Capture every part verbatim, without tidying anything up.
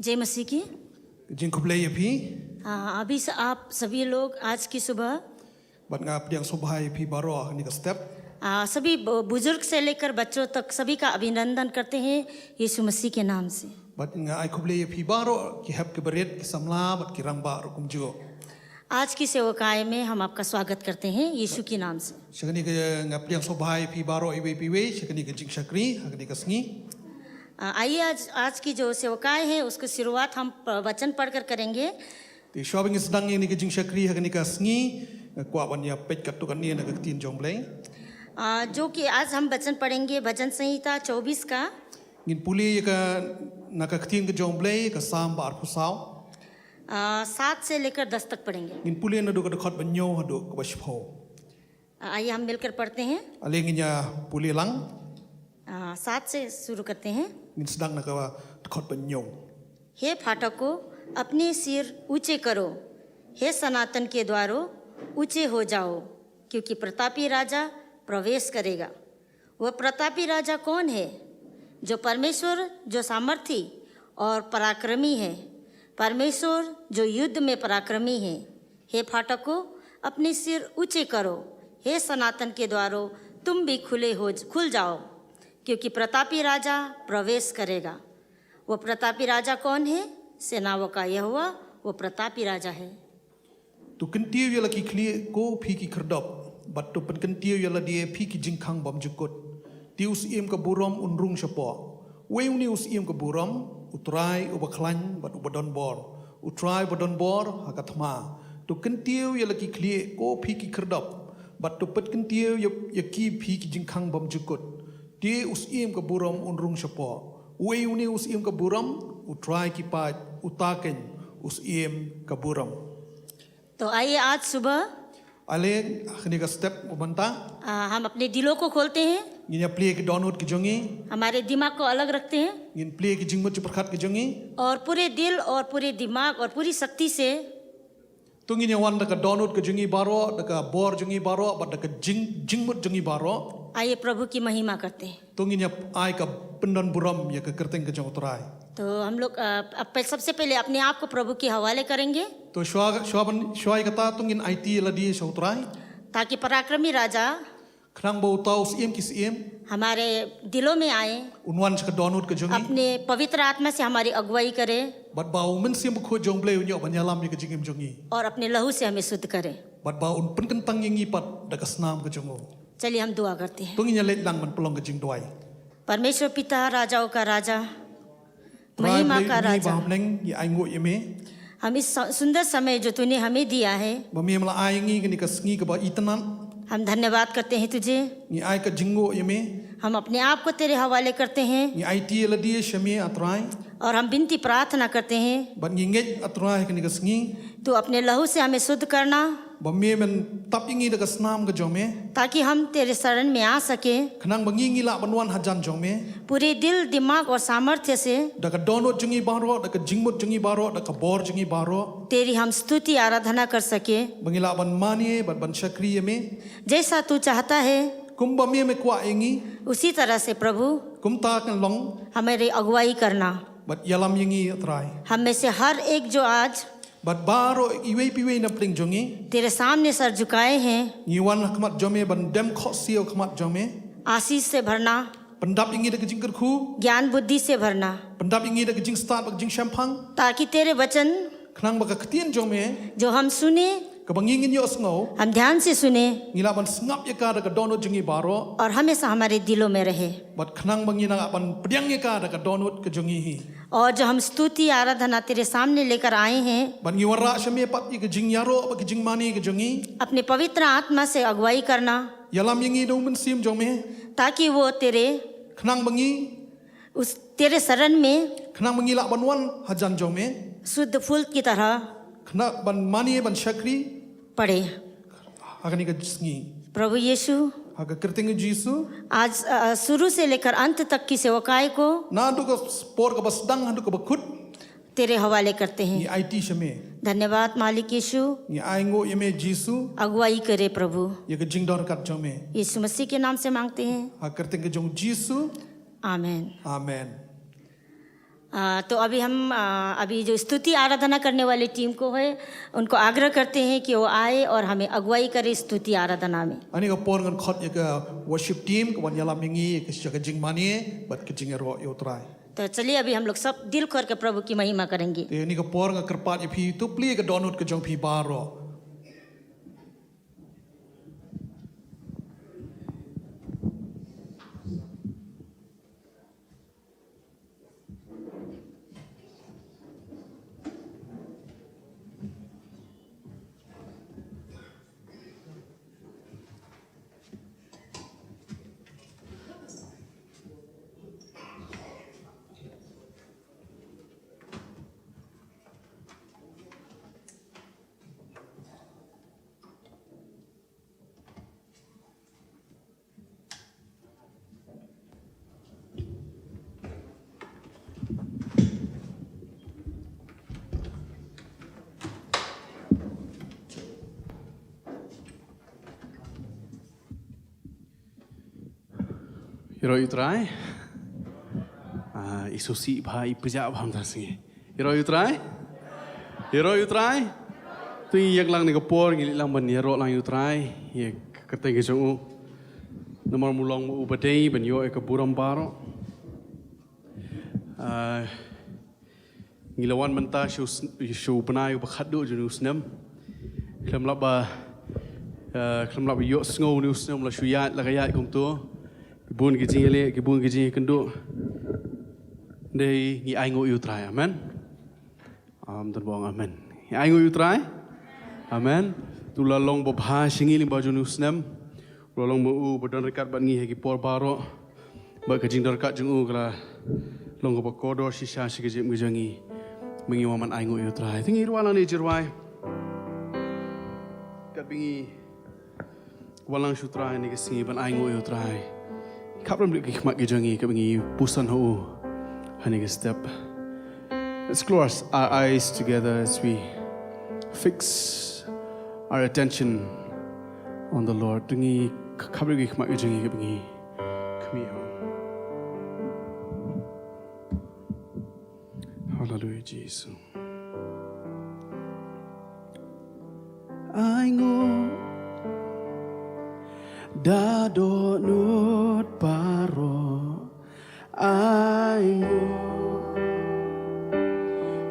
जय मसीह की। Jingkhublei ïa phi. आ, अभी से आप सभी लोग आज की सुबह, Bad nga pdiang sngewbha ïa phi baroh ha kane ka step. आ, सभी ब-, बुजुर्ग से लेकर बच्चों तक सभी का अभिनंदन करते हैं यीशु मसीह के नाम से। Bad nga ai khublei ïa phi baroh, ki hep ki barit, ki samla bad ki rangbah ruh kumjuh. आज की सेवकाई में हम आपका स्वागत करते हैं यीशु के नाम से। Sha kane ka, nga pdiang sngewbha ïa phi baroh iwei pa iwei sha kane ka jingshakri ha kane ka sngi. आ, आइए आज, आज की जो सेवकाई है उसकी शुरुआत हम प-, वचन पढ़कर करेंगे। Te shuwa ba ngin sdang ïa kane ka jingshakri ha kane ka sngi, nga kwah ban ïa peit katto katne na ka ktien jong U Blei. आ, जो कि आज हम वचन पढ़ेंगे भजन संहिता चौबीस का। Ngin pule ïa ka, na ka ktien ka jong U Blei, ka Salm ba arphew saw. आ, सात से लेकर दस तक पढ़ेंगे। Ngin pule naduh ka dkhot ba hynñiew haduh ka ba shiphew. आ, आइए हम मिलकर पढ़ते हैं। Ale ngin ïa pule lang. आ, सात से शुरू करते हैं। Ngin sdang na ka dkhot ba hynñiew. हे फाटकों, अपने सिर ऊंचे करो, हे सनातन के द्वारों, ऊंचे हो जाओ, क्योंकि प्रतापी राजा प्रवेश करेगा। वह प्रतापी राजा कौन है? जो परमेश्वर, जो सामर्थी और पराक्रमी है, परमेश्वर जो युद्ध में पराक्रमी है। हे फाटकों, अपने सिर ऊंचे करो, हे सनातन के द्वारों, तुम भी खुले हो, खुल जाओ, क्योंकि प्रतापी राजा प्रवेश करेगा। वो प्रतापी राजा कौन है? सेनाओं का यहोवा, वो प्रतापी राजा है। To kyntiew ïa la ki khlieh ko phi ki khyrdop, bad to pynkyntiew ïa lade phi ki jingkhang bymjukut. Te u Syiem ka burom un rung shapoh. Uei une u Syiem ka burom? U Trai uba khlaiñ bad uba donbor, u Trai uba donbor ha ka thma. To kyntiew ïa la ki khlieh ko phi ki khyrdop, bad to pynkyntiew ïa, ïa ki phi ki jingkhang bymjukut. Te u Syiem ka burom un rung shapoh. Uei une u Syiem ka burom? U Trai ki paid, uta keiñ u Syiem ka burom. तो आइए आज सुबह Ale, ha kane ka step mynta, आ, हम अपने दिलों को खोलते हैं, ngin ïa plie ki dohnud ki jong ngi, हमारे दिमाग को अलग रखते हैं ngin plie ki jingmut jingpyrkhat ki jong ngi, और पूरे दिल और पूरे दिमाग और पूरी शक्ति से To ngin ïa wan da ka dohnud ka jong ngi baroh, da ka bor jong ngi baroh, bad da ka jing, jingmut jong ngi baroh. आइए प्रभु की महिमा करते हैं। To ngin ïa ai ka pyndon burom ïa ka kyrteng ka jong u Trai. तो हम लोग, अ, अप-, सबसे पहले अपने आप को प्रभु के हवाले करेंगे। To shuwa, shuwa ban, shuwa ïa kata to ngin aiti ïa lade sha u Trai. ताकि पराक्रमी राजा Khnang ba uta u Syiem ki syiem, हमारे दिलों में आए, un wan sha ka dohnud ka jong ngi, अपने पवित्र आत्मा से हमारी अगुवाई करे, bad ba u Mynsiem Bakhuid jong u Blei un ïoh ban ïalam ïa ka jingim jong ngi, और अपने लहू से हमें शुद्ध करे, bad ba un pynkyntang ïa ngi pat da ka snam ka jong u. चलिए हम दुआ करते हैं। To ngin ïa leit lang ban pynlong ka jingduwai. परमेश्वर पिता, राजाओं का राजा, Trai, महिमा Blei ka jong ngi, राजा, ba ha bneng, ngi ainguh ïa me. हम इस स-, सुंदर समय जो तूने हमें दिया है, ba me me la ai ïa ngi kane ka sngi kaba itynnad, हम धन्यवाद करते हैं तुझे। Ngi ai ka jingnguh ïa me। हम अपने आप को तेरे हवाले करते हैं। Ngi aiti ïa lade sha me, A Trai। और हम विनती प्रार्थना करते हैं, bad ngi ngeit, A Trai, ha kane ka sngi, तू अपने लहू से हमें शुद्ध करना, ba me men tap ïa ngi da ka snam ka jong me, ताकि हम तेरे शरण में आ सके, khnang ba ngi ngi lah ban wan hajan jong me, पूरे दिल, दिमाग और सामर्थ्य से, da ka dohnud jong ngi baroh, da ka jingmut jong ngi baroh, da ka bor jong ngi baroh, तेरी हम स्तुति आराधना कर सके, ba ngi lah ban mane bad ban shakri ïa me। जैसा तू चाहता है, kumba me me kwah ïa ngi, उसी तरह से प्रभु, kumta kan long, हमारी अगुवाई करना। Bad ïalam ïa ngi, A Trai। हम में से हर एक जो आज Bad baroh iwei pa iwei na pdeng jong ngi, तेरे सामने सर झुकाए हैं, ngi wan ha khmat jong me ban dem khohsiew ha khmat jong me। आशीष से भरना, pyndap ïa ngi da ka jingkyrkhu, ज्ञान बुद्धि से भरना, pyndap ïa ngi da ka jingstad bad ka jingshemphang, ताकि तेरे वचन, khnang ba ka ktien jong me, जो हम सुने, kaba ngi ngin ïohsngew, हम ध्यान से सुने, ngi lah ban sngap ïa ka da ka dohnud jong ngi baroh, और हमेशा हमारे दिलों में रहे। Bad khnang ba ngi nang lah ban pdiang ïa ka da ka dohnud ka jong ngi hi। और जो हम स्तुति आराधना तेरे सामने लेकर आए हैं, bad ngi wanrah sha me pat ïa ka jingïaroh bad ka jingmane ka jong ngi, अपने पवित्र आत्मा से अगुवाई करना, ïalam ïa ngi da u Mynsiem jong me, ताकि वो तेरे, khnang ba ngi, उस, तेरे शरण में, khnang ba ngi lah ban wan hajan jong me, शुद्ध फूल की तरह, khnang ban mane ban shakri, पड़े। Ha kane ka sngi, प्रभु यीशु, ha ka kyrteng u Jisu, आज, अ, शुरू से लेकर अंत तक की सेवकाई को, naduh ka por kaba sdang haduh kaba kut, तेरे हवाले करते हैं। Ngi aiti sha me। धन्यवाद मालिक यीशु, ngi ainguh ïa me Jisu, अगुवाई करे प्रभु, ïa ka jingdon ryngkat jong me। यीशु मसीह के नाम से मांगते हैं। Ha ka kyrteng ka jong u Jisu। आमीन। Amen। आ, तो अभी हम, आ, अभी जो स्तुति आराधना करने वाली टीम को है, उनको आग्रह करते हैं कि वो आए और हमें अगुवाई करे स्तुति आराधना में। Ani ka por ngan khot ïa ka worship team ka wan ïalam ïa ngi ka sha ka jingmane bad ka jingïaroh ïa U Trai. तो चलिए, अभी हम लोग सब दिल खोल के प्रभु की महिमा करेंगे। Te ani ka por nga kyrpad ïa phi to plie ka dohnud ka jong phi baroh. Ïaroh ïa U Trai. Ah, i sngewsih bha, i pjah bha mynta sngi. Ïaroh ïa U Trai. Ïaroh ïa U Trai. To ngin ïeng lang na ka por, ngin leit lang ban ïaroh lang ïa U Trai ïa ka kyrteng ka jong u. Namar u long ma u ba dei ban ïoh ïa ka burom baroh. Ah, ngi la wan mynta sha u sn-, sha u bnai uba khatduh jong u snem. Khlem lah ba, ah, khlem lah ba ïohsngew une u snem la shu ïaid, la ka ïaid kumto. Ki bun ki jingïaleh, ki bun ki jingïakynduh. Dei ngi ainguh ïa U Trai. Amen. Am, don ba ong amen. Ngi ainguh ïa U Trai. Amen. To u la long ba bha sha ngi lyngba jong une u snem. U la long ma u ba don ryngkat bad ngi ha ki por baroh. Bad ka jingdon ryngkat jong u ka la long kaba kordor shisha sha ka jingim ka jong ngi. Ba ngi wan ban ainguh ïa U Trai. Te ngin wan lang ne jingrwai. Katba ngi wan lang sha U Trai ha kane ka sngi ban ainguh ïa U Trai. Khapkhreh ki khmat ki jong ngi katba ngi puson ha u ha kane ka step. Let's close our eyes together as we fix our attention on the Lord. To ngin khapkhreh ki khmat ki jong ngi katba ngi khmih ha u. Haleluia, Jisu. Ainguh da dohnud baroh, ainguh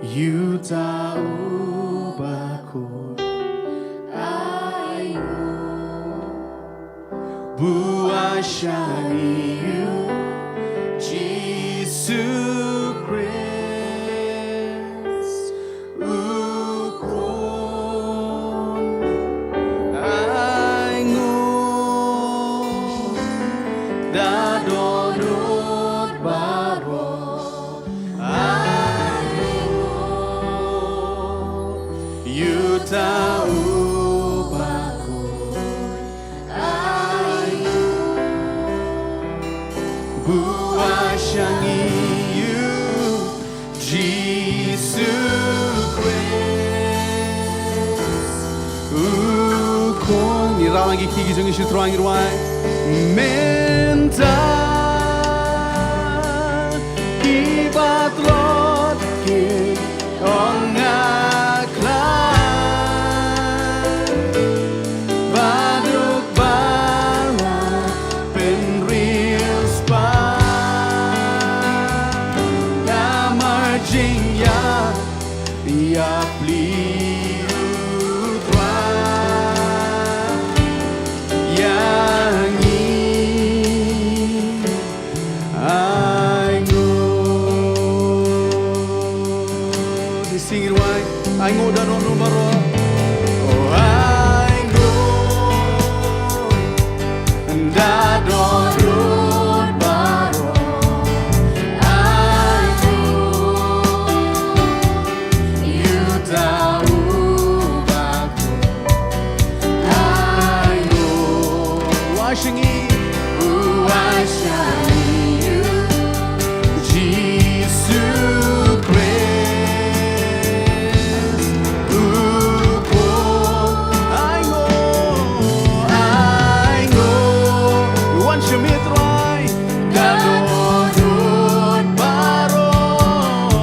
ïa uta uba khuid, ainguh. Buaid sha ngi, Jisu Khrist, u khun. Ainguh da dohnud baroh, ainguh ïa uta uba khuid. Buaid sha ngi, Jisu Khrist, u khun. Ngi rah lang ki kti ki jong ngi sha U Trai, ngi rwai. Mynta ki ba tlot ki ong nga khlaiñ, ba duk ba la pynriewspah. Namar jingïap ïapli U Trai ïa ngi. Ainguh. Sing it wide. Ainguh da dohnud baroh. Oh, ainguh da dohnud baroh. Ainguh ïa uta uba khuid. Ainguh. Buaid sha ngi. Buaid sha ngi, Jisu Khrist, u khun. Ainguh, ainguh. Wan sha me, Trai. Da dohnud baroh.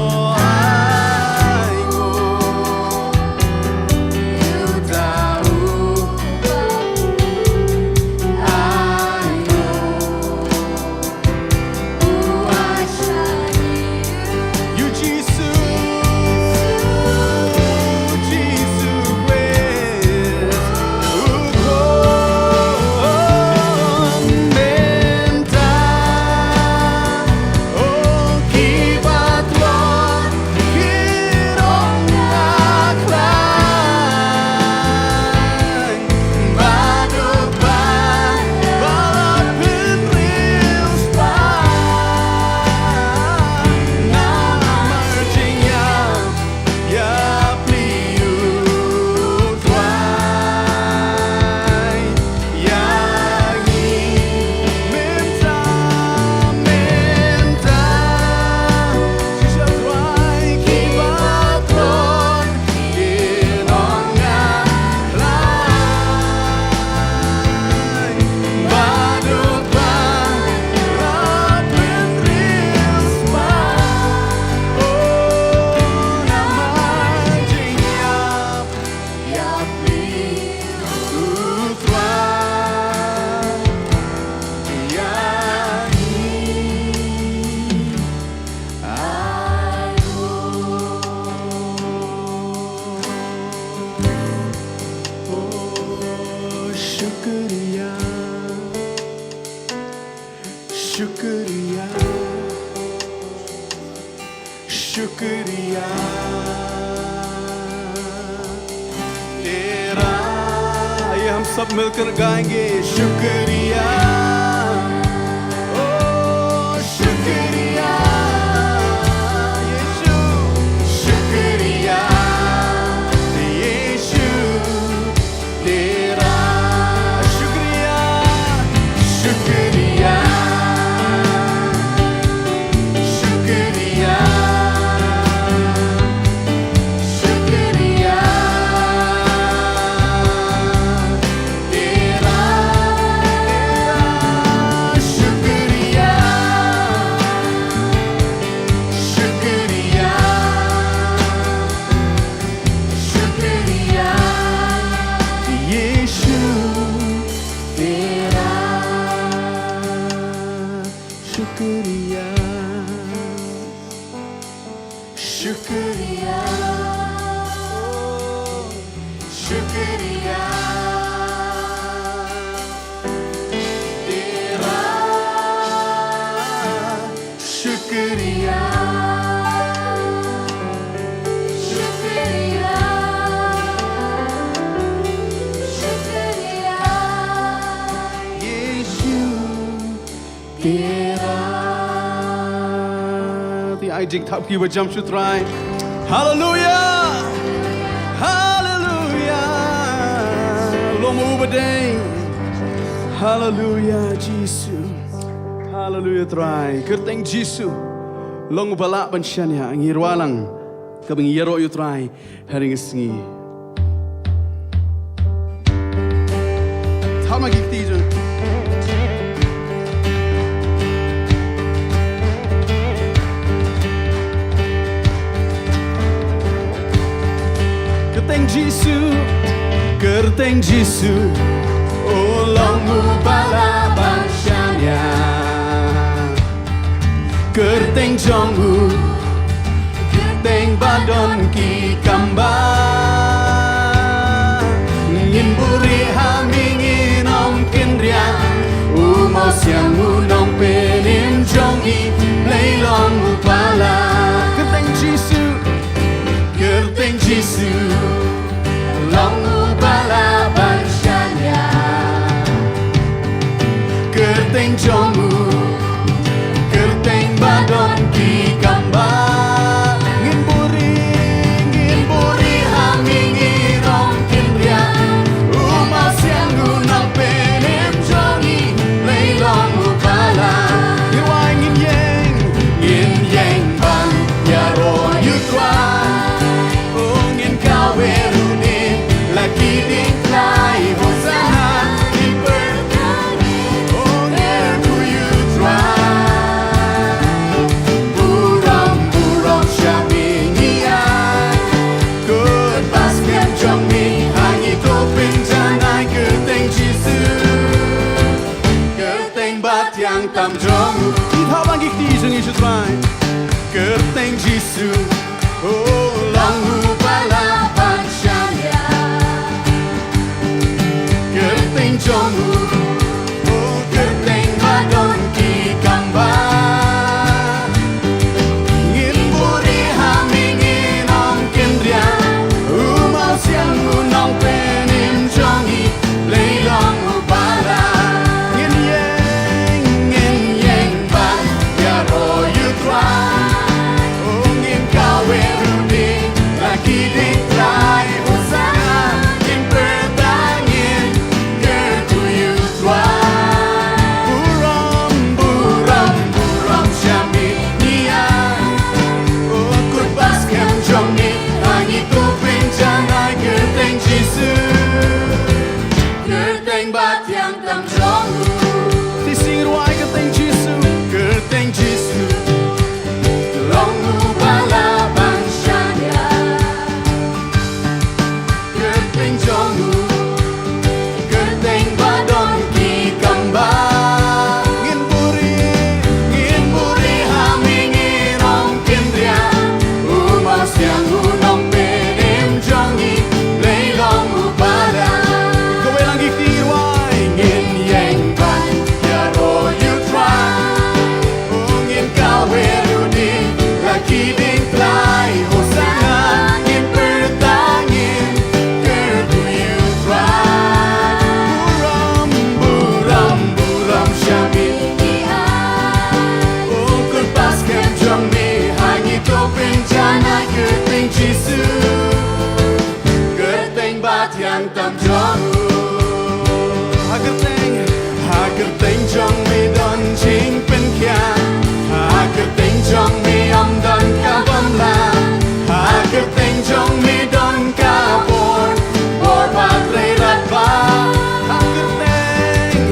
Shukriya, shukriya, shukriya. तेरा, आइए हम सब मिलकर गाएंगे, शुक्रिया। ओ, शुक्रिया, यीशु, शुक्रिया, यीशु, तेरा। शुक्रिया, शुक्रिया, शुक्रिया, शुक्रिया, तेरा। शुक्रिया, शुक्रिया, शुक्रिया, यीशु, तेरा। शुक्रिया, शुक्रिया, शुक्रिया, तेरा। शुक्रिया, शुक्रिया, शुक्रिया, यीशु, तेरा। Te ai jingthap ki ba jam sha u Trai. Hallelujah! Hallelujah! Long u ba dei. Hallelujah, Jisu. Hallelujah, Trai. Kyrteng Jisu. Long u ba lah ban shaniah, ngi rwai lang. Kaba ngi ïaroh ïa u Trai ha ri sngi. Thama ki kti jong. Kyrteng Jisu, kyrteng Jisu, u long u ba lah ban shaniah. Kyrteng jong u, kyrteng ba don ki kam ba. Ngin buhrieh ha me, ngin ong kynriah. U Mawsiang u nongpynim jong ngi, Blei long u ba lah. Kyrteng Jisu, kyrteng Jisu, long u ba lah ban shaniah. Kyrteng jong u, kyrteng ba don ki kam ba. Ngin buhrieh, ngin buhrieh ha me, ngin ong kynriah. U Mawsiang u nongpynim jong ngi, Blei long u ba lah. Ngi rwai, ngin ïeng, ngin ïeng ban ïaroh ïa u Trai. Oh, ngin kaweh ruh ne la ki diengphna, Hosanna, ngin pyrta. Oh, ngin kyrkhu ïa u Trai. Burom, burom sha me ngi ai. Kut ba skhem jong me ha ngi to pynjanai, kyrteng Jisu. Kyrteng ba thiang tam jong u. Ki thaba ngi kti jong ngi shu Trai. Kyrteng Jisu. Oh, long u ba lah ban shaniah. Kyrteng jong u. Oh, kyrteng ba don ki kam ba. Ngin buhrieh ha me, ngin ong kynriah. U Mawsiang u nongpynim jong ngi, Blei long u ba lah. Ngin ïeng, ngin ïeng ban ïaroh ïa u Trai. Oh, ngin kaweh ruh ne la ki diengphna, Hosanna, ngin pyrta, ngin kyrkhu ïa u Trai. tam jong u. Ha kyrteng, ha kyrteng jong me don jingpynkhiah. Ha kyrteng jong me ym don ka bym lah. Ha kyrteng jong me don ka bor, bor ba trei radbah. Ha kyrteng,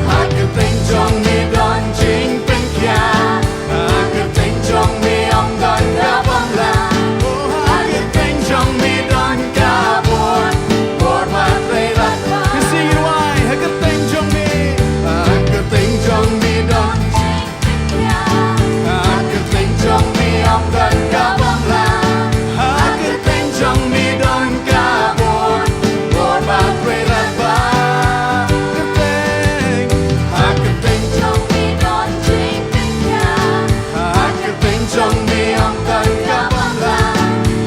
ha kyrteng jong me don jingpynkhiah. Ha kyrteng jong me ym don ka bym lah. Oh, ha kyrteng jong me don ka bor, bor ba trei radbah. Ka sing rwai, ha kyrteng jong me. Ha kyrteng jong me don. Ha kyrteng jong me ym don ka bym lah. Ha kyrteng jong me don ka bor, bor ba trei radbah. Kyrteng, ha kyrteng jong me don jingpynkhiah. Ha kyrteng jong me ym don ka bym lah.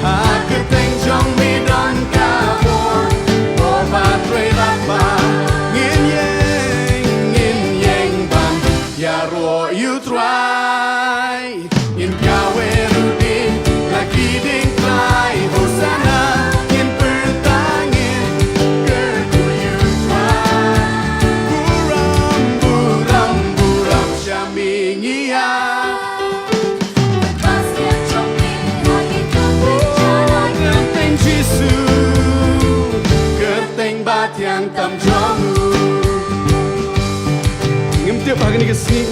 Ha kyrteng jong me don ka bor, bor ba trei radbah. Ngin ïeng, ngin ïeng ban ïaroh ïa u Trai. Ngin kaweh ruh ïa la ki dieng tlai, Hosanna, ngin pyrta ngin kyrkhu ïa u Trai. Burom, burom, burom sha me ngi ïa. Kyrteng Jisu, kyrteng ba thiang tam jong u. Ngim tip ha kane ka sngi,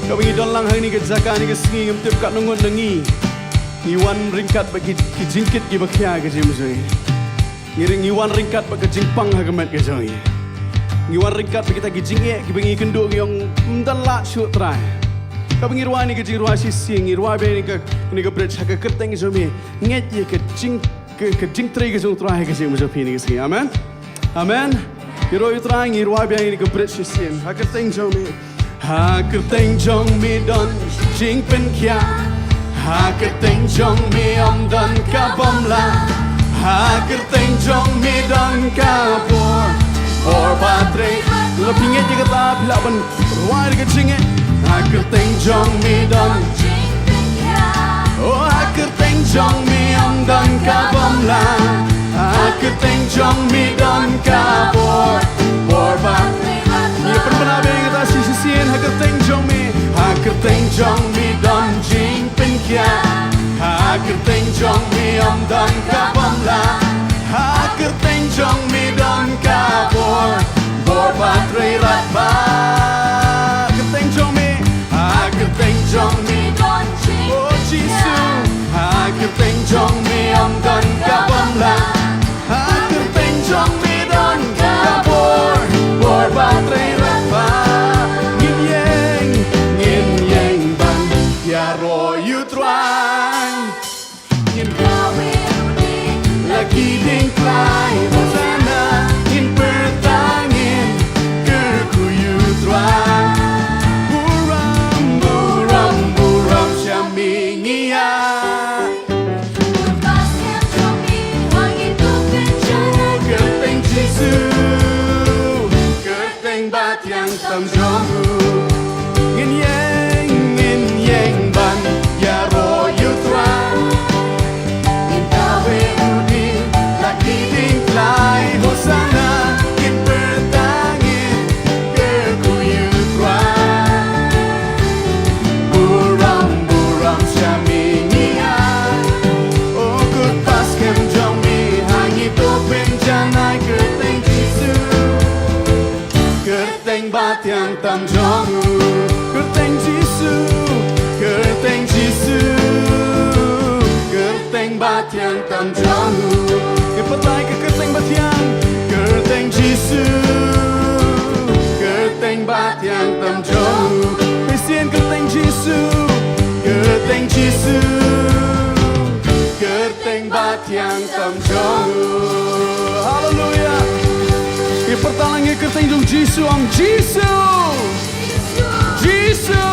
kaba ngi don lang ha kane ka jaka ha kane ka sngi, ngim tip katno ngut na ngi ngi wan ryngkat bad ki, ki jingkit kiba khia ha ka jingim jong ngi. Ngi wan ryngkat bad ka jingpang ha ka met ka jong ngi. Ngi wan ryngkat bad kita ki jingeh kiba ngi kynduh ngi ong ym don lad shuh Trai. Kaba ngi rwai ïa kane ka jingrwai shisien, ngi rwai biang ïa kane ka, ïa kane ka bridge, ha ka kyrteng jong me. Ngeit ïa ka jing, ka, ka jingtrei ka jong u Trai ha ka jingim jong phi ha kane ka sngi. Amen. Amen. Ïaroh ïa u Trai, ngi rwai biang ïa kane ka bridge shisien. Ha ka kyrteng jong me. Ha kyrteng jong me don jingpynkhiah. Ha kyrteng jong me ym don ka bym lah. Ha kyrteng jong me don ka bor, bor ba trei. Lada phi ngeit ïa kata, phi lah ban rwai da ka jingngeit. Ha kyrteng jong me don. Oh, ha kyrteng jong me ym don ka bym lah. Ha kyrteng jong me don ka bor, bor ba. Ngi pynbna biang ïa kata shisien, ha kyrteng jong me. Ha kyrteng jong me don jingpynkhiah. Ha kyrteng jong me ym don ka bym lah. Ha kyrteng jong me don ka bor, bor ba trei radbah. Kyrteng jong me. Ha kyrteng jong me don jingpynkhiah. Oh Jisu. Ha kyrteng jong me ym don ka bym lah. Ha kyrteng jong me don ka bor, bor ba trei radbah. Ngin ïeng, ngin ïeng ban ïaroh ïa u Trai. Ngin kaweh ruh ïa la ki dieng tlai, Hosanna, ngin pyrta ngin kyrkhu ïa u Trai. Burom, burom, burom sha me ngi ïa. Kyrteng Jisu, kyrteng ba thiang tam jong u. Ngin ïeng, ngin ïeng ban ïaroh ïa u Trai. Ngin kaweh ruh ïa la ki dieng tlai, Hosanna, ngin pyrta ngin kyrkhu ïa u Trai. Burom, burom sha me ngi ïa. O kut paskhem jong me, ha ngi tuh pynjanai kyrteng Jisu. Kyrteng ba thiang tam jong u. Kyrteng Jisu, kyrteng Jisu. Kyrteng ba thiang tam jong u. Ngi pynlait ka kyrteng ba thiang. Kyrteng Jisu. Kyrteng ba thiang tam jong u. Phi sien kyrteng Jisu. Kyrteng Jisu. Kyrteng ba thiang tam jong u. Haleluya. Ngi pyrta lang ïa kyrteng jong Jisu, ong Jisu. Jisu.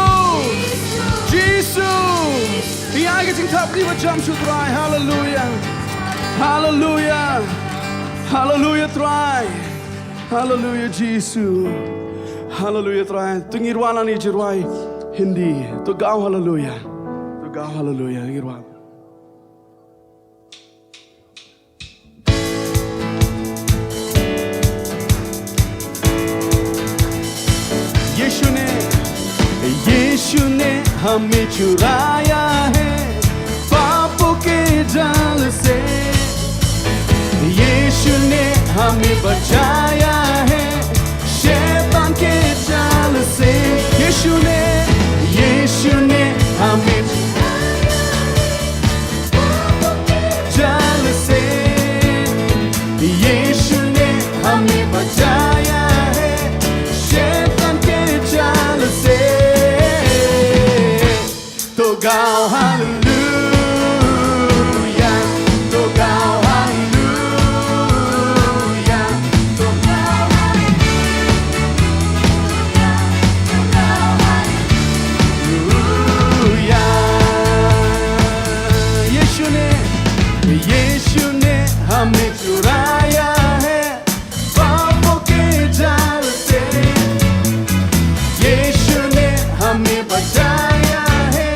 Jisu. Ngi ai ka jingthap, ngi ba jam sha u Trai. Haleluya. Haleluya. Haleluya Trai. Haleluya Jisu. Haleluya Trai. To ngi rwai lang ïa ka jingrwai Hindi. To gaw haleluya. To gaw haleluya. Ngi rwai. हमें छुड़ाया है पापों के जाल से। यीशु ने हमें बचाया है शैतान के जाल से। यीशु ने, यीशु ने हमें जाल से, यीशु ने हमें बचाया है शैतान के जाल से। तो गाओ हालेलुया, तो गाओ हालेलुया, तो गाओ हालेलुया, तो गाओ हालेलुया। यीशु ने, यीशु ने हमें छुड़ाया है पापों के जाल से। यीशु ने हमें बचाया है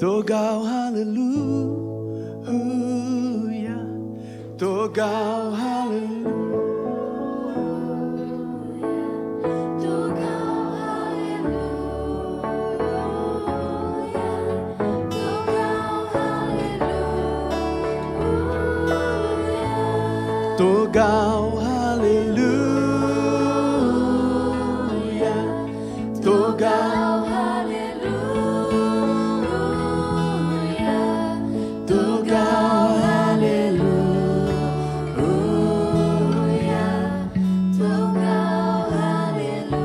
To gaw haleluya. To gaw haleluya. To gaw haleluya. To gaw haleluya. To gaw haleluya. To gaw haleluya. To gaw haleluya. To gaw haleluya.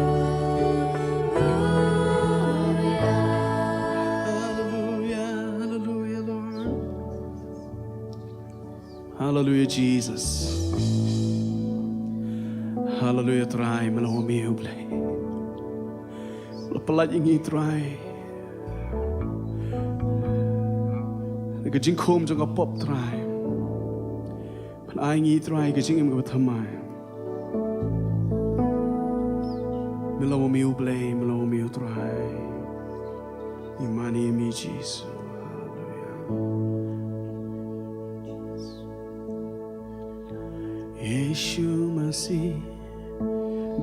Hallelujah, hallelujah, Lord. Hallelujah, Jesus. Hallelujah, Trai, me long u Blei. La pyllait ïa ngi, Trai, na ka jingkhum jong ka pop, Trai. Pynai ïa ngi, Trai, ka jingim kaba thymmai. Me long u Blei, me long u Trai. Ïa mane ïa me, Jisu. Haleluya. यीशु मसीह,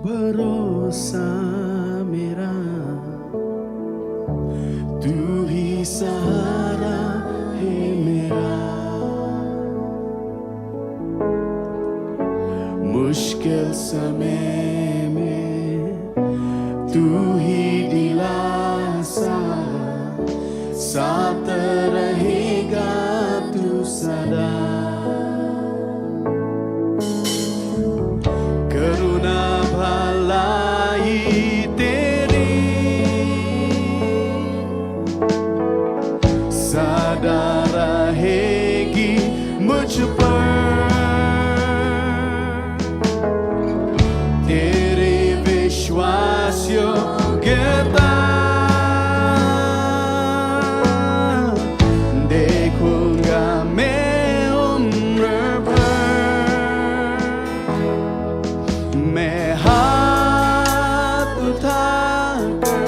भरोसा मेरा, तू ही सहारा है मेरा। मुश्किल समय में तू ही दिलासा, साथ रहेगा तू सदा। करुणा भलाई तेरी सदा रहेगी मुझ पर। तेरी विश्वास योग्यता देखूंगा मैं उम्र भर। मैं हाथ उठाकर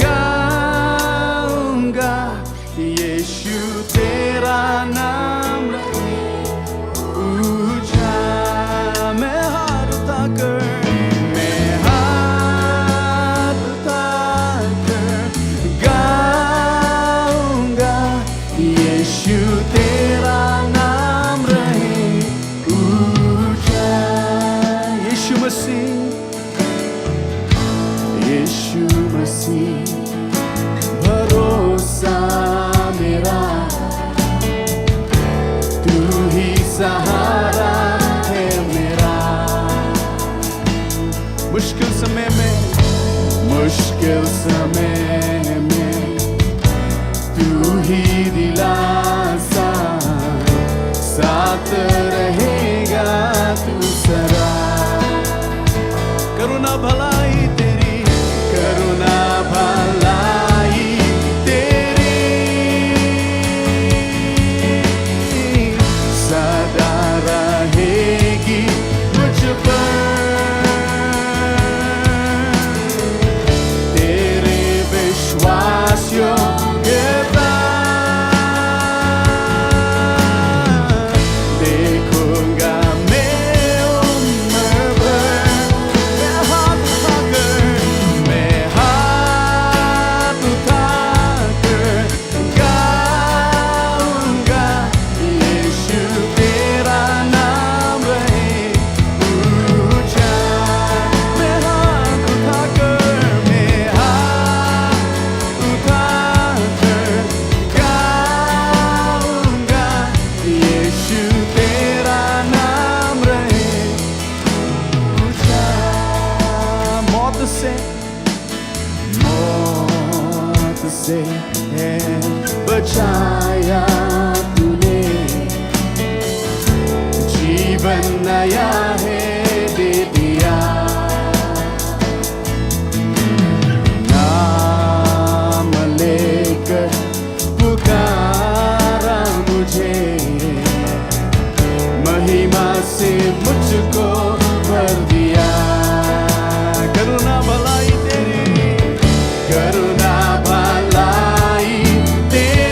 गाऊंगा, यीशु तेरा नाम रहे ऊंचा। मैं हाथ उठाकर, मैं हाथ उठाकर गाऊंगा, यीशु तेरा नाम रहे ऊंचा। यीशु मसीह, यीशु मसीह, भरोसा मेरा, तू ही सहारा है मेरा। मुश्किल समय में, मुश्किल समय में तू ही दिलासा, साथ रहेगा तू सदा। करुणा भलाई तेरी, करुणा भलाई तेरी सदा रहेगी मुझ पर। तेरे विश्वास योग्यता देखूंगा मैं उम्र भर। मैं हाथ उठाकर, मैं हाथ उठाकर गाऊंगा, यीशु तेरा नाम रहे ऊंचा। मैं हाथ उठाकर, मैं हाथ उठाकर गाऊंगा, यीशु तेरा नाम रहे ऊंचा। मौत से, मौत से है बचाया तूने, जीवन नया है दे दिया। नाम लेकर पुकारा मुझे, महिमा से मुझको भर दिया। करुणा भलाई तेरी, करुणा भलाई तेरी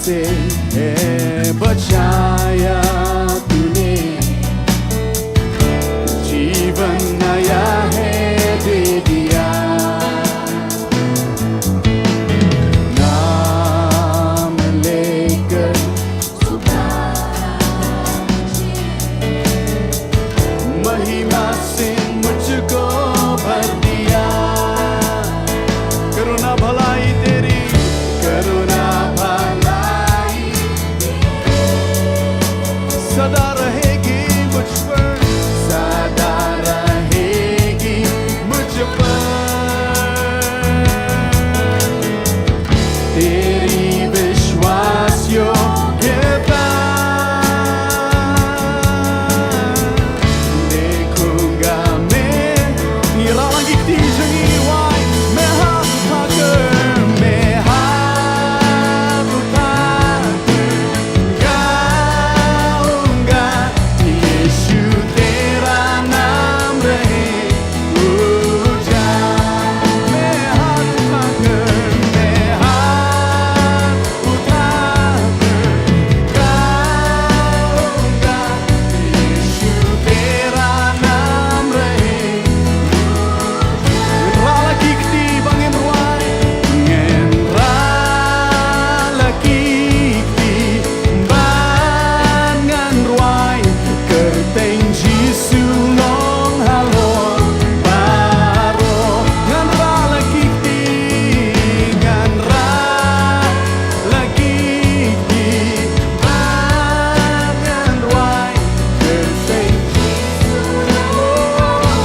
है बचाया तूने, जीवन नया है दे दिया। नाम लेकर महिमा से मुझको भर दिया। करुणा भलाई तेरी, करुणा भलाई सदा रहेगी मुझ पर, सदा रहेगी मुझ पर। तेरी विश्वास योग्यता देखूंगा मैं। Ngi rah la ki kti jong ngi, wai. Meh haduh thakur, meh haduh thakur, gaunga, यीशु तेरा नाम रहे ऊंचा। Meh haduh thakur, meh haduh thakur, gaunga, यीशु तेरा नाम रहे। Ngan rah la ki kti ba ngan rwai, ngan rah la ki kti ba ngan rwai. Kyrteng Jisu long halor baroh. Ngan rah la ki kti, ngan rah la ki kti ba ngan rwai. Kyrteng Jisu long.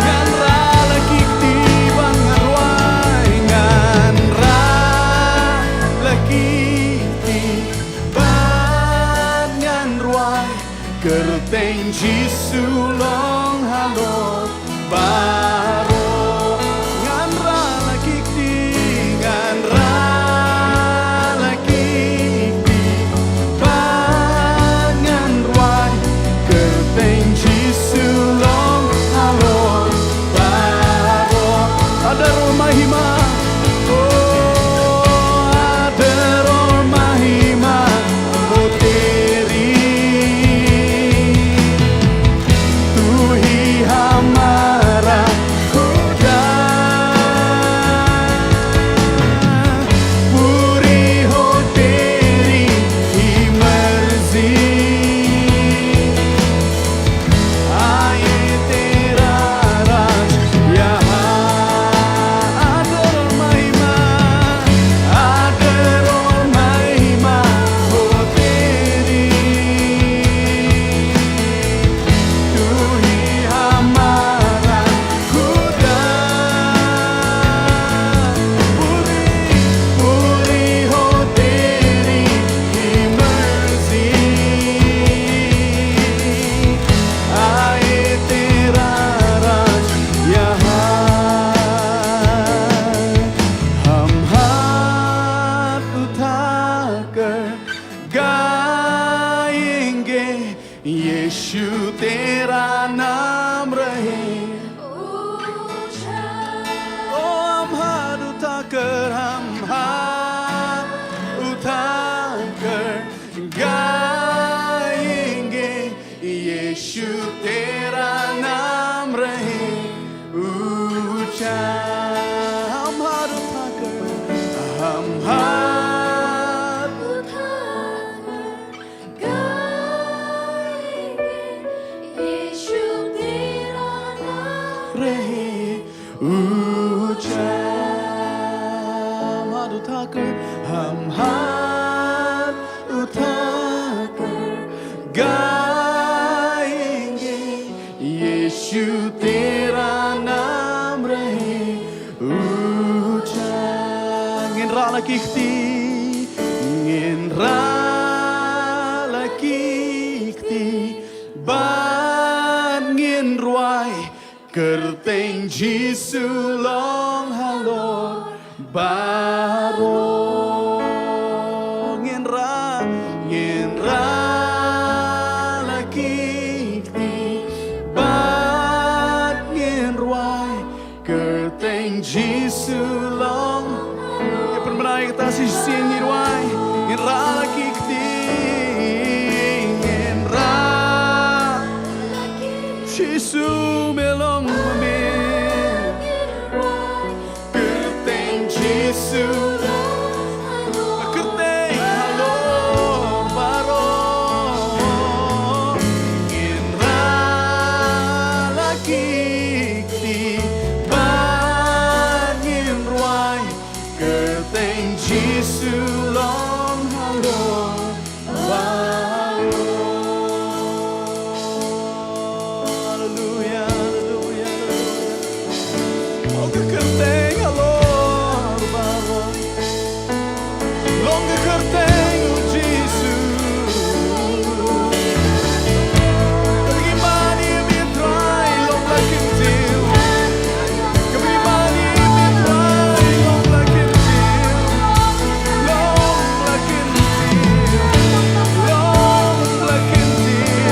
Ngan rah la ki kti ba ngan rwai, ngan rah la ki kti ba ngan rwai. Kyrteng Jisu long halor baroh. Ngan rah la ki kti, ngan rah la ki kti ba ngan rwai. Kyrteng Jisu long halor baroh. आदर और महिमा, ओ आदर और महिमा हो तेरी। तू ही हमारा खुदा, पूरी हो तेरी ही मर्जी। आए तेरा राज यहाँ। आदर और महिमा, आदर और महिमा हो तेरी। तू ही हमारा खुदा, पूरी, पूरी हो तेरी ही मर्जी। आए तेरा राज यहाँ। हम हाथ उठाकर गाएंगे, यीशु तेरा नाम रहे। ओ हम हाथ उठाकर, हम हाथ उठाकर गाएंगे, यीशु तेरा नाम रहे ऊंचा। हम हाथ उठाकर, हम हाथ उठाकर गाएंगे, यीशु तेरा नाम रहे ऊंचा। हम हाथ उठाकर, हम हाथ उठाकर गाएंगे, यीशु तेरा नाम रहे ऊंचा। Ngin rah la ki kti, ngin rah la ki kti, bad ngin rwai. Kyrteng Jisu long halor baroh. Ngin rah, ngin rah la ki kti bad ngin rwai. Kyrteng Jisu long. Ïa pynbna ïa kata shisien, ngin rwai. Ngin Kyrteng u Jisu. Kaba ngi mane ïa me Trai long la kyntiew. Kaba ngi mane ïa me Trai long la kyntiew. Long la kyntiew. Long la kyntiew.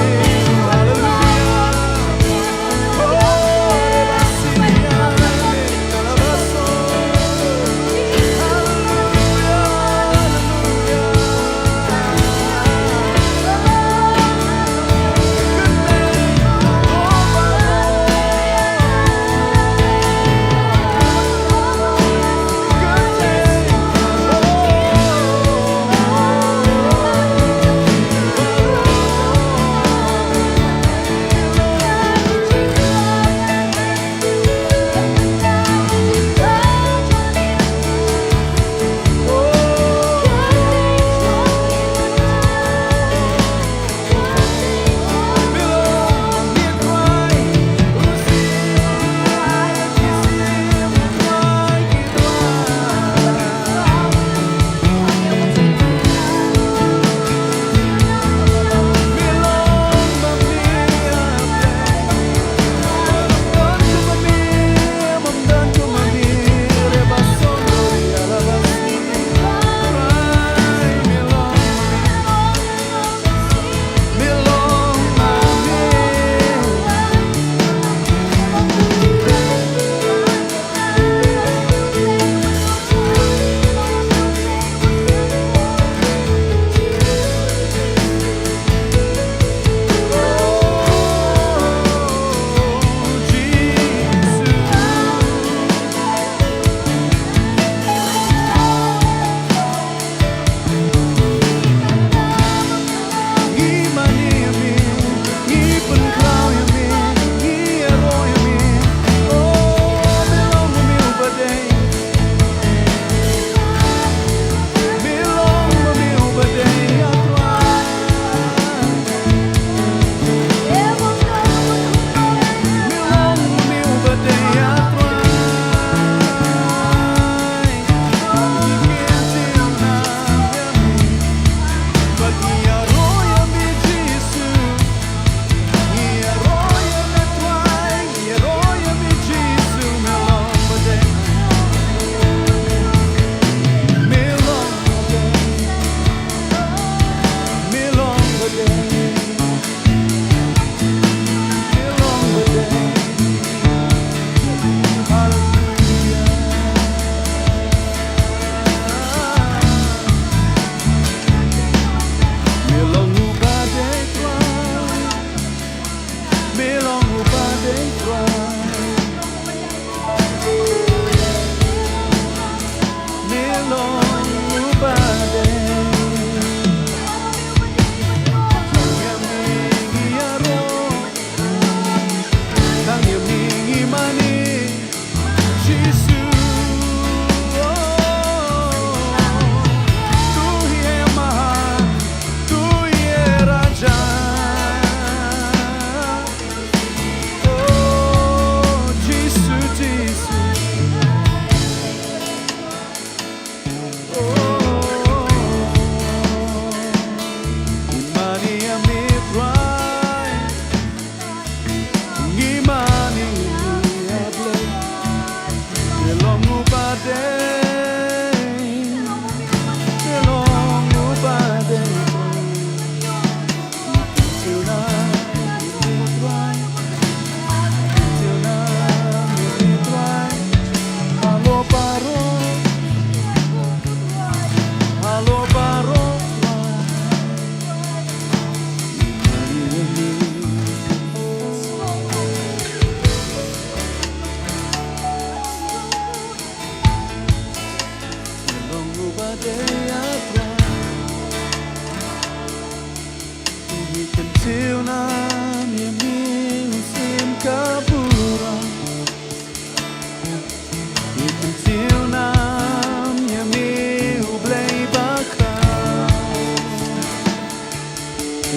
Hallelujah.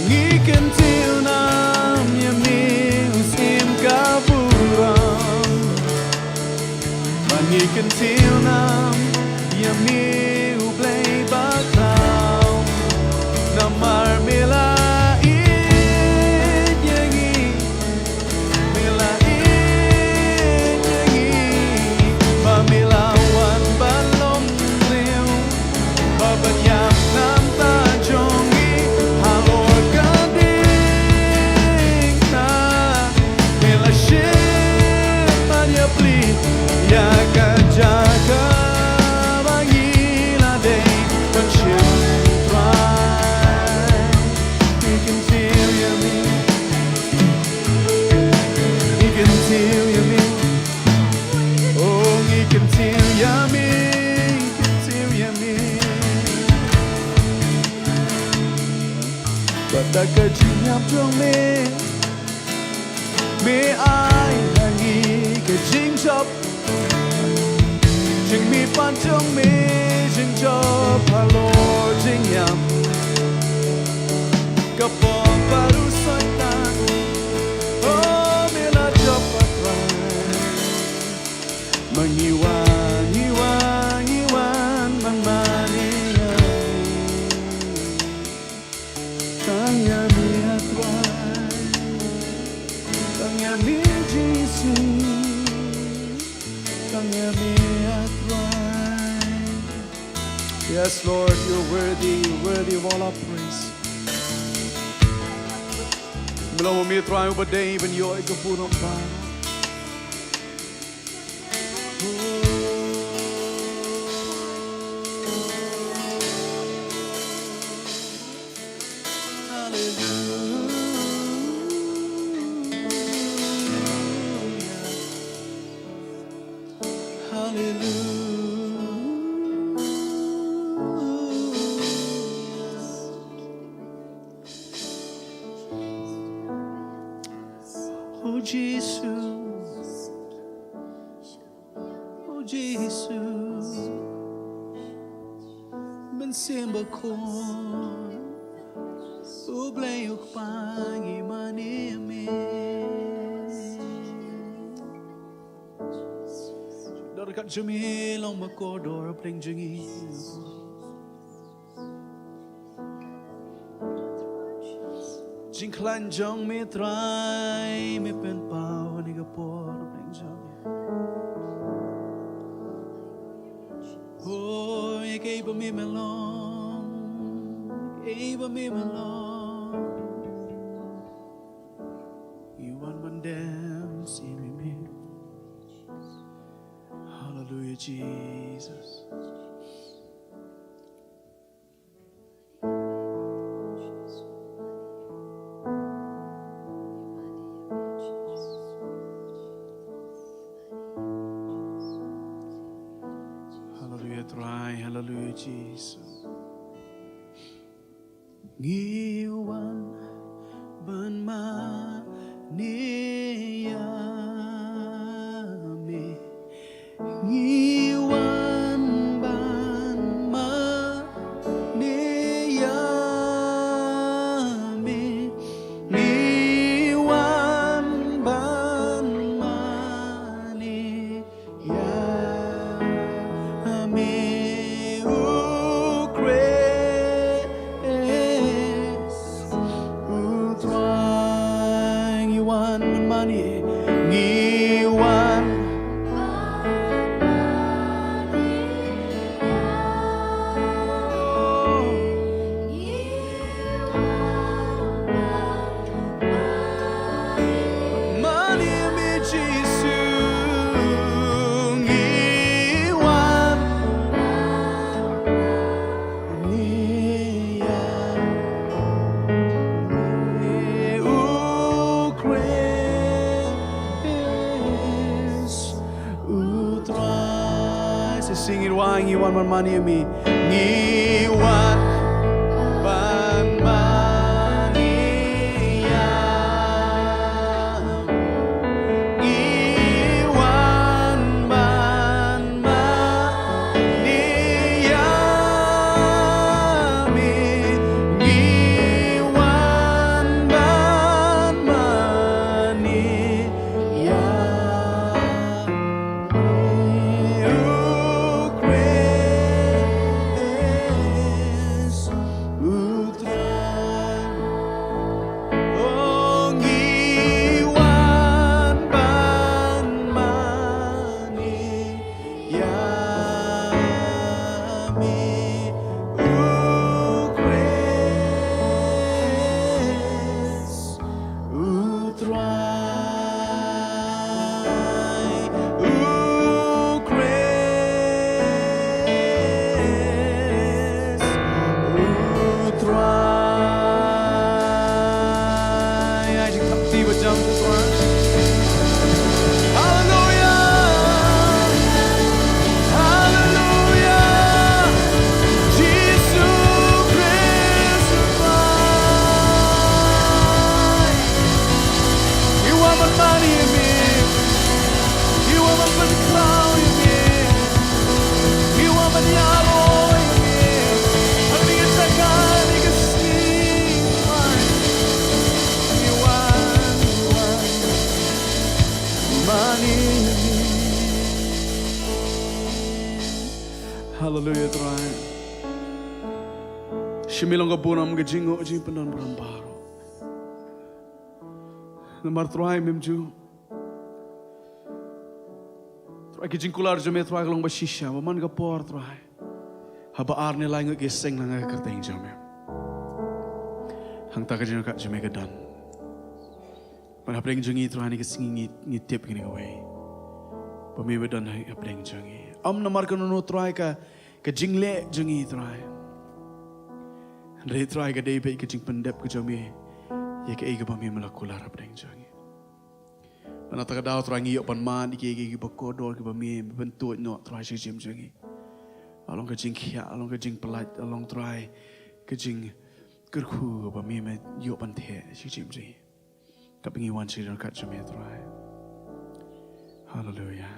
Ngi kyntiew nam ïa me u Syiem ka burom. Ba ngi kyntiew nam ïa me u Blei bakla. Bad da ka jingïap jong me, me ai ha ngi ka jingjop. Jingmihpat jong me, jingjop halor jingïap. Ka pop bad u Soitan, oh, me la jop, A Trai. Ma ngi wan, ngi wan, ngi wan man mane ïa me. Tang ïa me, A Trai. Tang ïa me, Jisu. Tang ïa me, A Trai. Yes, Lord, you're worthy, you're worthy of all our praise. Me long ma me, Trai, uba dei ban ïoh ïa ka burom bha. Hallelujah. Hallelujah. Oh, Jesus. Oh, Jesus. Mynsiem Bakhuid. U Blei U Kpa, ngi mane ïa me. Dor kat jong me long ba kordor hapdeng jong ngi. Jingkhlaiñ jong me, Trai, me pynpaw ha kane ka por hapdeng jong me. Oh, ïa kaei ba me, me long, ïa kaei ba me, me long. Ngi wan ban dance ïa me. Hallelujah, Jesus. Hallelujah, Trai. Hallelujah, Jesus. Ngi wan ban mane ïa me. Ngi wan ban mane ïa me. Ngi wan ban mane ïa me, U Khrist. U Trai, ngi wan ban mane, ngi wan. Mane ïa me, Jisu, ngi wan. Ngi ïa me, U Khrist, U Trai. Sa shisien ngi wan, ngi wan ban mane ïa me. Ngi wan ban mane ïa me. Ngi wan ban mane ïa me. Ngi wan ban mane ïa me, U Khrist. Haleluia Trai. Sha me long ka burom, ka jingnguh, jingpyndonburom baroh. Namar Trai mem ju. Trai ki jingkular jong me Trai ka long ba shisha, ba man ka por Trai. Haba ar ne lai ngut ki seng lang ha ka kyrteng jong me. Hangta ka jingkyrkhu jong me ka don. Ban hapdeng jong ngi Trai ha kane ka sngi ngi, ngi tip kane kawei. Ba me ba don hapdeng jong ngi. Ym namar kano kano Trai ka, ka jingleh jong ngi Trai. Hynrei Trai ka dei beit ka jingpyndep ka jong me. Ïa kaei kaba me me la kular hapdeng jong ngi. Ba na kata ka daw Trai ngi ïoh ban mad ïa kiei kiei kiba kordor kiba me, me pyntuid noh Trai sha ka jingim jong ngi. La long ka jingkhiah, la long ka jingpyllait, la long Trai ka jingkyrkhu ba me me ïoh ban theh sha ka jingim jong ngi. Kaba ngi wan sha ka jingkyrkhu jong me Trai. Haleluia.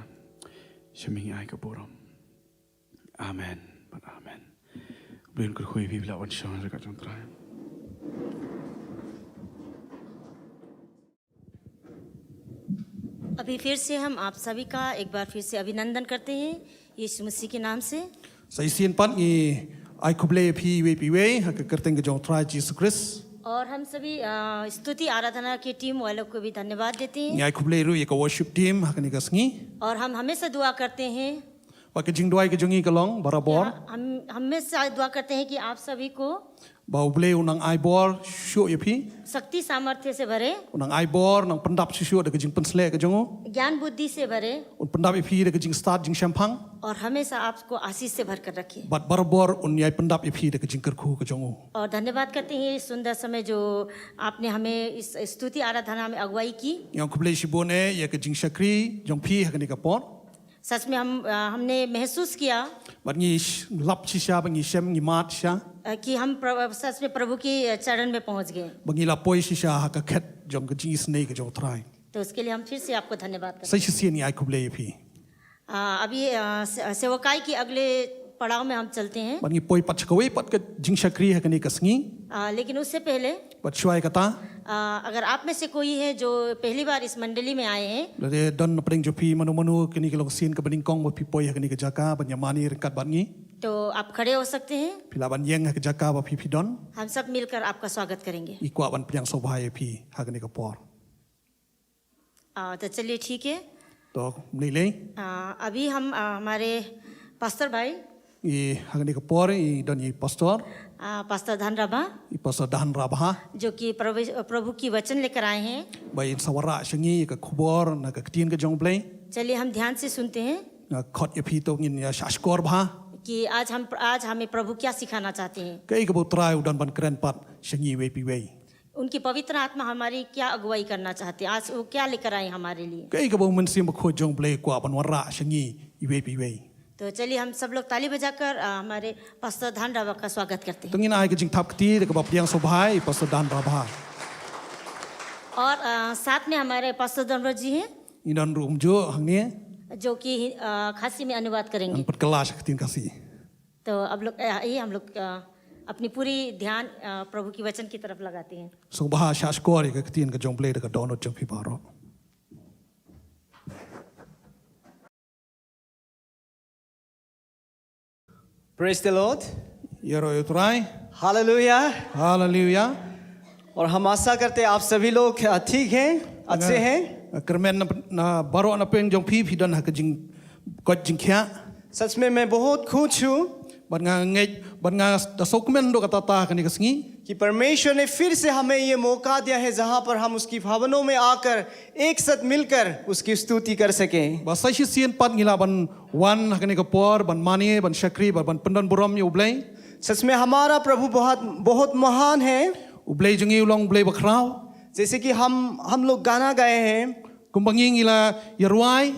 Sha me ngi ai ka burom. Amen. Bad amen. Blei un kyrkhu ïa phi, phi lah wan shong ha ka jong Trai. अभी फिर से हम आप सभी का एक बार फिर से अभिनंदन करते हैं यीशु मसीह के नाम से। Sa shisien pat ngi ai khublei ïa phi iwei pa iwei ha ka kyrteng ka jong Trai Jisu Khrist. और हम सभी अ, स्तुति आराधना की टीम वालों को भी धन्यवाद देते हैं। Ngi ai khublei ruh ïa ka worship team ha kane ka sngi. और हम हमेशा दुआ करते हैं Bad ka jingduwai ka jong ngi ka long barabor. हम हमेशा दुआ करते हैं कि आप सभी को Ba U Blei un nang ai bor shuh ïa phi. शक्ति सामर्थ्य से भरे, Un nang ai bor, nang pyndap shuh shuh da ka jingpynshlur ka jong u. ज्ञान बुद्धि से भरे, Un pyndap ïa phi da ka jingstad jingshemphang. और हमेशा आपको आशीष से भरकर रखे। Bad barabor un ïai pyndap ïa phi da ka jingkyrkhu ka jong u. और धन्यवाद करते हैं इस सुंदर समय जो आपने हमें इस स्तुति आराधना में अगुवाई की। Ngi ong khublei shibun eh ïa ka jingshakri jong phi ha kane ka por. सच में हम अ, हमने महसूस किया Bad ngi sh- lap shisha, bad ngi shem, ngi mad shisha. अ, कि हम प्र- सच में प्रभु के चरण में पहुंच गए। Bad ngi la poi shisha ha ka khet jong ka jingisynei ka jong u Trai. तो उसके लिए हम फिर से आपको धन्यवाद करते Sa shisien ngi ai khublei ïa phi. हैं। अ, अभी अ, से- सेवकाई की अगले पड़ाव में हम चलते हैं। Bad ngi poi pat sha kawei pat ka jingshakri ha kane ka sngi. अ, लेकिन उससे पहले Bad shuwa ïa kata, अ, अगर आप में से कोई है जो पहली बार इस मंडली में आए हैं, lada don napdeng jong phi mano mano, kane ka long ka sien kaba nyngkong ba phi poi ha kane ka jaka ban ïamane ryngkat bad ngi, तो आप खड़े हो सकते हैं। Phi lah ban ïeng ha ka jaka ba phi phi don. हम सब मिलकर आपका स्वागत करेंगे। Ngi kwah ban pdiang sngewbha ïa phi ha kane ka por. अ, तो चलिए ठीक है। To, mlei lei. अ, अभी हम अ, हमारे पास्टर भाई Ïa, ha kane ka por, i don i pastor. अ, पास्टर धन Rabha, I pastor Dan Rabha. जो कि प्रभु, प्रभु की वचन लेकर आए हैं। Ba in sa wanrah sha ngi ka khubor na ka ktien ka jong U Blei. चलिए हम ध्यान से सुनते हैं Nga khot ïa phi to ngin ïa shahshkor bha. कि आज हम, आज हमें प्रभु क्या सिखाना चाहते हैं। Kaei kaba U Trai u don ban kren pat sha ngi iwei pa iwei. उनकी पवित्र आत्मा हमारी क्या अगुवाई करना चाहते हैं, आज वो क्या लेकर आए हमारे लिए। Kaei kaba U Mynsiem Bakhuid jong U Blei u kwah ban wanrah sha ngi iwei pa iwei. तो चलिए हम सब लोग ताली बजाकर अ, हमारे पास्टर धन राभा का स्वागत करते हैं। To ngin ai ka jingthap kti da kaba pdiang sngewbha ïa i pastor Dan Rabha. और अ, साथ में हमारे पास्टर धनराज जी हैं Ngi don ruh kumjuh hangne. जो कि अ, खासी में अनुवाद करेंगे। Ngan pynkylla sha ka ktien Khasi. तो अब लोग अ, आइए हम लोग अ, अपनी पूरी ध्यान अ, प्रभु की वचन की तरफ लगाते हैं। Sngewbha shahshkor ïa ka ktien ka jong U Blei da ka dohnud jong phi baroh. Praise the Lord. Ïaroh ïa U Trai. Hallelujah. Haleluia. और हम आशा करते हैं आप सभी लोग अ, ठीक हैं, अच्छे हैं। Nga kyrmen na, na baroh na pdeng jong phi phi don ha ka jingkoit jingkhiah. सच में मैं बहुत खुश हूँ Bad nga ngeit, bad nga da sngewkmen ruh katta katta ha kane ka sngi. कि परमेश्वर ने फिर से हमें ये मौका दिया है, जहाँ पर हम उसकी भवनों में आकर एक साथ मिलकर उसकी स्तुति कर सकें। Ba sa shisien pat ngi lah ban wan ha kane ka por, ban mane, ban shakri, ban, ban pyndonburom ïa U Blei. सच में हमारा प्रभु बहुत, बहुत महान है। U Blei jong ngi u long U Blei bakhraw. जैसे कि हम, हम लोग गाना गाए हैं Kumba ngi ngi la ïa rwai.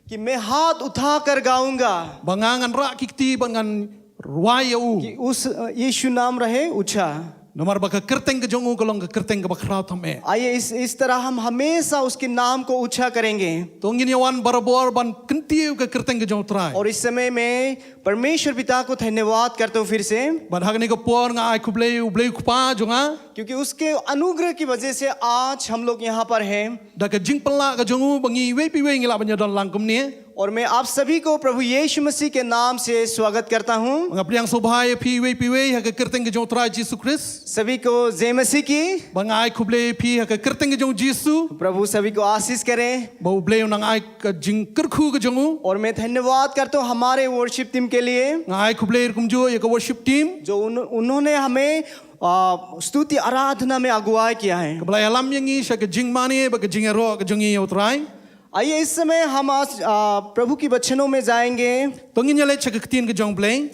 कि मैं हाथ उठाकर गाऊंगा। Ba nga ngan rah ki kti bad ngan rwai ïa u. कि उस, अ, यीशु नाम रहे ऊंचा। Namar ba ka kyrteng ka jong u ka long ka kyrteng kaba khraw tam eh. आइए इस, इस तरह हम हमेशा उसके नाम को ऊंचा करेंगे। To ngin ïa wan barabor ban kyntiew ka kyrteng ka jong U Trai. और इस समय मैं परमेश्वर पिता को धन्यवाद करता हूँ फिर से। Bad ha kane ka por nga ai khublei ïa U Blei U Kpa jong nga. क्योंकि उसके अनुग्रह की वजह से आज हम लोग यहाँ पर हैं। Da ka jingpynlah ka jong u ba ngi iwei pa iwei ngi lah ban ïadon lang kumne. और मैं आप सभी को प्रभु यीशु मसीह के नाम से स्वागत करता हूँ। Nga pdiang sngewbha ïa phi iwei pa iwei ha ka kyrteng ka jong U Trai Jisu Khrist. सभी को जय मसीह की। Bad nga ai khublei ïa phi ha ka kyrteng ka jong U Jisu. प्रभु सभी को आशीष करें। Ba U Blei un nang ai ka jingkyrkhu ka jong u. और मैं धन्यवाद करता हूँ हमारे वर्शिप टीम के लिए, Nga ai khublei ruh kumjuh ïa ka worship team. जो उन, उन्होंने हमें आ, स्तुति आराधना में अगुवाई किया है। Kaba la ïalam ïa ngi sha ka jingmane bad ka jingïaroh ka jong ngi ïa U Trai. आइए, इस समय हम आज आ, प्रभु की वचनों में जाएंगे। To ngin ïaleit sha ka ktien ka jong U Blei.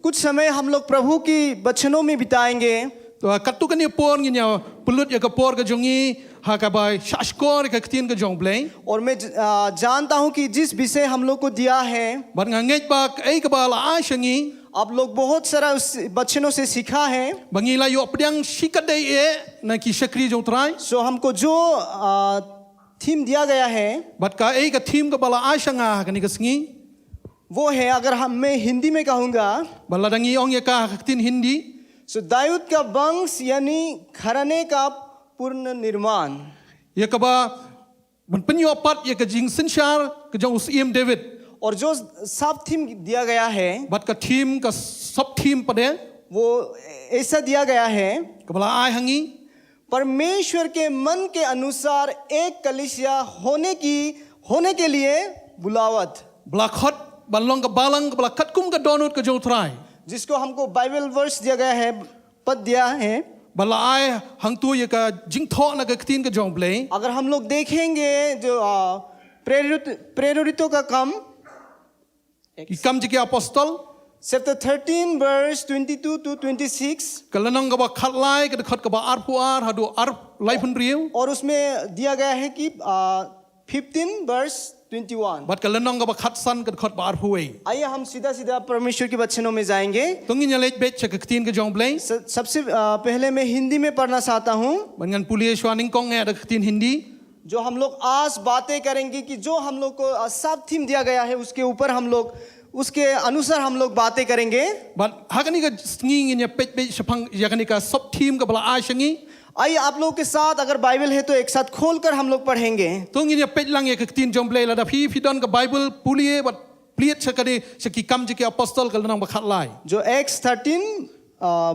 कुछ समय हम लोग प्रभु की वचनों में बिताएंगे। To katto katne por ngin ïa pynlut ïa ka por ka jong ngi ha kaba shahshkor ïa ka ktien ka jong U Blei. और मैं ज- आ, जानता हूँ कि जिस विषय हम लोग को दिया है, Bad nga ngeit ba kaei kaba la ai sha ngi. आप लोग बहुत सारा उस वचनों से सीखा है। Ba ngi la ïoh pdiang shikatdei eh na ki shakri jong U Trai. सो हमको जो आ, थीम दिया गया है, Bad kaei ka theme kaba la ai sha nga ha kane ka sngi. वो है, अगर हम मैं हिंदी में कहूँगा, Bad lada ngi ong ïa ka ha ka ktien Hindi. सो दाऊद का वंश यानी घराने का पुनर्निर्माण। Ïa kaba ban pynïoh pat ïa ka jingsynshar ka jong u Syiem David. और जो सब थीम दिया गया है, Bad ka theme ka sub theme pat eh. वो ऐसा दिया गया है, Kaba la ai ha ngi. परमेश्वर के मन के अनुसार एक कलीसिया होने की होने के लिए बुलावत। Ba la khot ban long ka balang kaba la katkum ka dohnud ka jong U Trai. जिसको हमको बाइबल वर्स दिया गया है, पद दिया है। Ba la ai hangto ïa ka jingthoh na ka ktien ka jong U Blei. अगर हम लोग देखेंगे जो आ, प्रेरित प्रेरितों का काम, Ki Kam jong ki Apostol. Chapter thirteen verse twenty two to twenty six. Ka lynnong kaba khatlai ka dkhot kaba arphew ar haduh ar laiphew hynriew. और उसमें दिया गया है कि fifteen verse twenty one. Bad ka lynnong kaba khatsan ka dkhot ba arphew wei. आइए, हम सीधा सीधा परमेश्वर के वचनों में जाएंगे। To ngin ïaleit beit sha ka ktien ka jong U Blei. स- सबसे आ, पहले मैं हिंदी में पढ़ना चाहता हूँ। Bad ngan pule shuwa nyngkong eh da ka ktien Hindi. जो हम लोग आज बातें करेंगे कि जो हम लोग को आ, सब थीम दिया गया है, उसके ऊपर हम लोग, उसके अनुसार हम लोग बातें करेंगे। Bad ha kane ka sngi ngin ïa peit beit shaphang ïa kane ka sub theme kaba la ai sha ngi. आइए, आप लोगों के साथ अगर बाइबल है तो एक साथ खोलकर हम लोग पढ़ेंगे। To ngin ïa peit lang ïa ka ktien jong U Blei. Lada phi phi don ka Baibl, pule bad plied sha kane, sha Ki Kam jong ki Apostol ka lynnong ba khatlai. जो Acts thirteen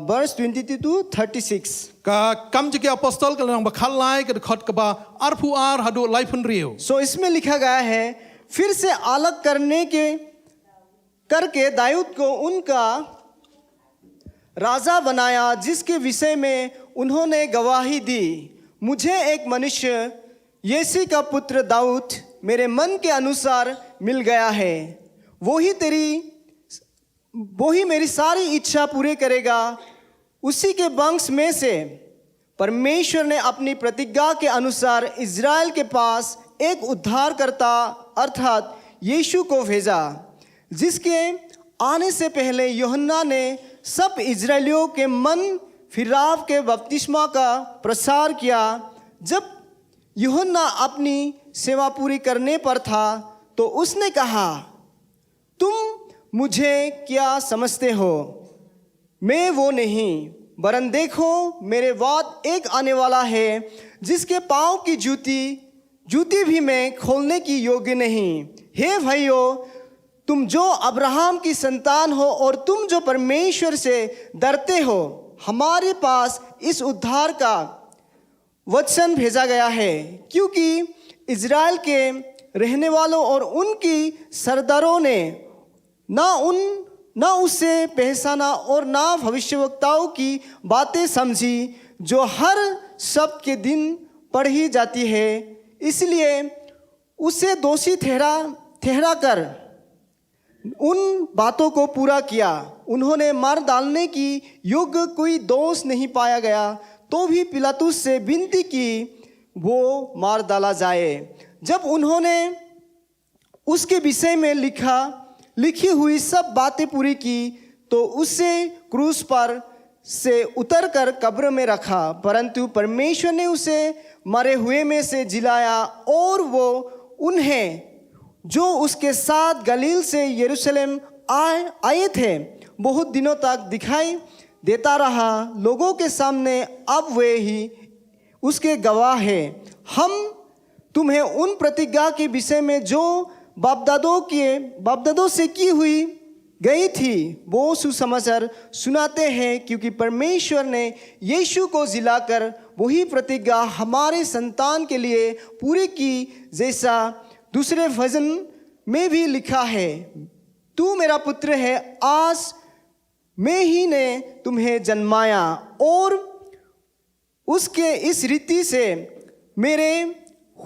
verse twenty two to thirty six. Ka Kam jong ki Apostol ka lynnong ba khatlai ka dkhot kaba arphew ar haduh laiphew hynriew. सो इसमें लिखा गया है, फिर से अलग करने के करके दाऊद को उनका राजा बनाया, जिसके विषय में उन्होंने गवाही दी, मुझे एक मनुष्य यिशै का पुत्र दाऊद मेरे मन के अनुसार मिल गया है। वही तेरी वही मेरी सारी इच्छा पूरे करेगा। उसी के वंश में से परमेश्वर ने अपनी प्रतिज्ञा के अनुसार इज़राइल के पास एक उद्धारकर्ता अर्थात यीशु को भेजा, जिसके आने से पहले यूहन्ना ने सब इज़राइलियों के मन फिराव के बपतिस्मा का प्रचार किया। जब यूहन्ना अपनी सेवा पूरी करने पर था, तो उसने कहा, तुम मुझे क्या समझते हो? मैं वो नहीं, वरन देखो, मेरे बाद एक आने वाला है, जिसके पाँव की जूती जूती भी मैं खोलने की योग्य नहीं। हे भाइयों, तुम जो अब्राहम की संतान हो और तुम जो परमेश्वर से डरते हो, हमारे पास इस उद्धार का वचन भेजा गया है, क्योंकि इज़राइल के रहने वालों और उनकी सरदारों ने ना उन ना उसे पहचाना और ना भविष्यवक्ताओं की बातें समझी, जो हर सब्त के दिन पढ़ी जाती है। इसलिए उसे दोषी ठहरा ठहरा कर उन बातों को पूरा किया। उन्होंने मार डालने की योग्य कोई दोष नहीं पाया गया, तो भी पिलातुस से विनती की वो मार डाला जाए। जब उन्होंने उसके विषय में लिखा लिखी हुई सब बातें पूरी की, तो उसे क्रूस पर से उतरकर कब्र में रखा। परंतु परमेश्वर ने उसे मरे हुए में से जिलाया, और वो उन्हें जो उसके साथ गलील से यरूशलेम आए आए थे, बहुत दिनों तक दिखाई देता रहा। लोगों के सामने अब वे ही उसके गवाह हैं। हम तुम्हें उन प्रतिज्ञा के विषय में जो बाप दादों के बाप दादों से की हुई गई थी, वो सुसमाचार सुनाते हैं, क्योंकि परमेश्वर ने यीशु को जिलाकर वही प्रतिज्ञा हमारे संतान के लिए पूरी की, जैसा दूसरे भजन में भी लिखा है, "तू मेरा पुत्र है, आज मैं ही ने तुम्हें जन्माया।" और उसके इस रीति से मेरे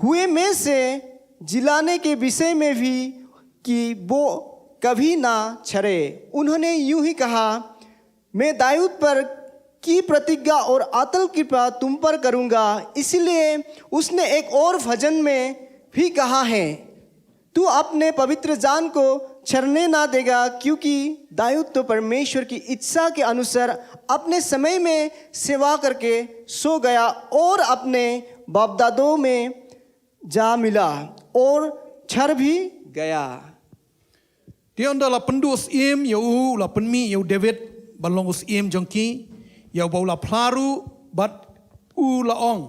हुए में से जिलाने के विषय में भी, कि वो कभी ना छरे। उन्होंने यूं ही कहा, "मैं दाऊद पर की प्रतिज्ञा और अटल कृपा तुम पर करूंगा।" इसलिए उसने एक और भजन में भी कहा है, "तू अपने पवित्र जन को छरने ना देगा, क्योंकि दाऊद तो परमेश्वर की इच्छा के अनुसार अपने समय में सेवा करके सो गया और अपने बापदादों में जा मिला और छर भी गया।" Te ynda la pynduh syiem ïa u, la pynmih ïa u David ban long u syiem jong ki, ïa uba u la phla ruh bad u la ong,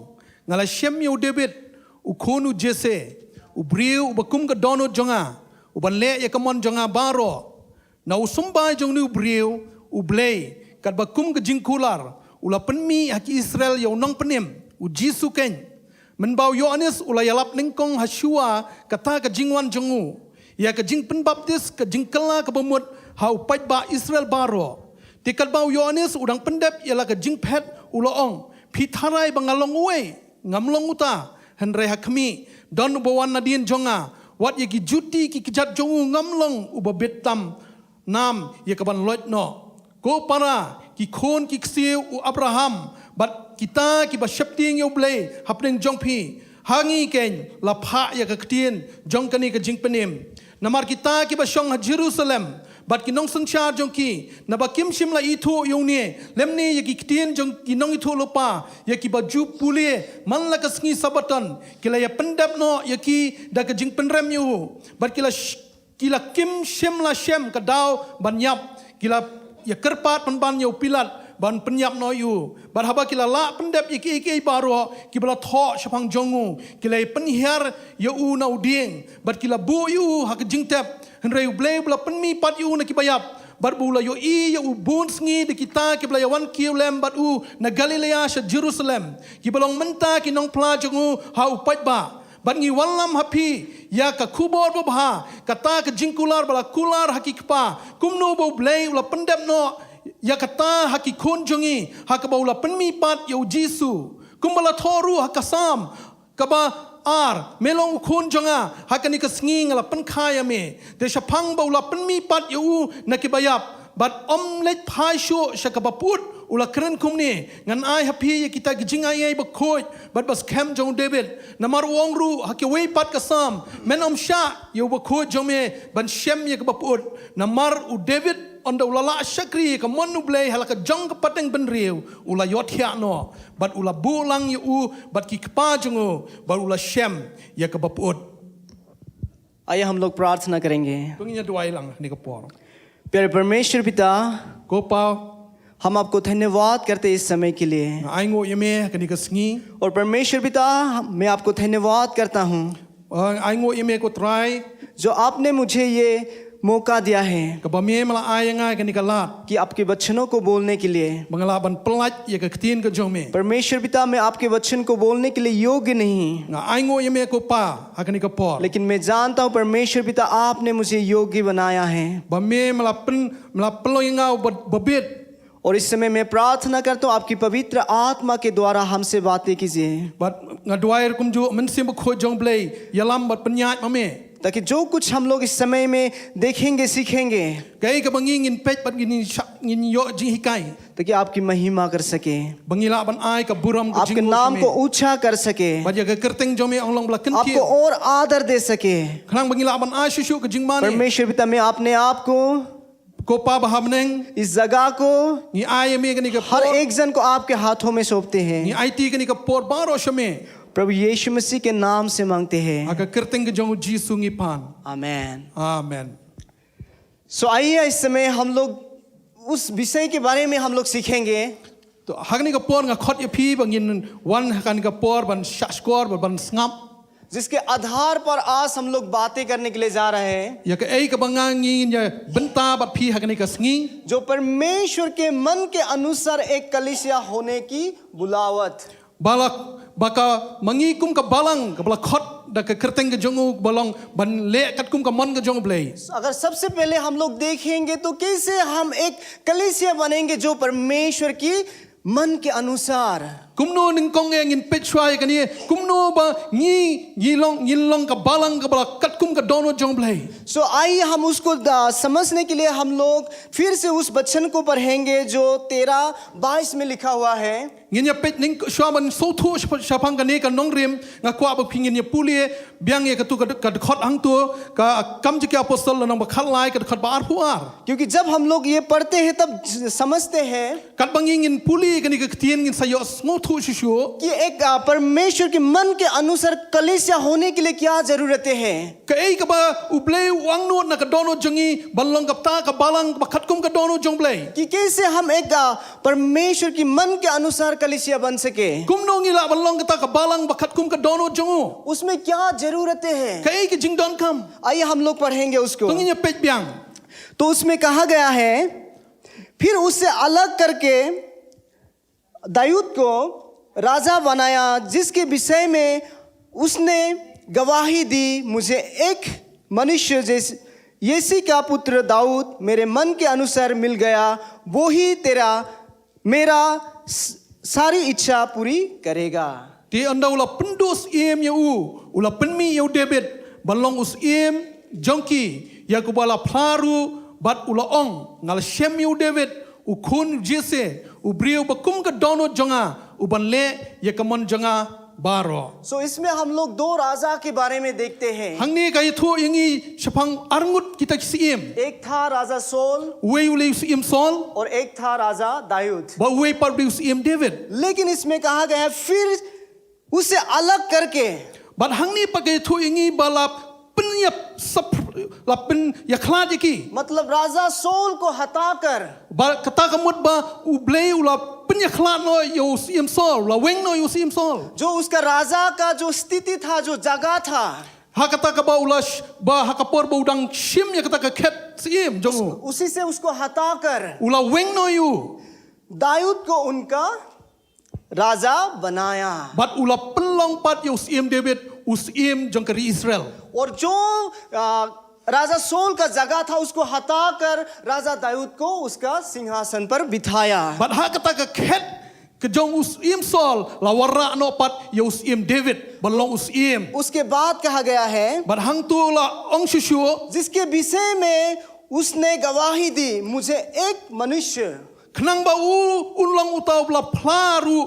"Nga la shem ïa u David, u khun u Jesse, u briew uba kum ka dohnud jong nga, uban leh ïa ka mon jong nga baroh. Na u symbai jong une u briew U Blei, katba kum ka jingkular, u la pynmih ha ki Israel ïa u Nongpynim, u Jisu keiñ. Mynba u Ïoannis u la ïalap nyngkong ha shuwa kata ka jingwan jong u, ïa ka jingpynbaptis ka jingkylla kaba mut ha u paidbah Israel baroh. Te katba u Ïoannis u dang pyndep ïa la ka jingphet, u la ong, 'Phi tharai ba nga long uwei? Ngam long uta. Hynrei ha khmih, don uba wan nadien jong nga, wat ïa ki juti ki kjat jong u ngam long uba bit tam nam ïa kaban loit noh.' Ko para, ki khun ki ksiew u Abraham, bad kita kiba sheptieng ïa U Blei hapdeng jong phi, ha ngi keiñ la phah ïa ka ktien jong kane ka jingpynim. Namar kita kiba shong ha Jerusalem bad ki nongsynshar jong ki, naba kim shym la ithuh ïa une lymne ïa ki ktien jong ki nongïathuhlypa, ïa kiba ju pule man la ka sngi Sabbaton, ki la ïa pyndep noh ïa ki da ka jingpynrem ïa u, bad ki la sh- ki la kim shym la shem ka daw ban ïap, ki la ïa kyrpad pynban ïa u Pilat ban pynïap noh ïa u. Bad haba ki la lah pyndep ïa kiei kiei baroh kiba la thoh shaphang jong u, ki la ïa pynhiar ïa u na u dieng, bad ki la buh ïa u ha ka jingtep. Hynrei U Blei uba la pynmihpat ïa u na kiba ïap, bad ba u la ïohi ïa u bun sngi da kita kiba la ïa wan kiew lem bad u na Galilea sha Jerusalem, kiba long mynta ki nongphla jong u ha u paidbah. Bad ngi wallam ha phi ïa ka khubor babha, kata ka jingkular ba la kular ha ki kpa, kumno ba U Blei u la pyndep noh ïa kata ha ki khun jong ngi, ha kaba u la pynmihpat ïa u Jisu. Kumba la thoh ruh ha ka Salm kaba ar, "Me long u khun jong nga, ha kane ka sngi nga la pynkha ïa me." Te shaphang ba u la pynmihpat ïa u na kiba ïap, bad ym leit phai shuh sha kaba pyut, u la kren kumne, "Ngan ai ha phi ïa kita ki jingai ei bakhuid bad ba skhem jong u David." Namar u ong ruh ha kiwei pat ka Salm, "Men ym shah ïa u bakhuid jong me ban shem ïa kaba pyut." Namar u David, ynda u la lah shakri ïa ka mon U Blei ha la ka jong ka pateng bynriew, u la ïohthiah noh, bad u la buh lang ïa u bad ki kpa jong u, bad u la shem ïa kaba pyut. आइए हम लोग प्रार्थना करेंगे। To ngin ïa duwai lang ha kane ka por. प्यारे परमेश्वर पिता, Ko Pa, हम आपको धन्यवाद करते हैं इस समय के लिए। Nga ainguh ïa me ha kane ka sngi. और परमेश्वर पिता, हम- मैं आपको धन्यवाद करता हूँ, Nga ainguh ïa me ko Trai, जो आपने मुझे ये मौका दिया है kaba me me la ai ïa nga ha kane ka lad, कि आपके वचनों को बोलने के लिए। Ba nga lah ban pyllait ïa ka ktien ka jong me. परमेश्वर पिता, मैं आपके वचन को बोलने के लिए योग्य नहीं, Nga ainguh ïa me ko Pa ha kane ka por. लेकिन मैं जानता हूँ परमेश्वर पिता, आपने मुझे योग्य बनाया है। Ba me me la pyn- me la pynlong ïa nga uba bit. और इस समय मैं प्रार्थना करता हूँ, आपकी पवित्र आत्मा के द्वारा हमसे बातें कीजिए। Bad nga duwai ruh kumjuh, Mynsiem Bakhuid jong U Blei ïalam bad pynïaid ma me, ताकि जो कुछ हम लोग इस समय में देखेंगे, सीखेंगे, kaei kaba ngi ngin peit bad ngin sha- ngin ïoh jinghikai, ताकि आपकी महिमा कर सके, ba ngi lah ban ai ka burom ka jingkyrkhu sha me, आपके नाम को ऊंचा कर सके, bad ïa ka kyrteng jong me ong long ba la kynthih, आपको और आदर दे सके। Khnang ba ngi lah ban ai shuh shuh ka jingmane. परमेश्वर पिता, मैं अपने आप को, Ko Pa ba ha bneng, इस जगह को, ngi ai ïa me kane ka por, हर एक जन को आपके हाथों में सौंपते हैं। Ngi aiti kane ka por baroh sha me. प्रभु यीशु मसीह के नाम से मांगते हैं। Ha ka kyrteng ka jong u Jisu ngi pan. आमेन। Amen. So आइए, इस समय हम लोग उस विषय के बारे में हम लोग सीखेंगे। To ha kane ka por nga khot ïa phi ba ngin wan ha kane ka por ban shahshkor, ban, ban sngap. जिसके आधार पर आज हम लोग बातें करने के लिए जा रहे हैं, Ïa kaei kaba nga ngi ïa bynta bad phi ha kane ka sngi. जो परमेश्वर के मन के अनुसार एक कलीसिया होने की बुलावत। Ba la, ba ka ma ngi kum ka balang kaba la khot da ka kyrteng ka jong u ba long ban leh katkum ka mon ka jong U Blei. अगर सबसे पहले हम लोग देखेंगे तो कैसे हम एक कलीसिया बनेंगे जो परमेश्वर की मन के अनुसार। Kumno nyngkong eh ngin peit shuwa ïa kane, kumno ba ngi, ngi long, ngin long ka balang kaba la katkum ka dohnud jong U Blei. सो आइए हम उसको द- समझने के लिए हम लोग फिर से उस वचन को पढ़ेंगे जो तेरह बाईस में लिखा हुआ है। Ngin ïa peit nyngkong shuwa ban sngewthuh shap- shaphang kane ka nongrim, nga kwah ba phi ngin ïa pule biang ïa katu ka, ka dkhot hangtu, ka Kam Jong ki Apostol lynnong ba khatlai ka dkhot ba arphew ar. क्योंकि जब हम लोग ये पढ़ते हैं तब समझते हैं Katba ngi ngin pule kane ka ktien ngin sa ïoh sngewthuh shuh shuh. कि एक आ, परमेश्वर के मन के अनुसार कलीसिया होने के लिए क्या जरूरतें हैं। Kaei kaba U Blei u angnud na ka dohnud jong ngi ban long kata ka balang ba katkum ka dohnud jong U Blei. कि कैसे हम एक आ, परमेश्वर के मन के अनुसार कलीसिया बन सके। Kumno ngi lah ban long kata ka balang ba katkum ka dohnud jong u. उसमें क्या जरूरतें हैं। Kaei ka jingdonkam. आइए हम लोग पढ़ेंगे उसको। To ngin ïa peit biang. तो उसमें कहा गया है, फिर उससे अलग करके दाऊद को राजा बनाया, जिसके विषय में उसने गवाही दी, मुझे एक मनुष्य जैसे यिशै का पुत्र दाऊद मेरे मन के अनुसार मिल गया, वो ही तेरा मेरा स- सारी इच्छा पूरी करेगा। Te ynda u la pynduh syiem ïa u, u la pynmih ïa u David ban long u syiem jong ki, ïa kaba la phla ruh bad u la ong, nga la shem ïa u David, u khun u Jesse, u briew ba kum ka dohnud jong nga, u ban leh ïa ka mon jong nga baroh. सो इसमें हम लोग दो राजा के बारे में देखते हैं। Hangne ka ïathuh ïa ngi shaphang arngut kita ki syiem. एक था राजा शाऊल Uwei u lei u syiem Saul, और एक था राजा Dawood. bad uwei pat u lei u syiem David. लेकिन इसमें कहा गया है, फिर उसे अलग करके, Bad hangne pat ka ïathuh ïa ngi ba la pynïap sap, la pynïakhlad ïa ki. मतलब राजा शाऊल को हटाकर, Ba kata ka mut ba U Blei u la pynïakhlad noh ïa u syiem Saul, la weng noh ïa u syiem Saul. जो उसका राजा का जो स्थिति था, जो जगह था, Ha kata kaba u la sh- ba ha ka por ba u dang shim ïa kata ka khet syiem jong u, उसी से उसको हटाकर u la weng noh ïa u. Dawood को उनका राजा बनाया। Bad u la pynlong pat ïa u syiem David u syiem jong ka ri Israel. और जो आ, राजा शाऊल का जगह था, उसको हटाकर राजा दाऊद को उसका सिंहासन पर बिठाया। Bad ha kata ka khet ka jong u syiem Saul la wanrah noh pat ïa u syiem David ban long u syiem. उसके बाद कहा गया है, Bad hangtu la ong shuh shuh, जिसके विषय में उसने गवाही दी, मुझे एक मनुष्य, khnang ba u un long uta u ba la phla ruh,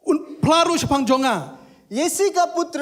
un phla ruh shaphang jong nga. यिशै का पुत्र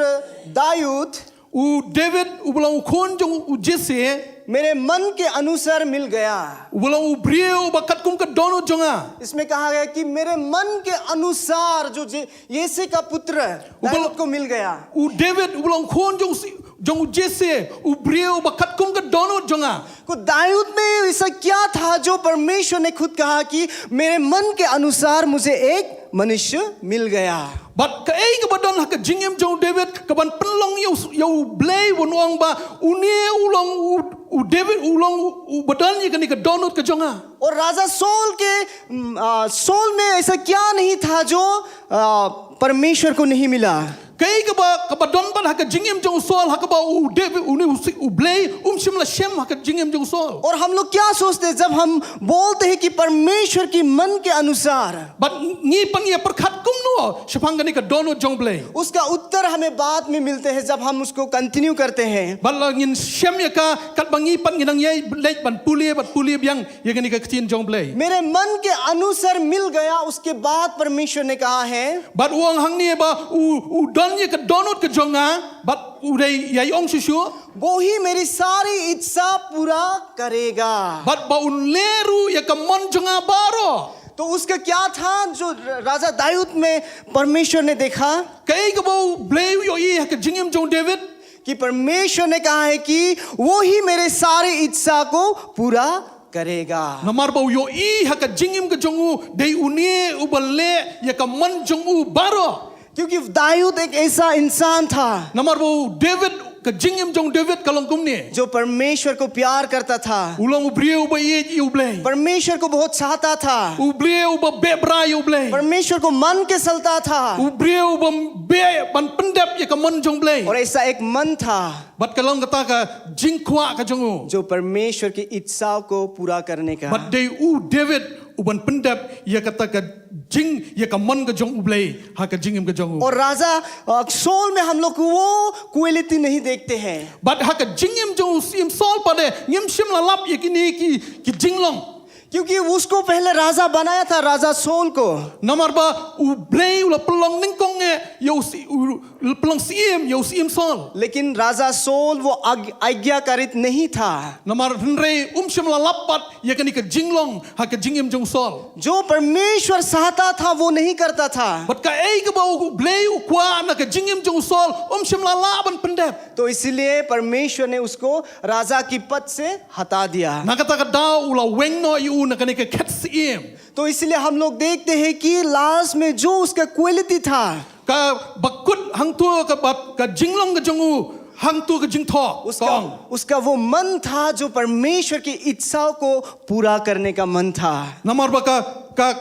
Dawood, U David u ba long u khun jong u Jesse, मेरे मन के अनुसार मिल गया। u ba long u briew ba katkum ka dohnud jong nga. इसमें कहा गया कि मेरे मन के अनुसार जो जे- यिशै का पुत्र वो बोलो- दाऊद को मिल गया। U David u ba long u khun jong u si- jong u Jesse, u briew ba katkum ka dohnud jong nga. को दाऊद में ऐसा क्या था जो परमेश्वर ने खुद कहा कि मेरे मन के अनुसार मुझे एक मनुष्य मिल गया। Bad kaei kaba don ha ka jingim jong u David kaban pynlong ïa u, ïa U Blei u ban ong ba une u long u, u David u long u, u ba don ïa kane ka dohnud ka jong nga. और राजा शाऊल के, उम, आ, शाऊल में ऐसा क्या नहीं था जो, आ, परमेश्वर को नहीं मिला। Kaei kaba, kaba don pat ha ka jingim jong u Saul, ha kaba u David, une u si- U Blei um shym la shem ha ka jingim jong u Saul. और हम लोग क्या सोचते हैं जब हम बोलते हैं कि परमेश्वर की मन के अनुसार? Bad ngi pat ngi ïa pyrkhat kumno shaphang kane ka dohnud jong U Blei? उसका उत्तर हमें बाद में मिलते हैं जब हम उसको कंटिन्यू करते हैं। Bad la ngin shem ïa ka katba ngi pat ngi nang ïai leit ban pule bad pule biang ïa kane ka ktien jong U Blei. मेरे मन के अनुसार मिल गया, उसके बाद परमेश्वर ने कहा है, Bad u ong hangne ba u, u don ïa ka dohnud ka jong nga, bad u dei ïai ong shuh shuh, वो ही मेरी सारी इच्छा पूरा करेगा। Bad ba un leh ruh ïa ka mon jong nga baroh. तो उसका क्या था जो राजा दाऊद में परमेश्वर ने देखा? Kaei kaba U Blei u ïohi ha ka jingim jong u David? कि परमेश्वर ने कहा है कि वो ही मेरे सारी इच्छा को पूरा करेगा। Namar ba u ïohi ha ka jingim ka jong u, dei une u ba leh ïa ka mon jong u baroh. क्योंकि दाऊद एक ऐसा इंसान था Namar ba u David, ka jingim jong u David ka long kumne. जो परमेश्वर को प्यार करता था, U long u briew ba ïeit ïa u Blei. परमेश्वर को बहुत चाहता था, U briew ba beh bra ïa u Blei. परमेश्वर को मन के चलता था, U briew ba beh ban pyndep ïa ka mon jong u Blei. और ऐसा एक मन था Bad ka long kata ka jingkwah ka jong u. जो परमेश्वर की इच्छाओं को पूरा करने का। Bad dei u David u ban pyndep ïa kata ka jing, ïa ka mon ka jong u Blei ha ka jingim ka jong u. और राजा अ, शाऊल में हम लोग वो क्वालिटी नहीं देखते हैं, Bad ha ka jingim jong u Syiem Saul pat de ngim shym la lap ïa kine ki, ki jinglong. क्योंकि उसको पहले राजा बनाया था, राजा शाऊल को। Namar ba u Blei u la pynlong nyngkong eh ïa u sy-, u la pynlong syiem ïa u Syiem Saul. लेकिन राजा शाऊल वो आग-, आज्ञाकारित नहीं था। Namar hynrei um shym la lap pat ïa kane ka jinglong ha ka jingim jong u Saul. जो परमेश्वर चाहता था वो नहीं करता था। Bad kaei kaba u Blei u kwah na ka jingim jong u Saul um shym la lah ban pyndep. तो इसीलिए परमेश्वर ने उसको राजा की पद से हटा दिया। Na kata ka daw u la weng noh ïa u na kane ka khet syiem. तो इसलिए हम लोग देखते हैं कि लास्ट में जो उसका क्वालिटी था, Kaba kut hangto kaba ka jinglong ka jong u hangto ka jingthoh. उसका उसका वो मन था जो परमेश्वर की इच्छाओं को पूरा करने का मन था। Namar ba ka, ka,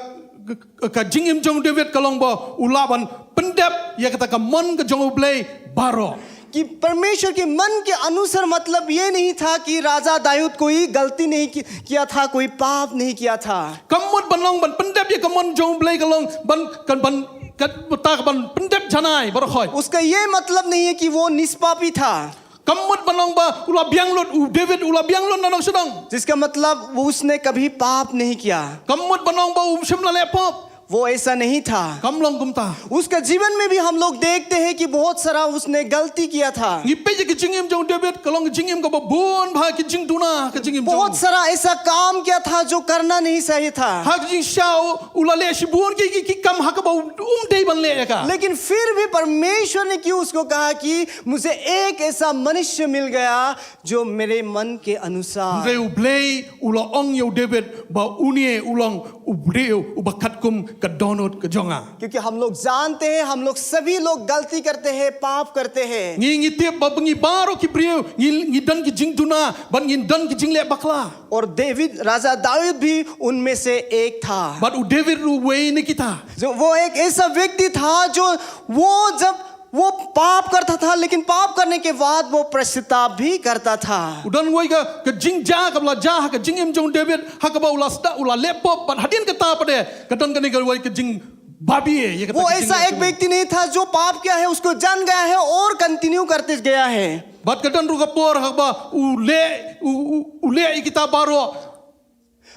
ka, ka jingim jong u David ka long ba u lah ban pyndep ïa kata ka mon ka jong u Blei baroh. कि परमेश्वर के मन के अनुसार मतलब ये नहीं था कि राजा दाऊद कोई गलती नहीं कि, किया था, कोई पाप नहीं किया था। Kam mut ban long ban pyndep ïa ka mon jong u Blei ka long ban, kan ban, kan ta ban pyndep janai baroh khoit. उसका ये मतलब नहीं है कि वो निष्पापी था, Kam mut ban long ba u la biang lut, u David u la biang lut na nong shnong. जिसका मतलब वो उसने कभी पाप नहीं किया। Kam mut ban long ba um shym la leh pop. वो ऐसा नहीं था। Kam long kumta. उसका जीवन में भी हम लोग देखते हैं कि बहुत सारा उसने गलती किया था। Ngi peit ïa ka jingim jong u David ka long ka jingim kaba bun bha ki jingduna ha ka jingim jong u. बहुत सारा ऐसा काम किया था जो करना नहीं चाहिए था। Ha ka jingshisha u, u la leh shibun ki, ki, ki kam ha kaba u, um dei ban leh ïa ka. लेकिन फिर भी परमेश्वर ने क्यों उसको कहा कि मुझे एक ऐसा मनुष्य मिल गया जो मेरे मन के अनुसार। Hynrei u Blei u la ong ïa u David ba une u long u briew uba katkum ka dohnud ka jong nga. क्योंकि हम लोग जानते हैं, हम लोग सभी लोग गलती करते हैं, पाप करते हैं। Ngi, ngi tip ba ngi baroh ki briew ngi, ngi don ki jingduna bad ngi don ki jingleh bakla. और दाऊद, राजा दाऊद भी उनमें से एक था। Bad u David ruh uwei na kita. जो वो एक ऐसा व्यक्ति था जो वो जब वो पाप करता था, लेकिन पाप करने के बाद वो पश्चाताप भी करता था। U don uwei ka, ka jingjia kaba la jia ha ka jingim jong u David ha kaba u la sdang, u la leh pop bad hadien kata pat de ka don kane ka uwei ka jingbabe ïa kata. वो ऐसा एक व्यक्ति नहीं था जो पाप किया है, उसको जान गया है और कंटिन्यू करते गया है। Bad ka don ruh ka por ha kaba u leh, u, u, u leh ïa kita baroh.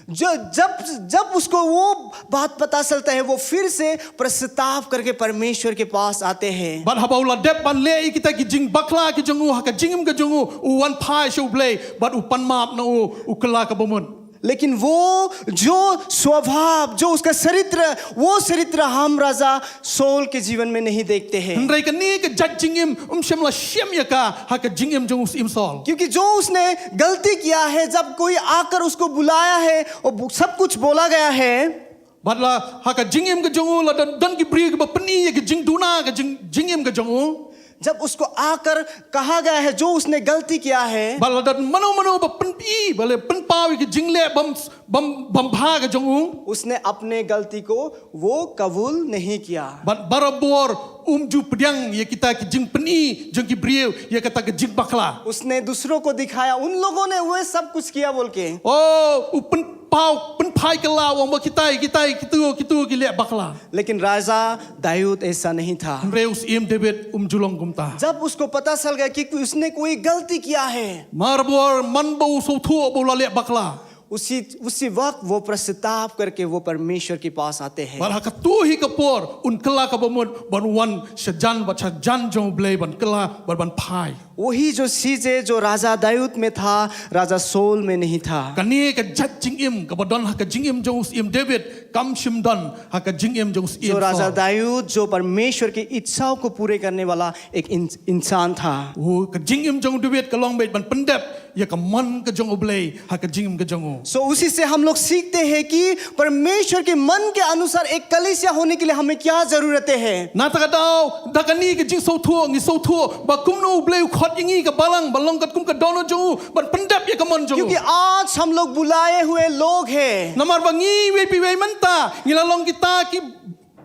जो जब जब उसको वो बात पता चलता है, वो फिर से पश्चाताप करके परमेश्वर के पास आते हैं। Bad haba u la dep ban leh ïa kita ki jingbakla ki jong u ha ka jingim ka jong u, u wan phai sha u Blei bad u pan map na u, u kylla ka bamut. लेकिन वो जो स्वभाव, जो उसका चरित्र, वो चरित्र हम राजा शाऊल के जीवन में नहीं देखते हैं। Hynrei kane ka jait jingim um shym la shem ïa ka ha ka jingim jong u Syiem Saul. क्योंकि जो उसने गलती किया है, जब कोई आकर उसको बुलाया है और सब कुछ बोला गया है, Bad la ha ka jingim ka jong u la don, don ki briew kiba pyni ïa ka jingduna ka jing, jingim ka jong u. जब उसको आकर कहा गया है जो उसने गलती किया है, Bad la don mano mano ba pynpaw, ba la pynpaw ïa ka jingleh bym, bym, bym bha ka jong u. उसने अपने गलती को वो कबूल नहीं किया। Bad barabor um ju pdiang ïa kita ki jingpyni jong ki briew ïa kata ka jingbakla. उसने दूसरों को दिखाया, उन लोगों ने वो सब कुछ किया बोल के। Oh, u pynpaw, pynphai kylla, u ong ba kitai, kitai, kitu, kitu ki leh bakla. लेकिन राजा दाऊद ऐसा नहीं था। Hynrei u Syiem David um ju long kumta. जब उसको पता चल गया कि उसने कोई गलती किया है, Barabor man ba u sngewthuh ba u la leh bakla. उसी उसी वक्त वो पश्चाताप करके वो परमेश्वर के पास आते हैं। Bad ha kato hi ka por un kylla ka bamut ban wan shajan bad shajan jong u Blei ban kylla bad ban phai. वही जो चीजें जो राजा दाऊद में था, राजा शाऊल में नहीं था। Kane ka jait jingim kaba don ha ka jingim jong u Syiem David kam shym don ha ka jingim jong u Syiem जो राजा Saul. दाऊद जो परमेश्वर की इच्छाओं को पूरे करने वाला एक इन, इंसान था। U, ka jingim jong u David ka long beit ban pyndep ïa ka mon ka jong U Blei ha ka jingim ka jong u. So उसी से हम लोग सीखते हैं कि परमेश्वर के मन के अनुसार एक कलीसिया होने के लिए हमें क्या जरूरत है। Na kata ka daw, da kane ka jingsngewthuh, ngi sngewthuh ba kumno U Blei u khot ïa ngi ka balang, ba long katkum ka dohnud jong u, ban pyndep ïa ka mon jong u. क्योंकि आज हम लोग बुलाए हुए लोग हैं। Namar ba ngi iwei pa iwei mynta, ngi la long kita ki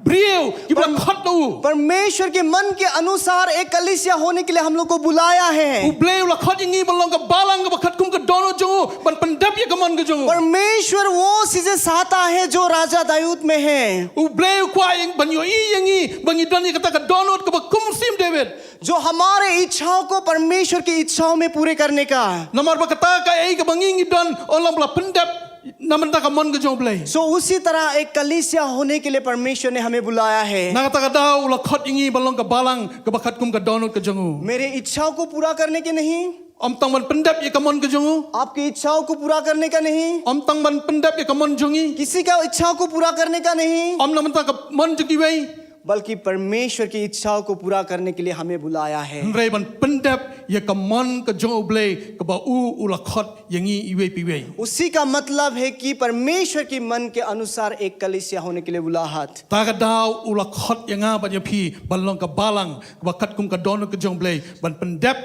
briew, kiba la khot da u. परमेश्वर के मन के अनुसार एक कलीसिया होने के लिए हम लोग को बुलाया है। U Blei u la khot ïa ngi ban long ka balang kaba katkum ka dohnud jong u, ban pyndep ïa ka mon ka jong u. परमेश्वर वो चीजें चाहता है जो राजा दाऊद में है। U Blei u kwah ïa, ban ïohi ïa ngi, ba ngi don ïa kata ka dohnud kaba kum u Syiem David. जो हमारे इच्छाओं को परमेश्वर की इच्छाओं में पूरे करने का। Namar ba kata kaei kaba ngi ngi don, u long ba la pyndep na bynta ka mon ka jong U Blei. So उसी तरह एक कलीसिया होने के लिए परमेश्वर ने हमें बुलाया है। Na kata ka daw u la khot ïa ngi ban long ka balang kaba katkum ka dohnud ka jong u. मेरे इच्छाओं को पूरा करने के नहीं। Ym tang ban pyndep ïa ka mon ka jong u. आपकी इच्छाओं को पूरा करने का नहीं। Ym tang ban pyndep ïa ka mon jong ngi. किसी का इच्छाओं को पूरा करने का नहीं। Ym na bynta ka mon jong kiwei. बल्कि परमेश्वर की इच्छाओं को पूरा करने के लिए हमें बुलाया है। Hynrei ban pyndep ïa ka mon ka jong U Blei kaba u u la khot ïa ngi iwei pa iwei. उसी का मतलब है कि परमेश्वर के मन के अनुसार एक कलीसिया होने के लिए बुलाहट। Ta ka daw u la khot ïa nga bad ïa phi ban long ka balang kaba katkum ka dohnud ka jong U Blei, ban pyndep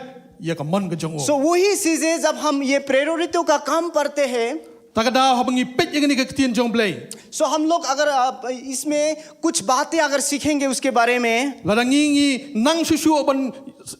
ïa ka mon ka jong u. So वही चीजें जब हम ये प्रेरितों का काम पढ़ते हैं, Ta ka daw haba ngi peit ïa kane ka ktien jong U Blei. So हम लोग अगर, अ, इसमें कुछ बातें अगर सीखेंगे उसके बारे में, Lada ngi ngi nang shuh shuh ban,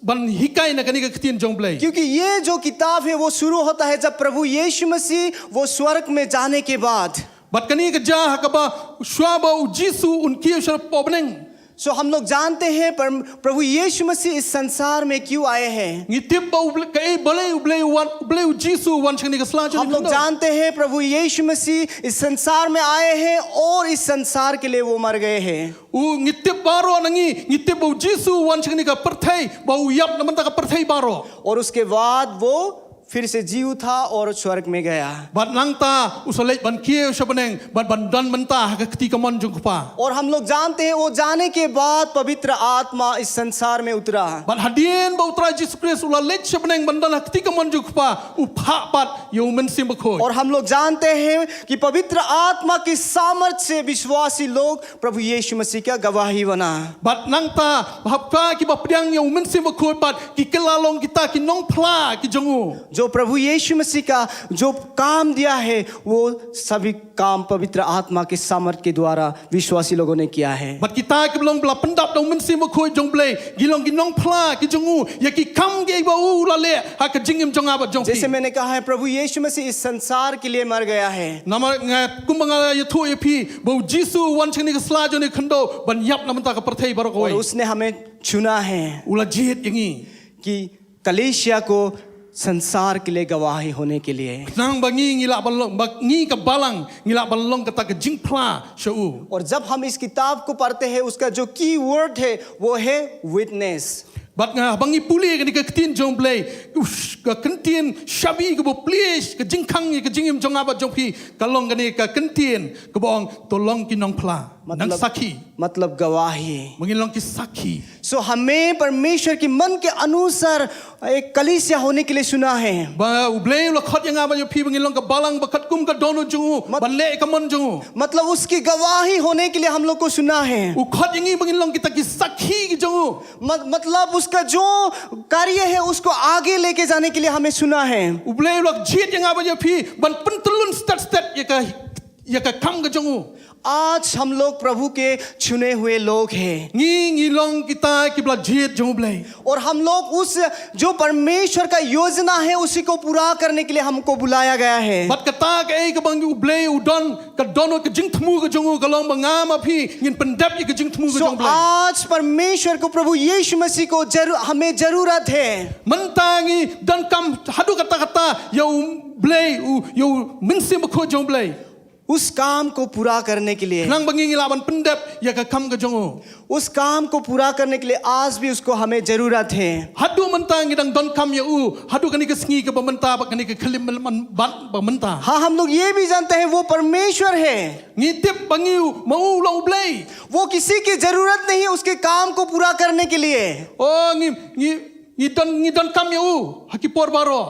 ban hikai na kane ka ktien jong U Blei. क्योंकि ये जो किताब है वो शुरू होता है जब प्रभु यीशु मसीह वो स्वर्ग में जाने के बाद। Bad kane ka jia ha kaba shuwa ba U Jisu un kiew sha poh bneng. So हम लोग जानते हैं पर प्रभु यीशु मसीह इस संसार में क्यों आए हैं। Ngi tip ba U Blei, kaei balei U Blei u wan, U Blei U Jisu u wan sha kane ka sla jong ngi. हम लोग जानते हैं प्रभु यीशु मसीह इस संसार में आए हैं और इस संसार के लिए वो मर गए हैं। U ngi tip baroh na ngi, ngi tip ba U Jisu u wan sha kane ka pyrthei, ba u ïap na bynta ka pyrthei baroh. और उसके बाद वो फिर से जी उठा और स्वर्ग में गया। Bad nangta u sa leit ban kiew sha bneng, bad ban don mynta ha ka kti kamon jong u Kpa. और हम लोग जानते हैं वो जाने के बाद पवित्र आत्मा इस संसार में उतरा। Bad hadien ba u Trai Jisu Khrist u la leit sha bneng ban don ha ka kti kamon jong u Kpa, u phah pat ïa u Mynsiem Bakhuid. और हम लोग जानते हैं कि पवित्र आत्मा की सामर्थ से विश्वासी लोग प्रभु यीशु मसीह का गवाही बना। Bad nangta ha ka kiba pdiang ïa u Mynsiem Bakhuid pat ki kylla long kita ki nongphla ki jong u. जो प्रभु यीशु मसीह का जो काम दिया है वो सभी काम पवित्र आत्मा के सामर्थ के द्वारा विश्वासी लोगों ने किया है। Bad kita kiba long ba la pyndap da u Mynsiem Bakhuid jong U Blei, ki long ki nongphla ki jong u ïa ki kam kiba u la leh ha ka jingim jong nga bad jong phi. जैसे मैंने कहा है, प्रभु यीशु मसीह इस संसार के लिए मर गया है। Namar nga, kumba nga la ïathuh ïa phi, ba U Jisu u wan sha kane ka sla jong kane ka khyndew ban ïap na bynta ka pyrthei baroh kawei. और उसने हमें चुना है। U la jied ïa ngi. कि कलीसिया को संसार के लिए गवाही होने के लिए। Khnang ba ngi ngi lah ban long, ba ngi ka balang ngi lah ban long kata ka jingphla sha u. और जब हम इस किताब को पढ़ते हैं, उसका जो की वर्ड है, वो है witness. Bad nga, haba ngi pule kane ka ktien jong U Blei, ush, ka kyntien shabi kaba plie ka jingkhang ïa ka jingim jong nga bad jong phi, ka long kane ka kyntien kaba ong to long ki nongphla. Nang मतलब, sakhi. मतलब गवाही। Ba ngin long ki sakhi. So हमें परमेश्वर के मन के अनुसार एक कलीसिया होने के लिए चुना है। Ba U Blei u la khot ïa nga bad ïa phi ba ngin long ka balang ba katkum ka dohnud jong u, मत- ban leh ïa ka mon jong u. मतलब उसकी गवाही होने के लिए हम लोग को चुना है। U khot ïa ngi ba ngin long kita ki sakhi ki jong u. मत-, मतलब उसका जो कार्य है उसको आगे लेके जाने के लिए हमें चुना है। U Blei u la jied ïa nga bad ïa phi ban pyntyllun stet stet ïa ka, ïa ka kam ka jong u. आज हम लोग प्रभु के चुने हुए लोग हैं। Ngi ngi long kita kiba la jied jong U Blei. और हम लोग उस जो परमेश्वर का योजना है उसी को पूरा करने के लिए हमको बुलाया गया है। Bad kata kaei kaba U Blei u don, ka dohnud ka jingthmu ka jong u ka long ba nga ma phi ngin pyndep ïa ka jingthmu ka jong U Blei. So आज परमेश्वर को, प्रभु यीशु मसीह को जरू-, हमें जरूरत है। Mynta ngi donkam haduh katta katta ïa U Blei, u, ïa u Mynsiem Bakhuid jong U Blei. उस काम को पूरा करने के लिए। Khnang ba ngi ngi lah ban pyndep ïa ka kam ka jong u. उस काम को पूरा करने के लिए आज भी उसको हमें जरूरत है। Haduh mynta ngi dang donkam ïa u, haduh kane ka sngi kaba mynta bad kane ka khyllipmat ba mynta. हाँ, हम लोग ये भी जानते हैं वो परमेश्वर है। Ngi tip ba ngi u, ma u long U Blei. वो किसी की जरूरत नहीं है उसके काम को पूरा करने के लिए। O ngi, ngi, ngi don, ngi donkam ïa u ha ki por baroh.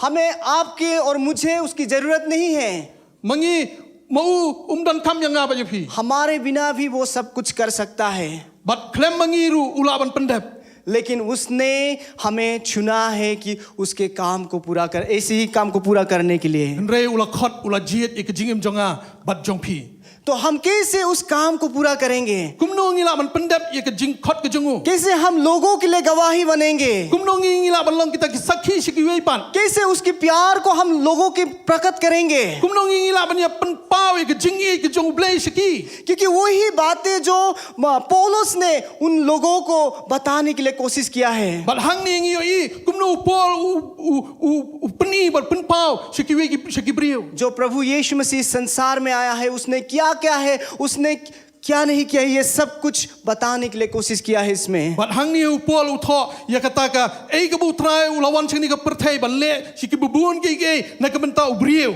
हमें आपके और मुझे उसकी जरूरत नहीं है। Ma ngi, ma u um donkam ïa nga bad ïa phi. हमारे बिना भी वो सब कुछ कर सकता है। Bad khlem ma ngi ruh u lah ban pyndep. लेकिन उसने हमें चुना है कि उसके काम को पूरा कर, ऐसे ही काम को पूरा करने के लिए। Hynrei u la khot, u la jied ïa ka jingim jong nga bad jong phi. तो हम कैसे उस काम को पूरा करेंगे? Kumno ngi lah ban pyndep ïa ka jingkhot ka jong u? कैसे हम लोगों के लिए गवाही बनेंगे? Kumno ngi, ngi lah ban long kita ki sakhi sha kiwei pat? कैसे उसके प्यार को हम लोगों के प्रकट करेंगे? Kumno ngi, ngi lah ban ïa pynpaw ïa ka jingïeit ka jong U Blei sha ki? क्योंकि वही बातें जो म- पौलुस ने उन लोगों को बताने के लिए कोशिश किया है। Bad hangne ngi ïohi kumno u Paul u, u, u, u pyni bad pynpaw sha kiwei ki, sha ki briew. जो प्रभु यीशु मसीह संसार में आया है, उसने क्या क्या है, उसने क्या नहीं किया है, ये सब कुछ बताने के लिए कोशिश किया है इसमें। Bad hangne u Paul u thoh ïa kata ka, ei kaba u Trai u la wan sha kane ka pyrthei ban leh sha kiba bun kiei kiei na ka bynta u briew.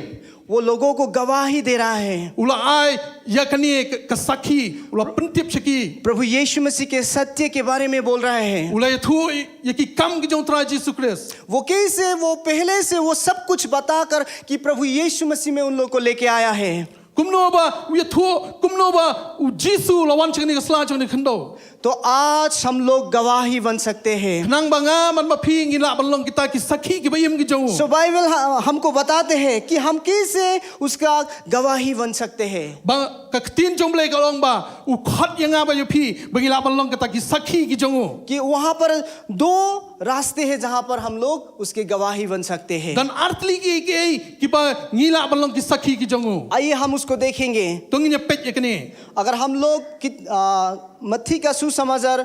वो लोगों को गवाही दे रहा है। U la ai ïa kane ka, ka sakhi, u la pyntip sha ki. प्रभु यीशु मसीह के सत्य के बारे में बोल रहा है। U la ïathuh ïa ki kam ki jong u Trai Jisu Khrist. वो कैसे, वो पहले से वो सब कुछ बताकर कि प्रभु यीशु मसीह में उन लोगों को लेके आया है। Kumno ba u ïathuh, kumno ba u Jisu u la wan sha kane ka sla, sha kane ka khyndew. तो आज हम लोग गवाही बन सकते हैं। Khnang ba nga bad ma phi ngi lah ban long kita ki sakhi kiba im ki jong u. So Bible ह- हमको बताते हैं कि हम कैसे उसका गवाही बन सकते हैं। Ba ka ktien jong U Blei ka ong ba u khot ïa nga bad ïa phi ba ngi lah ban long kita ki sakhi ki jong u. कि वहां पर दो रास्ते हैं जहां पर हम लोग उसकी गवाही बन सकते हैं। Don ar tylli kiei kiei kiba ngi lah ban long ki sakhi ki jong u. आइए हम उसको देखेंगे। To ngin ïa peit ïa kane. अगर हम लोग कित- आ, मत्ती का सुसमाचार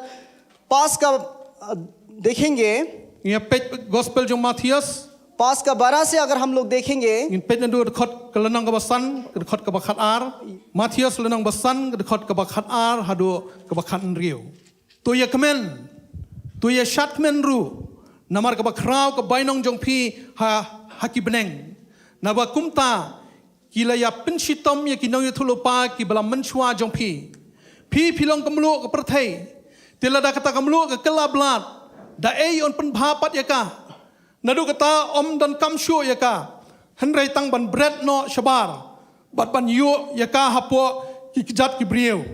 पांच का आ, देखेंगे, Ngin ïa peit Gospel jong u Mathaios. पांच का बारह से अगर हम लोग देखेंगे, Ngin peit naduh dkhot ka lynnong kaba san, ka dkhot kaba khatar. Mathaios lynnong ba san, ka dkhot kaba khatar haduh kaba khathynriew. To ïakmen, to ïashadkmen ruh, namar kaba khraw ka bainong jong phi ha, ha ki bneng. Naba kumta ki la ïa pynshitom ïa ki nongïathuhlypa kiba la mynshuwa jong phi. Phi phi long ka mluh ka pyrthei. Te lada kata ka mluh ka kylla blad, da ei yn pynbha pat ïa ka? Naduh kata ym donkam shuh ïa ka, hynrei tang ban bret noh shabar bad ban ïuh ïa ka hapoh ki kjat ki briew.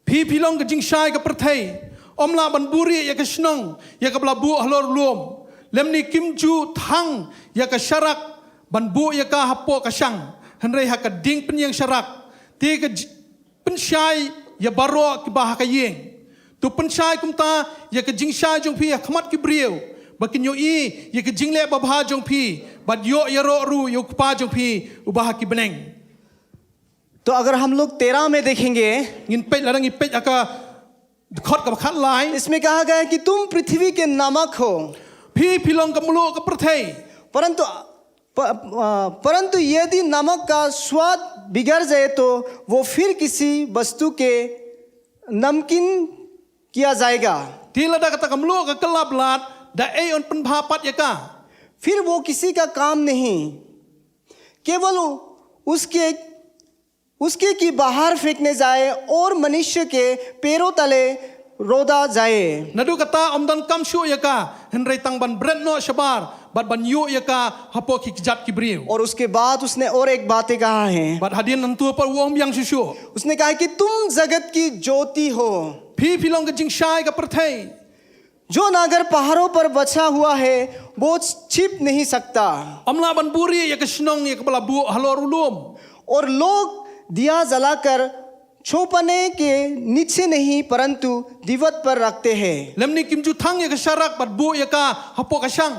Phi phi long ka jingshai ka pyrthei. Ym lah ban buhrieh ïa ka shnong ïa kaba la buh halor u lum. Lymne kim ju thang ïa ka sharak ban buh ïa ka hapoh ka shang, hynrei ha ka dieng pynïeng sharak. Te ka j- pynshai ïa baroh kiba ha ka ïing. To pynshai kumta ïa ka jingshai jong phi ha khmat ki briew, ba kin ïohi ïa ka jingleh babha jong phi, bad ïoh ïaroh ruh ïa u Kpa jong phi uba ha ki bneng. तो अगर हम लोग तेरह में देखेंगे, Ngin peit, lada ngi peit ha ka dkhot kaba khatlai. इसमें कहा गया है कि तुम पृथ्वी के नमक हो, Phi phi long ka mluh ka pyrthei. परंतु प, अ, परंतु यदि नमक का स्वाद बिगड़ जाए तो वो फिर किसी वस्तु के नमकीन किया जाएगा, Te lada kata ka mluh ka kylla blad, da ei yn pynbha pat ïa ka? फिर वो किसी का काम नहीं, केवल उसके उसके की बाहर फेंकने जाए और मनुष्य के पैरों तले रौंदा जाए। Naduh kata ym donkam shuh ïa ka, hynrei tang ban bret noh shabar bad ban ïuh ïa ka hapoh ki kjat ki briew. और उसके बाद उसने और एक बातें कहा है। Bad hadien nangta pat u ong biang shuh shuh. उसने कहा कि तुम जगत की ज्योति हो। Phi phi long ka jingshai ka pyrthei. जो नगर पहाड़ों पर बसा हुआ है, वो छिप नहीं सकता। Ym lah ban buhrieh ïa ka shnong ïa kaba la buh halor u lum. और लोग दिया जलाकर चौपने के नीचे नहीं, परंतु दीवट पर रखते हैं। Lymne kim ju thang ïa ka sharak bad buh ïa ka hapoh ka shang.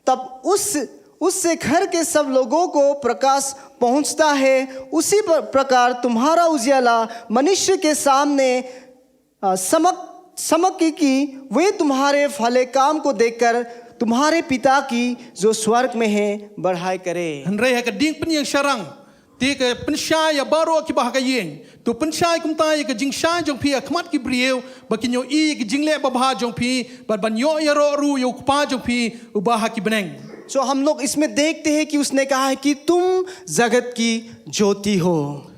तब उस उससे घर के सब लोगों को प्रकाश पहुंचता है। उसी प्र- प्रकार तुम्हारा उजियाला मनुष्य के सामने, अ, समक समक कि वे तुम्हारे भले काम को देखकर तुम्हारे पिता की जो स्वर्ग में है बढ़ाई करे। Hynrei ha ka dieng pynïeng sharak, te ka pynshai ïa baroh kiba ha ka ïing. To pynshai kumta ïa ka jingshai jong phi ha khmat ki briew, ba kin ïohi ïa ka jingleh babha jong phi, bad ban ïoh ïaroh ruh ïa u Kpa jong phi uba ha ki bneng. So हम लोग इसमें देखते हैं कि उसने कहा है कि तुम जगत की ज्योति हो।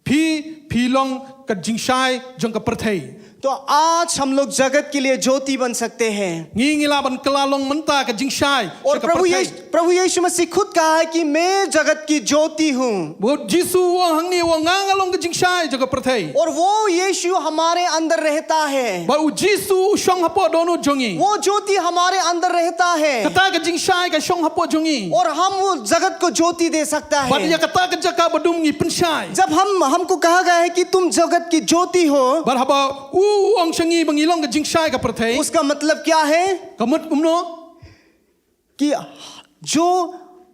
Phi phi long ka jingshai jong ka pyrthei. तो आज हम लोग जगत के लिए ज्योति बन सकते हैं। Ngi ngi lah ban kylla long mynta ka jingshai. और Sha ka प्रभु pyrthei. यीशु प्रभु यीशु मसीह खुद कहा है कि मैं जगत की ज्योति हूँ। Bad u Jisu u ong hangne, u ong nga nga long ka jingshai jong ka pyrthei. और वो यीशु हमारे अंदर रहता है। Bad u Jisu u shong hapoh dohnud jong ngi. वो ज्योति हमारे अंदर रहता है। Kata ka jingshai ka shong hapoh jong ngi. और हम वो जगत को ज्योति दे सकता है। Bad ïa kata ka jaka badum ngi pynshai. जब हम, हमको कहा गया है कि तुम जगत की ज्योति हो, Bad haba u ong sha ngi ba ngi long ka jingshai ka pyrthei. उसका मतलब क्या है? Ka mut kumno? कि जो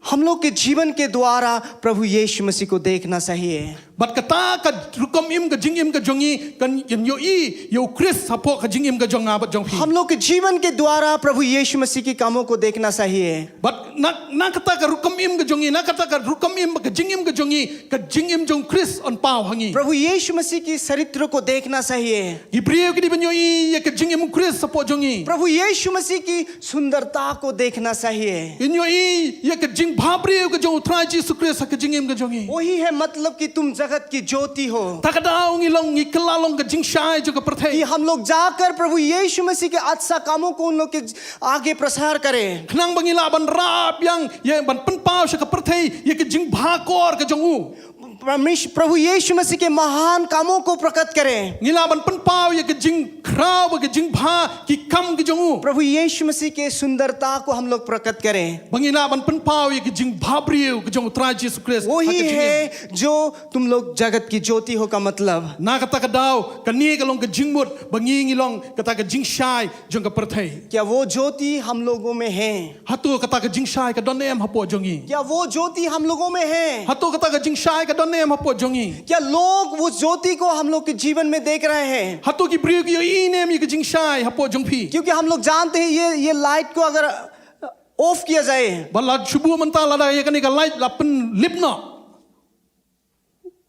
हम लोग के जीवन के द्वारा प्रभु यीशु मसीह को देखना चाहिए। Bad kata ka rukom im, ka jingim ka jong ngi kan, kan ïohi ïa u Khrist hapoh ka jingim ka jong nga bad jong phi. हम लोग के जीवन के द्वारा प्रभु यीशु मसीह के कामों को देखना चाहिए। Bad na, na kata ka rukom im ka jong ngi, na kata ka rukom im, ka jingim ka jong ngi, ka jingim jong u Khrist yn paw ha ngi. प्रभु यीशु मसीह की चरित्र को देखना चाहिए। Ki briew ki dei ban ïohi ïa ka jingim u Khrist hapoh jong ngi. प्रभु यीशु मसीह की सुंदरता को देखना चाहिए। Yn ïohi ïa ka jingbhabriew ka jong u Trai Jisu Khrist ha ka jingim ka jong ngi. वही है मतलब कि तुम जगत की ज्योति हो। Ta ka daw ngi long, ngi kylla long ka jingshai jong ka pyrthei. कि हम लोग जाकर प्रभु यीशु मसीह के अच्छा कामों को उन लोग के आगे प्रचार करें। Khnang ba ngi lah ban rah biang ïa, ban pynpaw sha ka pyrthei ïa ka jingbha kor ka jong u. Paramesh-, प्रभु यीशु मसीह के महान कामों को प्रकट करें। Ngi lah ban pynpaw ïa ka jingkhraw bad ka jingbha ki kam ki jong u. प्रभु यीशु मसीह के सुंदरता को हम लोग प्रकट करें। Ba ngi lah ban pynpaw ïa ka jingbhabriew ka jong u Trai Jisu Khrist ha ka jingim. वही है जो तुम लोग जगत की ज्योति हो का मतलब। Na kata ka daw, kane ka long ka jingmut ba ngi ngi long kata ka jingshai jong ka pyrthei. क्या वो ज्योति हम लोगों में है? Hato kata ka jingshai ka don ne em hapoh jong ngi? क्या वो ज्योति हम लोगों में है? Hato kata ka jingshai ka don ne em hapoh jong ngi? क्या लोग वो ज्योति को हम लोग के जीवन में देख रहे हैं? Hato ki briew ki ïohi ne em ïa ka jingshai hapoh jong phi? क्योंकि हम लोग जानते हैं ये, ये लाइट को अगर ऑफ किया जाए, Bad lada shu buh mynta lada ïa kane ka light la pynlip noh,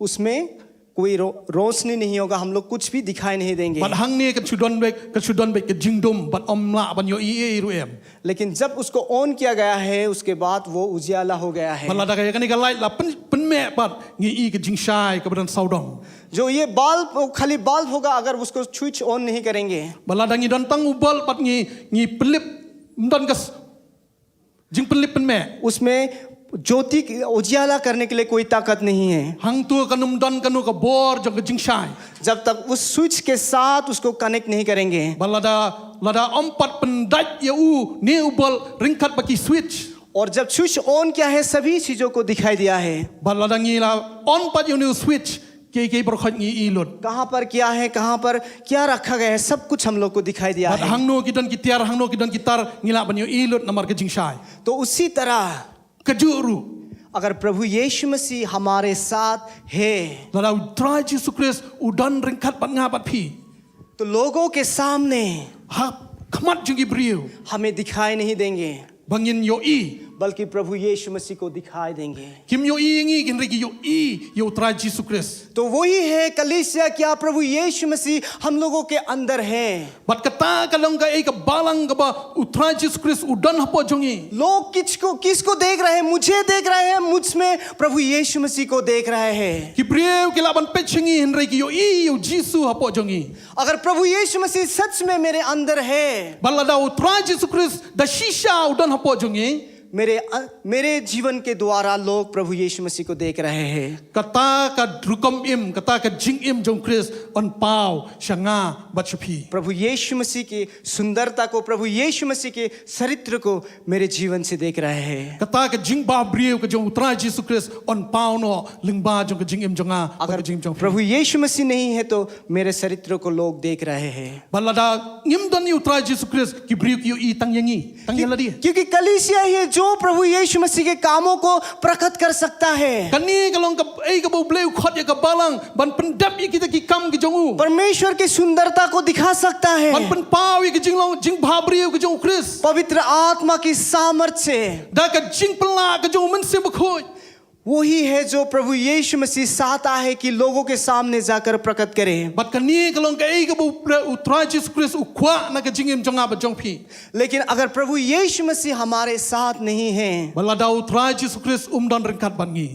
उसमें कोई रो-, रोशनी नहीं होगा, हम लोग कुछ भी दिखाई नहीं देंगे। Bad hangne kan shu don beit, kan shu don beit ka jingdum, bad ym lah ban ïohi ei ei ruh em. लेकिन जब उसको ऑन किया गया है, उसके बाद वो उजियाला हो गया है। Bad lada ïa kane ka light la pyn, pynmeh pat, ngi i ka jingshai kaba don sawdong. जो ये बल्ब, वो खाली बल्ब होगा, अगर उसको स्विच ऑन नहीं करेंगे। Bad lada ngi don tang u bulb bad ngi, ngi pynlip, ym don ka s-, jingpynlip pynmeh. उसमें ज्योति की उजियाला करने के लिए कोई ताकत नहीं है। Hangto kan ym don kano ka bor jong ka jingshai, जब तक उस स्विच के साथ उसको कनेक्ट नहीं करेंगे। Bad lada, lada ym pat pyndait ïa u ne u bulb ryngkat bad ki switch. और जब स्विच ऑन किया है, सभी चीजों को दिखाई दिया है। Bad lada ngi la on pat ïa une u switch, kiei kiei baroh ngi i lut. कहाँ पर क्या है, कहाँ पर क्या रखा गया है, सब कुछ हम लोग को दिखाई दिया है। Bad hangno ki don ki tiar, hangno ki don ki tar, ngi lah ban ïohi lut namar ka jingshai. तो उसी तरह, kajuh ruh, अगर प्रभु यीशु मसीह हमारे साथ है, lada u Trai Jisu Khrist u don ryngkat bad nga bad phi, तो लोगों के सामने, ha khmat jong ki briew, हमें दिखाई नहीं देंगे, ba ngin ïohi, बल्कि प्रभु यीशु मसीह को दिखाई देंगे। Kim ïohi ïa ngi, hynrei ki ïohi ïa u Trai Jisu Khrist. तो वही है कलीसिया, क्या प्रभु यीशु मसीह हम लोगों के अंदर है? Bad kata ka long kaei ka balang kaba u Trai Jisu Khrist u don hapoh jong ngi. लोग किसको, किसको देख रहे हैं? मुझे देख रहे हैं, मुझ में प्रभु यीशु मसीह को देख रहे हैं। Ki briew ki lah ban peit sha ngi, hynrei ki ïohi ïa u Jisu hapoh jong ngi. अगर प्रभु यीशु मसीह सच में मेरे अंदर है, Bad lada u Trai Jisu Khrist da shisha u don hapoh jong ngi, मेरे, अ, मेरे जीवन के द्वारा लोग प्रभु यीशु मसीह को देख रहे हैं। Kata ka rukom im, kata ka jingim jong u Khrist yn paw sha nga bad sha phi. प्रभु यीशु मसीह की सुंदरता को, प्रभु यीशु मसीह के चरित्र को मेरे जीवन से देख रहे हैं। Kata ka jingbhabriew ka jong u Trai Jisu Khrist yn paw noh lyngba jong ka jingim jong nga bad ka jingim jong phi. अगर प्रभु यीशु मसीह नहीं है तो मेरे चरित्र को लोग देख रहे हैं। Bad lada ngim don ïa u Trai Jisu Khrist, ki briew ki ïohi tang ïa ngi, tang ïa lade. क्योंकि कलीसिया ही है जो प्रभु यीशु मसीह के कामों को प्रकट कर सकता है। Kane ka long kaei kaba u Blei u khot ïa ka balang ban pyndep ïa kita ki kam ki jong u, परमेश्वर की सुंदरता को दिखा सकता है। Ban pynpaw ïa ka jinglong, jingbhabriew ka jong u Khrist, पवित्र आत्मा की सामर्थ से। Da ka jingpynlah ka jong u Mynsiem Bakhuid. वही है जो प्रभु यीशु मसीह चाहता है कि लोगों के सामने जाकर प्रकट करे। Bad kane ka long kaei kaba u Trai Jisu Khrist u kwah na ka jingim jong nga bad jong phi. लेकिन अगर प्रभु यीशु मसीह हमारे साथ नहीं है, Bad lada u Trai Jisu Khrist um don ryngkat bad ngi,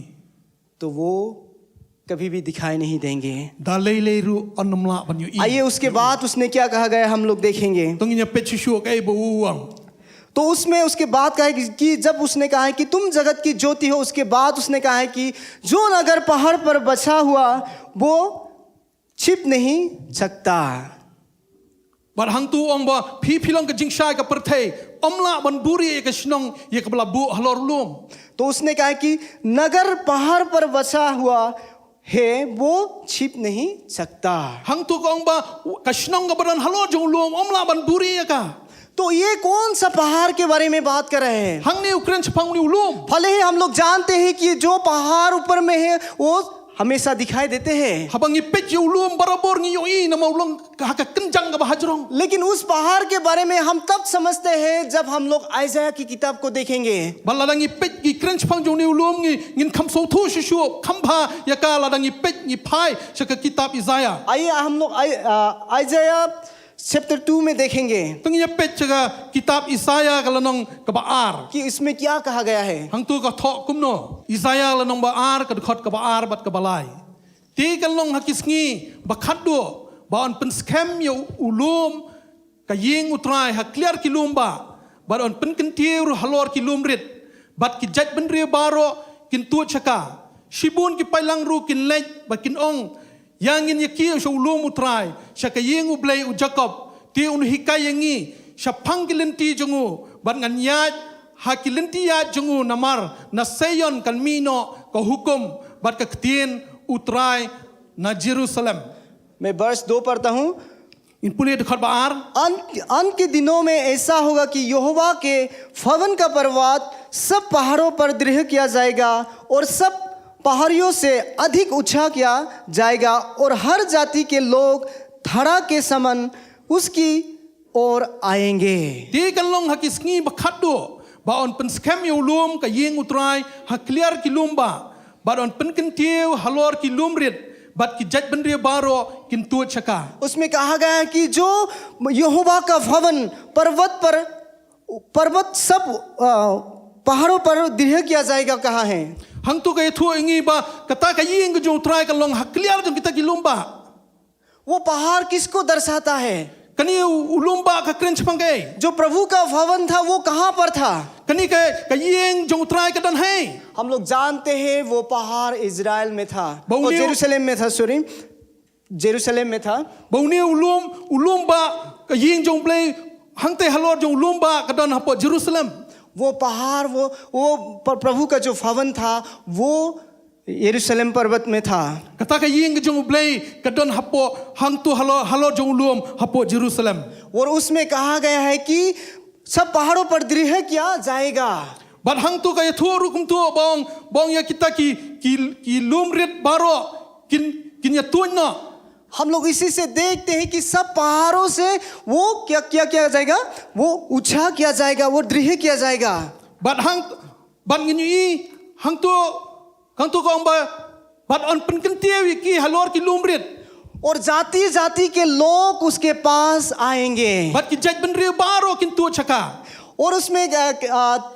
तो वो कभी भी दिखाई नहीं देंगे। Da lei lei ruh yn ym lah ban ïohi. आइए, उसके बाद उसने क्या कहा गया, हम लोग देखेंगे। To ngin ïa peit shuh shuh kaei ba u ong. तो उसमें उसके बाद कहा है कि, कि जब उसने कहा है कि तुम जगत की ज्योति हो, उसके बाद उसने कहा है कि जो नगर पहाड़ पर बसा हुआ, वो छिप नहीं सकता। Bad hangtu ong ba phi phi long ka jingshai ka pyrthei, ym lah ban buhrieh ïa ka shnong ïa kaba la buh halor u lum. तो उसने कहा है कि नगर पहाड़ पर बसा हुआ है, वो छिप नहीं सकता। Hangtu ka ong ba ka shnong kaba don halor jong u lum ym lah ban buhrieh ïa ka. तो ये कौन सा पहाड़ के बारे में बात कर रहे हैं? Hangne u kren shaphang une u lum. भले ही हम लोग जानते हैं कि जो पहाड़ ऊपर में है, वो हमेशा दिखाई देते हैं, Haba ngi peit ïa u lum barabor ngi ïohi namar u long ha ka kynjang kaba hajrong. लेकिन उस पहाड़ के बारे में हम तब समझते हैं जब हम लोग आइजैया की किताब को देखेंगे। Bad lada ngi peit ngi kren shaphang jong une u lum ngi ngin kham sngewthuh shuh shuh kham bha ïa ka lada ngi peit ngi phai sha ka kitab Isaïah. आइए हम लोग आई- आ, आइजैया चैप्टर टू में देखेंगे Te ngin ïa peit sha ka kitab Isaïah ka lynnong kaba ar. कि इसमें क्या कहा गया है। Hangtu ka thoh kumno? Isaïah lynnong ba ar ka dkhot kaba ar bad kaba lai. Te kan long ha ki sngi ba khatduh ba yn pynskhem ïa u lum ka ïing U Trai ha kliar ki lum bah, bad yn pynkyntiew ruh halor ki lum rit, bad ki jaitbynriew baroh kin tuid sha ka. Shibun ki paidlang ruh kin leit bad kin ong, ïa ngin ïa kiew sha u lum U Trai, sha ka ïing U Blei u Jakob, te un hikai ïa ngi shaphang ki lynti jong u, bad ngan ïaid ha ki lynti ïaid jong u. Namar na Seion kan mih noh ka hukum bad ka ktien U Trai na Jerusalem. मैं वर्स दो पढ़ता हूँ। Ngin pule dkhot ba ar. अंत अंत के दिनों में ऐसा होगा कि यहोवा के भवन का पर्वत सब पहाड़ों पर दृढ़ किया जाएगा और सब पहाड़ियों से अधिक ऊंचा किया जाएगा और हर जाति के लोग धारा के समान उसकी ओर आएंगे। Te kan long ha ki sngi ba khatduh ba yn pynskhem ïa u lum ka ïing U Trai ha kliar ki lum bah, bad yn pynkyntiew halor ki lum rit, bad ki jaitbynriew baroh kin tuid sha ka. उसमें कहा गया है कि जो यहोवा का भवन पर्वत पर पर्वत सब अ, पहाड़ों पर दृढ़ किया जाएगा कहा है। Hangtu ka ïathuh ïa ngi ba kata ka ïing ka jong U Trai ka long ha kliar jong kita ki lum bah. वो पहाड़ किसको दर्शाता है? Kane u lum bah ka kren shaphang kaei? जो प्रभु का भवन था, वो कहाँ पर था? Kane ka ka ïing jong U Trai ka don haei? हम लोग जानते हैं वो पहाड़ इजराइल में था, Ba वो une- यरूशलेम में था, सॉरी, यरूशलेम में था। Ba une u lum, u lum bah ka ïing jong U Blei, hangtei halor jong u lum bah ka don hapoh Jerusalem. वो पहाड़, वो वो प- प्रभु का जो भवन था, वो यरूशलेम पर्वत में था। Kata ka ïing ka jong U Blei ka don hapoh, hangtu halor, halor jong u lum hapoh Jerusalem. और उसमें कहा गया है कि सब पहाड़ों पर दृढ़ किया जाएगा। Bad hangtu ka ïathuh ruh kumtu ba ong, ba ong ïa kita ki ki ki lum rit baroh kin kin ïa tuid noh. हम लोग इसी से देखते हैं कि सब पहाड़ों से वो क्या क्या किया जाएगा, वो ऊंचा किया जाएगा, वो दृढ़ किया जाएगा। Bad hang bad ngin ïohi hangtu, hangtu ka ong ba bad yn pynkyntiew ïa ki halor ki lum rit. और जाति जाति के लोग उसके पास आएंगे। Bad ki jaitbynriew baroh kin tuid sha ka. और उसमें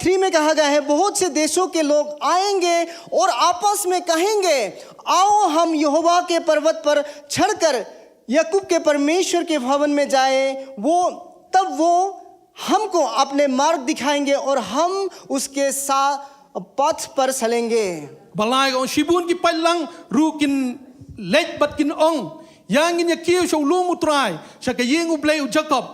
थ्री में कहा गया है, बहुत से देशों के लोग आएंगे और आपस में कहेंगे, आओ हम यहोवा के पर्वत पर चढ़कर याकूब के परमेश्वर के भवन में जाए, वो तब वो हमको अपने मार्ग दिखाएंगे और हम उसके सा पथ पर चलेंगे। Ba lai ka ong, shibun ki paidlang ruh kin leit bad kin ong, ïa ngin ïa kiew sha u lum U Trai, sha ka ïing U Blei u Jakob.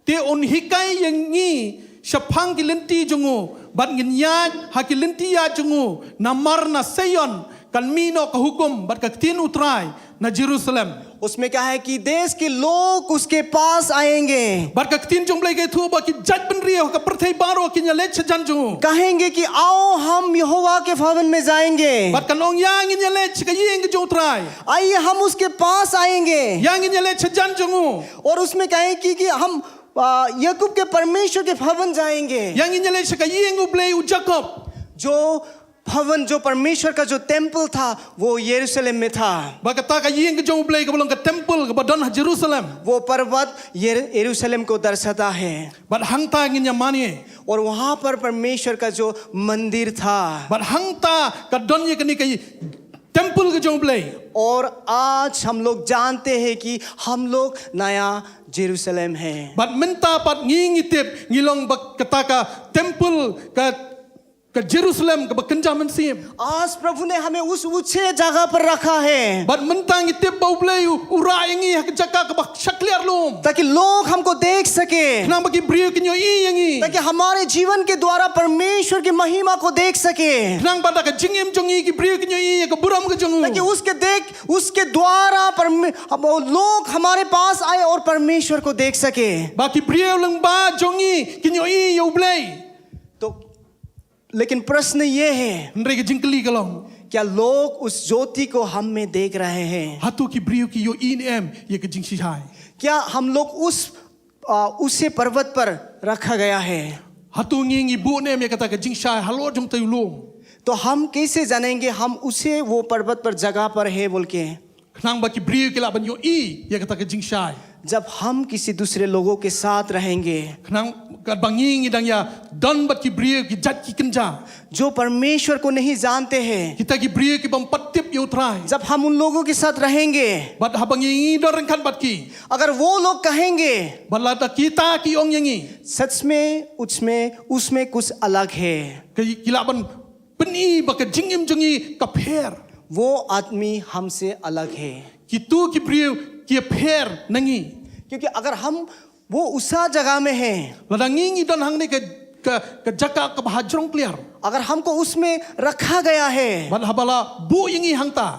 Te un hikai ïa ngi shaphang ki lynti jong u, bad ngin ïaid ha ki lynti ïaid jong u. Namar na Seion kan mih noh ka hukum bad ka ktien U Trai na Jerusalem. उसमें कहा है कि देश के लोग उसके पास आएंगे, Bad ka ktien jong U Blei ka ïathuh ba ki jaitbynriew ha ka pyrthei baroh kin ïaleit shajan jong u. कहेंगे कि आओ हम यहोवा के भवन में जाएंगे, Bad kan ong, ïa ngin ïaleit sha ka ïing ka jong U Trai. आइए हम उसके पास आएंगे। Ïa ngin ïaleit shajan jong u. और उसमें कहें कि, कि हम आ, याकूब के परमेश्वर के भवन जाएंगे। Ïa ngin ïaleit sha ka ïing U Blei u Jakob. जो भवन, जो परमेश्वर का जो टेम्पल था, वो यरूशलेम में था। Ba kata ka ïing ka jong U Blei kaba long ka temple kaba don ha Jerusalem. वो पर्वत यर-, यरूशलेम को दर्शाता है। Bad hangta ngin ïa mane. और वहां पर परमेश्वर का जो मंदिर था, Bad hangta ka don ïa kane ka temple ka jong U Blei. और आज हम लोग जानते हैं कि हम लोग नया जेरूसलम है। Bad mynta pat ngi ngi tip ngi long ba kata ka temple ka ka Jerusalem kaba kynja mynsiem. आज प्रभु ने हमें उस ऊंचे जगह पर रखा है। Bad mynta ngi tip ba U Blei u u rah ïa ngi ha ka jaka kaba shakliar lum. ताकि लोग हमको देख सके, Khnang ba ki briew kin ïohi ïa ngi. ताकि हमारे जीवन के द्वारा परमेश्वर की महिमा को देख सके। Khnang ba da ka jingim jong ngi ki briew kin ïohi ïa ka burom ka jong u. ताकि उसके देख उसके द्वारा परमे- हम- लोग हमारे पास आए और परमेश्वर को देख सके। Ba ki briew lyngba jong ngi kin ïohi ïa U Blei. तो लेकिन प्रश्न ये है, Hynrei ka jingkylli ka long, क्या लोग उस ज्योति को हम में देख रहे हैं? hato ki briew ki ïohi ne em ïa ka jingshai? क्या हम लोग उस आ, उसे पर्वत पर रखा गया है? Hato ngi ngi buh ne em ïa kata ka jingshai halor jong utei u lum? तो हम कैसे जानेंगे हम उसे वो पर्वत पर जगह पर है बोल के? Khnang ba ki briew ki lah ban ïohi ïa kata ka jingshai. जब हम किसी दूसरे लोगों के साथ रहेंगे, Khnang katba ngi ngi dang ïa don bad ki briew ki jait ki kynja, जो परमेश्वर को नहीं जानते हैं, kita ki briew ki bym pat tip ïa U Trai. जब हम उन लोगों के साथ रहेंगे, Bad haba ngi ngi don ryngkat bad ki, अगर वो लोग कहेंगे, bad lada kita ki ong ïa ngi, सच में उसमें उसमें कुछ अलग है, ki ki lah ban pyni ba ka jingim jong ngi ka pher. वो आदमी हमसे अलग है। Kitu ki briew ki pher na ngi. क्योंकि अगर हम वो उसा जगह में हैं, Lada ngi ngi don hangne ka ka ka jaka kaba hajrong kliar, अगर हमको उसमें रखा गया है, bad haba la buh ïa ngi hangta,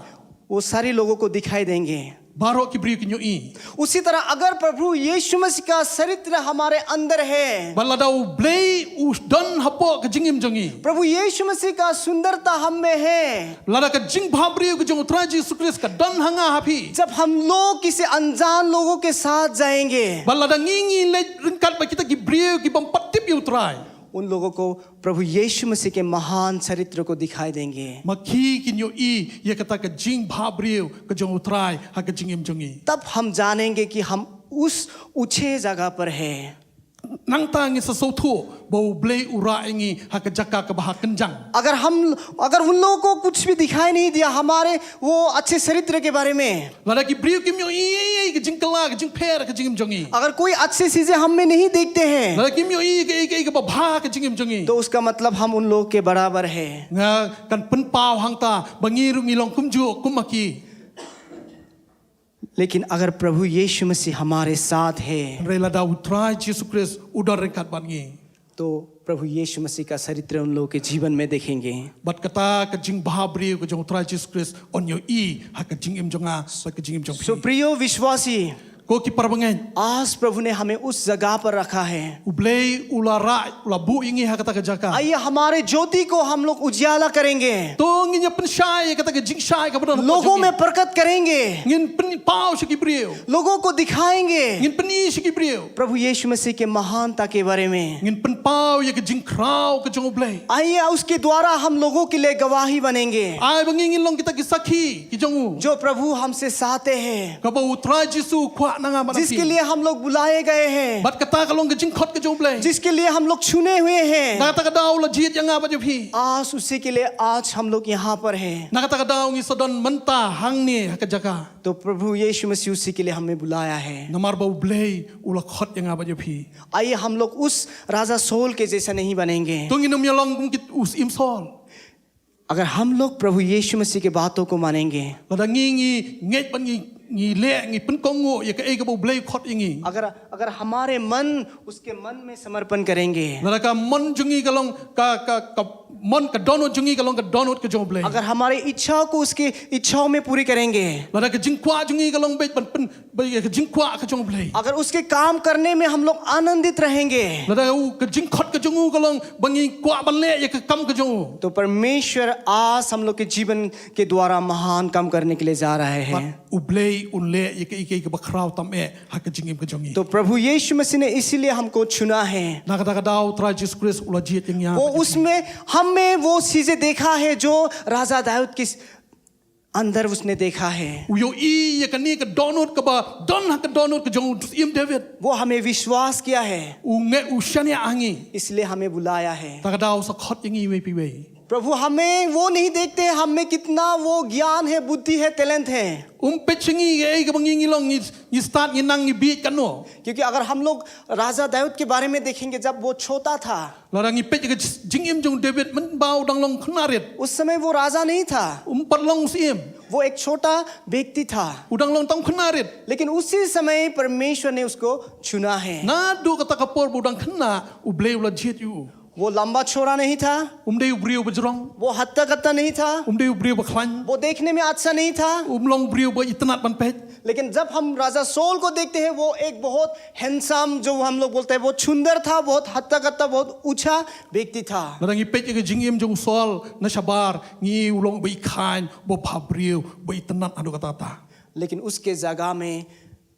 वो सारे लोगों को दिखाई देंगे। baroh ki briew kin ïohi. उसी तरह अगर प्रभु यीशु मसीह का चरित्र हमारे अंदर है, Bad lada U Blei u don hapoh ka jingim jong ngi, प्रभु यीशु मसीह का सुंदरता हम में है, lada ka jingbhabriew ka jong U Trai Jisu Khrist ka don ha nga ha phi, जब हम लोग किसी अनजान लोगों के साथ जाएंगे, bad lada ngi ngi leit ryngkat bad kita ki briew ki bym pat tip ïa U Trai, उन लोगों को प्रभु यीशु मसीह के महान चरित्र को दिखाई देंगे। ma ki kin ïohi ïa kata ka jingbhabriew ka jong U Trai ha ka jingim jong ngi. तब हम जानेंगे कि हम उस ऊंचे जगह पर है। Nangta ngin sa sngewthuh ba U Blei u rah ïa ngi ha ka jaka kaba ha kynjang. अगर हम अगर उन लोगों को कुछ भी दिखाई नहीं दिया, हमारे वो अच्छे चरित्र के बारे में, Lada ki briew kim ïohi ïa ka jingkylla ka jingpher ka jingim jong ngi, अगर कोई अच्छी चीजें हम में नहीं देखते हैं, lada kim ïohi ïa ka ïa ka ïa kaba bha ka jingim jong ngi, तो उसका मतलब हम उन लोग के बराबर है। nga kan pynpaw hangta ba ngi ruh ngi long kumjuh kum ma ki. लेकिन अगर प्रभु यीशु मसीह हमारे साथ है, Hynrei lada U Trai Jisu Khrist u don ryngkat bad ngi, तो प्रभु यीशु मसीह का चरित्र उन लोगों के जीवन में देखेंगे। bad kata ka jingbhabriew ka jong U Trai Jisu Khrist yn ïohi ha ka jingim jong nga bad ka jingim jong phi. सो प्रिय विश्वासी, Ko ki parabangeit, आज प्रभु ने हमें उस जगह पर रखा है। U Blei u la rah, u la buh ïa ngi ha kata ka jaka. आइए हमारे ज्योति को हम लोग उजाला करेंगे, To ngin ïa pynshai ïa kata ka jingshai kaba don hapoh लोगों jong ngi. में प्रकट करेंगे, Ngin pynpaw sha ki briew. लोगों को दिखाएंगे Ngin pyni sha ki briew. प्रभु यीशु मसीह के महानता के बारे में। Ngin pynpaw ïa ka jingkhraw ka jong U Blei. आइए उसके द्वारा हम लोगों के लिए गवाही बनेंगे। Ai ba ngi ngin long kita ki sakhi ki jong u. जो प्रभु हमसे चाहते हैं, Kaba U Trai Jisu u kwah na nga bad na phi. जिसके लिए हम लोग बुलाए गए हैं, Bad kata ka long ka jingkhot ka jong U Blei. जिसके लिए हम लोग चुने हुए हैं, Na kata ka daw u la jied ïa nga bad ïa phi. आज उसी के लिए आज हम लोग यहाँ पर हैं। Na kata ka daw ngi sa don mynta hangne ha ka jaka. तो प्रभु यीशु मसीह उसी के लिए हमें बुलाया है। Namar ba U Blei u la khot ïa nga bad ïa phi. आइए हम लोग उस राजा शाऊल के जैसा नहीं बनेंगे। To ngin ym ïa long kum ki u Syiem Saul. अगर हम लोग प्रभु यीशु मसीह के बातों को मानेंगे, Lada ngi ngi ngeit bad ngi ngi leh ngi pynkohnguh ïa kaei kaba U Blei u khot ïa ngi. अगर अगर हमारे मन उसके मन में समर्पण करेंगे, Lada ka mon jong ngi ka long ka ka ka mon, ka dohnud jong ngi ka long ka dohnud ka jong U Blei. अगर हमारी इच्छाओं को उसकी इच्छाओं में पूरी करेंगे, Lada ka jingkwah jong ngi ka long beit ban pyn ba ïa ka jingkwah ka jong U Blei. अगर उसके काम करने में हम लोग आनंदित रहेंगे, Lada u ka jingkhot ka jong u ka long ba ngi kwah ban leh ïa ka kam ka jong u. तो परमेश्वर आज हम लोग के जीवन के द्वारा महान काम करने के लिए जा रहे हैं। Bad U Blei un leh ïa kaei kaei kaba khraw tam eh ha ka jingim ka jong ngi. तो प्रभु यीशु मसीह ने इसीलिए हमको चुना है। Na kata ka daw U Trai Jisu Khrist u la jied ïa ngi. वो उसमें हमें वो चीजें देखा है जो राजा दाऊद के अंदर उसने देखा है। U ïohi ïa kane ka dohnud kaba don ha ka dohnud ka jong u Syiem David. वो हमें विश्वास किया है, U ngeit, u shaniah ha ngi. इसलिए हमें बुलाया है। Ta ka daw u sa khot ïa ngi iwei pa iwei. प्रभु, हमें वो नहीं देखते हम में कितना वो ज्ञान है, बुद्धि है, टैलेंट है। Um peit sha ngi ïa ei kaba ngi ngi long, ngi ngi stad, ngi nang, ngi bieit katno. क्योंकि अगर हम लोग राजा दाऊद के बारे में देखेंगे, जब वो छोटा था, Lada ngi peit ïa ka jingim jong u David mynba u dang long khynnah rit, उस समय वो राजा नहीं था, um pat long u syiem. वो एक छोटा व्यक्ति था, U dang long tang khynnah rit. लेकिन उसी समय परमेश्वर ने उसको चुना है। Naduh kata ka por ba u dang khynnah, U Blei u la jied ïa u. वो लंबा चौड़ा नहीं था, Um dei u briew ba jrong, वो हट्टा कट्टा नहीं था, um dei u briew ba khlaiñ, वो देखने में अच्छा नहीं था, um long briew ba itynnad ban peit. लेकिन जब हम राजा शाऊल को देखते हैं, वो एक बहुत हैंडसम, जो हम लोग बोलते हैं, बहुत सुंदर था, बहुत हट्टा कट्टा, बहुत ऊंचा व्यक्ति था। Lada ngi peit ïa ka jingim jong u Saul na shabar, ngi u long ba i khlaiñ, ba bha briew, ba itynnad haduh katta. लेकिन उसके जगह में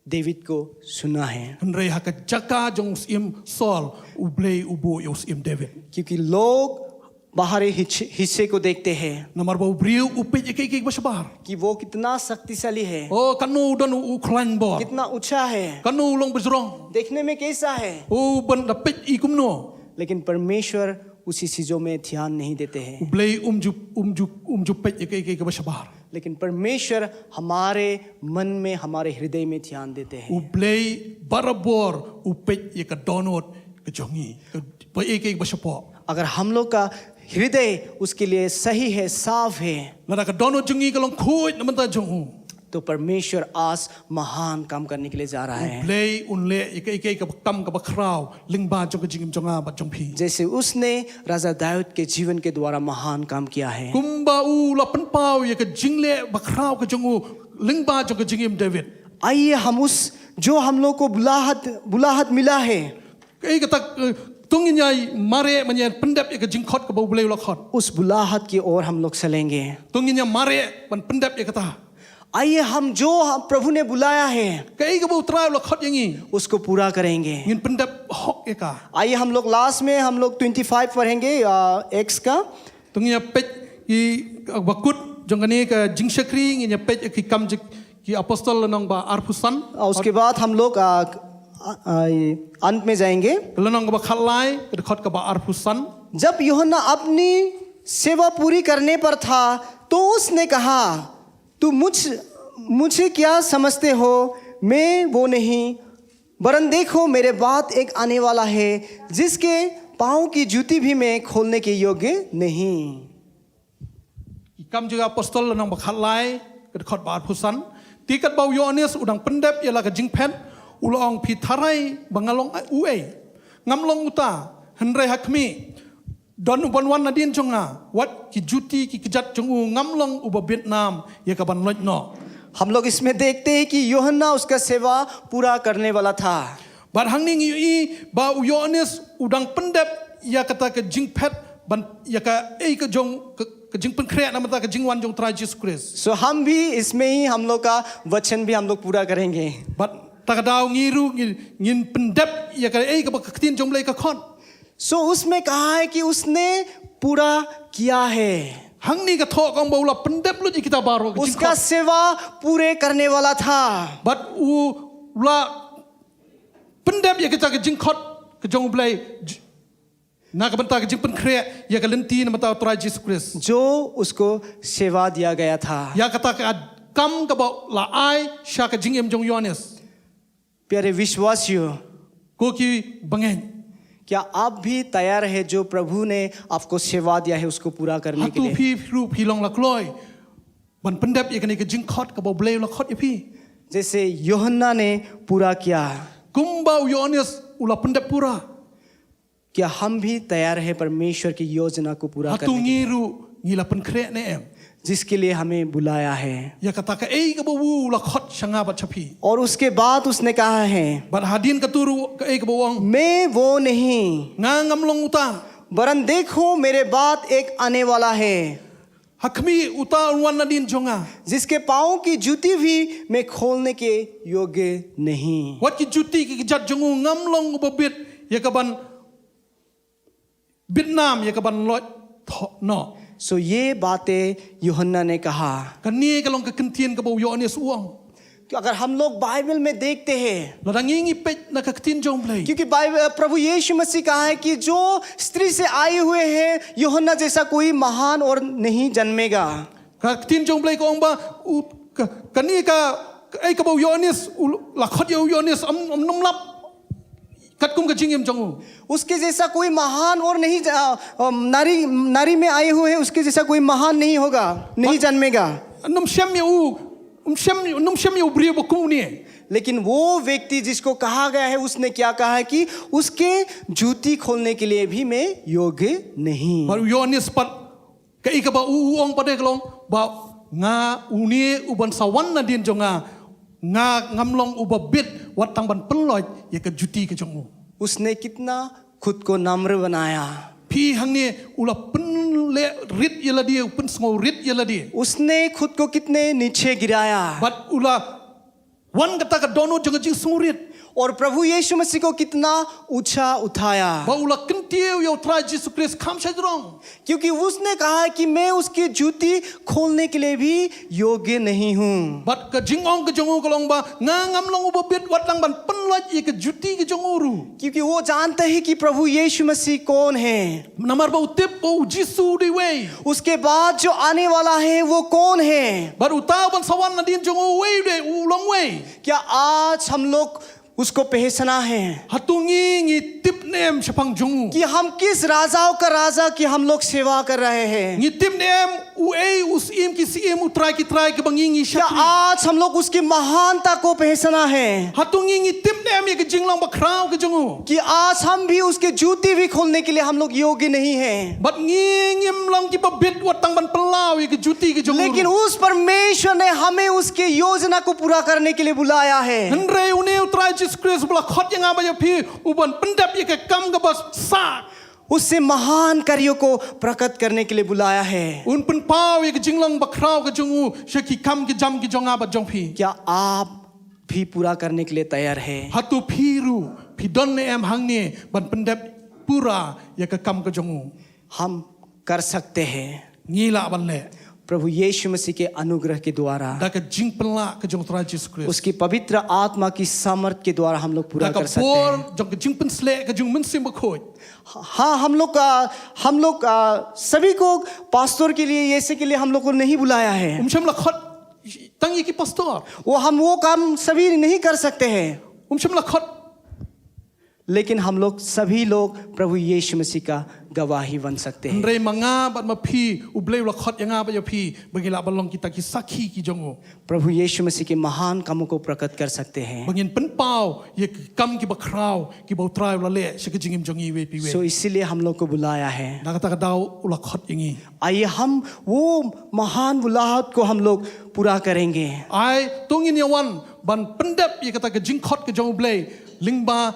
डेविड को चुना है, Hynrei ha ka jaka jong u syiem Saul, U Blei u buh ïa u syiem David. क्योंकि लोग बाहरी हिच- हिस्से को देखते हैं Namar ba u briew u peit ïa kaei kaei ba shabar. कि वो कितना शक्तिशाली है, Oh, katno u don u khlaiñ bor, कितना ऊंचा है, katno u long ba jrong, देखने में कैसा है, oh, ban da peit i kumno. लेकिन परमेश्वर उसी चीजों में ध्यान नहीं देते हैं। U Blei um ju um ju um ju peit ïa kaei kaei ba shabar. लेकिन परमेश्वर हमारे मन में, हमारे हृदय में ध्यान देते हैं। U Blei barabor u peit ïa ka dohnud ka jong ngi, ka ba ïa kaei ba shapoh. अगर हम लोग का हृदय उसके लिए सही है, साफ है, Lada ka dohnud jong ngi ka long khuid na bynta jong u, तो परमेश्वर आज महान काम करने के लिए जा रहा है। Blei un leh ïa kaei kaei kaba kam kaba khraw lyngba jong ka jingim jong nga bad jong phi. जैसे उसने राजा दाऊद के जीवन के द्वारा महान काम किया है। Kumba u la pynpaw ïa ka jingleh ba khraw ka jong u lyngba jong ka jingim David. आइए हम उस, जो हम लोग को बुलाहट बुलाहट मिला है, Kaei kata, eh, to ngin ïa mareh ban ïa pyndep ïa ka jingkhot kaba U Blei u la khot. उस बुलाहट की ओर हम लोग चलेंगे। To ngin ïa mareh ban pyndep ïa kata. आइए हम जो हम प्रभु ने बुलाया है, Kaei kaba U Trai u la khot ïa ngi, उसको पूरा करेंगे। ngin pyndep hok ïa ka. आइए हम लोग लास्ट में हम लोग ट्वेंटी फ़ाइव पढ़ेंगे, आ, एक्स का। To ngin ïa peit ki, eh, ba kut jong kane ka jingshakri, ngin ïa peit ïa ki kam jong ki apostol lynnong ba arphew san. और उसके बाद हम लोग आ, आ, आ, अंत में जाएंगे। Lynnong kaba khatlai, ka dkhot kaba arphew san. जब यूहन्ना अपनी सेवा पूरी करने पर था, तो उसने कहा, "तू मुझ मुझे क्या समझते हो? मैं वो नहीं, वरन देखो, मेरे बाद एक आने वाला है, जिसके पाँव की जूती भी मैं खोलने के योग्य नहीं।" Ki Kam jong ki Apostol lynnong ba khatlai, ka dkhot ba arphew san. Te katba u Ïoannis u dang pyndep ïa la ka jingphet, u la ong, "Phi tharai ba nga long uei? Ngam long uta, hynrei ha khmih, don uban wan nadien jong nga, wat ki juti ki kjat jong u ngam long uba bit nam ïa ka ban loit noh." हम लोग इसमें देखते हैं कि यूहन्ना उसका सेवा पूरा करने वाला था। Bad hangne ngi ïohi ba u Ïoannis u dang pyndep ïa kata ka jingphet ban ïa kaei ka jong ka, ka jingpynkhreh na bynta ka jingwan jong u Trai Jisu Khrist. सो हम भी इसमें ही हम लोग का वचन भी हम लोग पूरा करेंगे। Bad ta ka daw ngi ruh ngin, ngin pyndep ïa kaei kaba ka ktien jong U Blei ka khot. सो उसमें कहा है कि उसने पूरा किया है, Hangne ka thoh ka ong ba u la pyndep lut ïa kita baroh ka उसका jingkhot. सेवा पूरे करने वाला था। Bad u la pyndep ïa kita ka jingkhot ka jong U Blei j-, na ka bynta ka jingpynkhreh ïa ka lynti na bynta u Trai Jisu Khrist. जो उसको सेवा दिया गया था। Ïa kata ka kam kaba la ai sha ka jingim jong u Ïoannis. प्यारे विश्वासियों, Ko ki bangeit, क्या आप भी तैयार है जो प्रभु ने आपको सेवा दिया है उसको पूरा करने के hato लिए? phi ruh phi long la kloi ban pyndep ïa kane ka jingkhot kaba U Blei u la khot ïa phi? जैसे यूहन्ना ने पूरा किया, Kumba u Ïoannis u la pyndep pura, क्या हम भी तैयार है परमेश्वर की योजना को पूरा hato करने के लिए, ngi ruh ngi la pynkhreh ne em जिसके लिए हमें बुलाया है? ïa kata kaei kaba u la khot sha nga bad sha phi. और उसके बाद उसने कहा है, Bad hadien kata ruh kaei kaba u ong, "मैं वो नहीं, nga ngam long uta, वरन देखो, मेरे बाद एक आने वाला है, ha khmih uta un wan nadien jong nga, जिसके पाँव की जूती भी मैं खोलने के योग्य नहीं।" wat ki juti ki kjat jong u ngam long uba bit ïa ka ban bit nam ïa ka ban loit thoh noh. सो ये बातें यूहन्ना ने कहा। Kane ka long ka kyntien kaba u Ïoannis u ong. अगर हम लोग बाइबल में देखते हैं, Lada ngi ngi peit na ka ktien jong U Blei. क्योंकि बाइबल, प्रभु यीशु मसीह कहा है कि जो स्त्री से आए हुए हैं, यूहन्ना जैसा कोई महान और नहीं जन्मेगा। Ka ktien jong U Blei ka ong ba u ka, kane ka, ka, eh, kaba u Ïoannis, u la khot ïa u Ïoannis, ym, ym nym lap katkum ka jingim jong u. उसके जैसा कोई महान और नहीं ज- अ, अ, नारी, नारी में आए हुए हैं, उसके जैसा कोई महान नहीं होगा, नहीं जन्मेगा। Nym shem ïa u, nym shem, nym shem ïa u briew ba kum une. लेकिन वो व्यक्ति जिसको कहा गया है, उसने क्या कहा है कि उसके जूती खोलने के लिए भी मैं योग्य नहीं। Bad u Ïoannis pat kaei kaba u, u ong pat ka long ba nga, une uban sa wan nadien jong nga, nga ngam long uba bit wat tang ban pynlait ïa ka juti ka jong u. उसने कितना खुद को नम्र बनाया। Phi hangne u la pynleh rit ïa lade, u pynsngew rit ïa lade. उसने खुद को कितने नीचे गिराया। Bad u la wan kata ka dohnud jong ka jingsngewrit. और प्रभु यीशु मसीह को कितना ऊंचा उठाया। Bad u la kyntiew ïa U Trai Jisu Khrist kham shajrong. क्योंकि उसने कहा कि मैं उसकी जूती खोलने के लिए भी योग्य नहीं हूँ। Bad ka jingong ka jong u ka long ba nga ngam long uba bit wat tang ban pynlait ïa ka juti ka jong u ruh. क्योंकि वो जानता है कि प्रभु यीशु मसीह कौन है। Namar ba u tip ba u Jisu u dei uwei. उसके बाद जो आने वाला है, वो कौन है। Bad uta uban sa wan nadien jong u uwei u dei, u long uwei. क्या आज हम लोग उसको पहचाना है Hato ngi ngi tip ne em shaphang jong u? कि हम किस राजाओं का राजा की हम लोग सेवा कर रहे हैं। Ngi tip ne em uei u Syiem ki syiem, u Trai ki trai kaba ngi ngi क्या shakri? आज हम लोग उसकी महानता को पहचाना है Hato ngi ngi tip ne em ïa ka jinglong bakhraw ka jong u? कि आज हम भी उसके जूती भी खोलने के लिए हम लोग योग्य नहीं है। Bad ngi ngim long kiba bit wat tang ban pynlaw ïa ka juti ka jong u. लेकिन उस परमेश्वर ने हमें उसके योजना को पूरा करने के लिए बुलाया है। Hynrei une U Trai Jisu Khrist u la khot ïa nga bad ïa phi, u ban pyndep ïa ka kam kaba sah. उससे महान कार्यों को प्रकट करने के लिए बुलाया है। Un pynpaw ïa ka jinglong bakhraw ka jong u sha ki kam ki jam ki jong nga bad jong phi. क्या आप भी पूरा करने के लिए तैयार है? Hato phi ruh phi don ne em hangne ban pyndep pura ïa ka kam ka jong u? हम कर सकते हैं। Ngi lah ban leh. प्रभु यीशु मसीह के अनुग्रह के द्वारा Da ka jingpynlah ka jong U Trai Jisu Khrist. उसकी पवित्र आत्मा की सामर्थ के द्वारा हम लोग पूरा Da ka कर सकते bor हैं। jong ka jingpynsleh ka jong u Mynsiem Bakhuid. हाँ, हम लोग का हम लोग आ, सभी को पास्टर के लिए, ऐसे के लिए हम लोग को नहीं बुलाया है। Um shym la khot tang ïa ki pastor. वो हम वो काम सभी नहीं कर सकते हैं। Um shym la khot. लेकिन हम लोग सभी लोग प्रभु यीशु मसीह का गवाही बन सकते हैं। Hynrei ma nga bad ma phi, U Blei u la khot ïa nga bad ïa phi ba ngi lah ban long kita ki sakhi ki jong u. प्रभु यीशु मसीह के महान कामों को प्रकट कर सकते हैं। Ba ngin pynpaw ïa ki kam kiba khraw kiba U Trai u la leh sha ka jingim jong ngi iwei pa iwei. सो इसीलिए हम लोग को बुलाया है। Na kata ka daw u la khot ïa ngi. आइए हम वो महान बुलाहट को हम लोग पूरा करेंगे। Ai to ngin ïa wan ban pyndep ïa kata ka jingkhot ka jong U Blei lyngba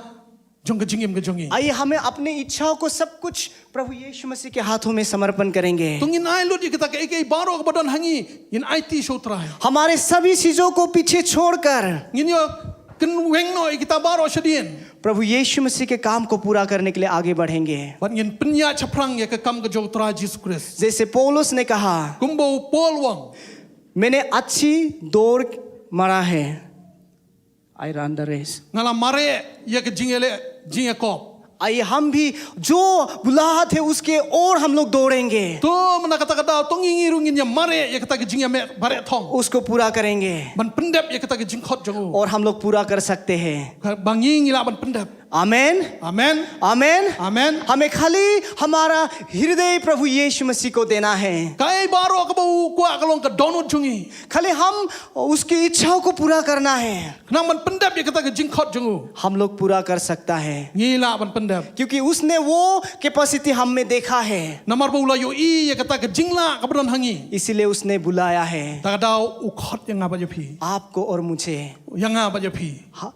jong ka jingim ka jong ngi. आइए हमें अपनी इच्छाओं को सब कुछ प्रभु यीशु मसीह के हाथों में समर्पण करेंगे। To ngin ai lut ïa kata kaei kaei baroh kaba don ha ngi, ngin aiti sha U Trai. हमारे सभी चीजों को पीछे छोड़कर Ngin ïa kynweng noh ïa kita baroh shadien. प्रभु यीशु मसीह के काम को पूरा करने के लिए आगे बढ़ेंगे। Bad ngin pynïaid shaphrang ïa ka kam ka jong U Trai Jisu Khrist. जैसे पौलुस ने कहा, Kumba u Paul u ong, मैंने अच्छी दौड़ मारा है, I run the race। Nga la mareh ïa ka jingïaleh, jingïakop. आइए हम भी जो बुलाहट है उसके ओर हम लोग दौड़ेंगे, To mynta kata ka daw to ngi ngi ruh ngin ïa mareh ïa kata ka jingïameh bareh thong. उसको पूरा करेंगे। Ban pyndep ïa kata ka jingkhot jong u. और हम लोग पूरा कर सकते हैं। Ba ngi ngi lah ban pyndep. आमेन। Amen. आमेन। Amen. हमें खाली हमारा हृदय प्रभु यीशु मसीह को देना है। Kaei baroh kaba u kwah ka long ka dohnud jong ngi. खाली हम उसकी इच्छाओं को पूरा करना है। Khnang ban pyndep ïa kata ka jingkhot jong u. हम लोग पूरा कर सकता है, Ngi lah ban pyndep. क्योंकि उसने वो कैपेसिटी हम में देखा है, Namar ba u la ïohi ïa kata ka jinglah kaba don ha ngi. इसीलिए उसने बुलाया है Ta ka daw u khot ïa nga bad ïa phi. आपको और मुझे। Ïa nga bad ïa phi. ह-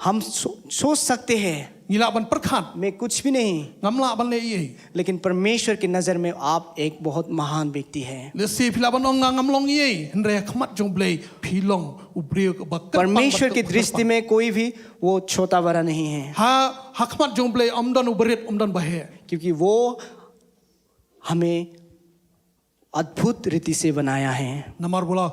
हम सो, सोच सकते हैं, Ngi lah ban pyrkhat. मैं कुछ भी नहीं, Ngam lah ban leh ei ei. लेकिन परमेश्वर की नज़र में आप एक बहुत महान व्यक्ति हैं। Lehse phi lah ban ong nga ngam long ei ei. Hynrei ha khmat jong U Blei phi long u briew ba kyrpang. परमेश्वर Ba की दृष्टि में कोई भी वो छोटा बड़ा नहीं है, Ha, ha khmat jong U Blei ym don u barit ym don baheh. क्योंकि वो हमें अद्भुत रीति से बनाया है। Namar ba u la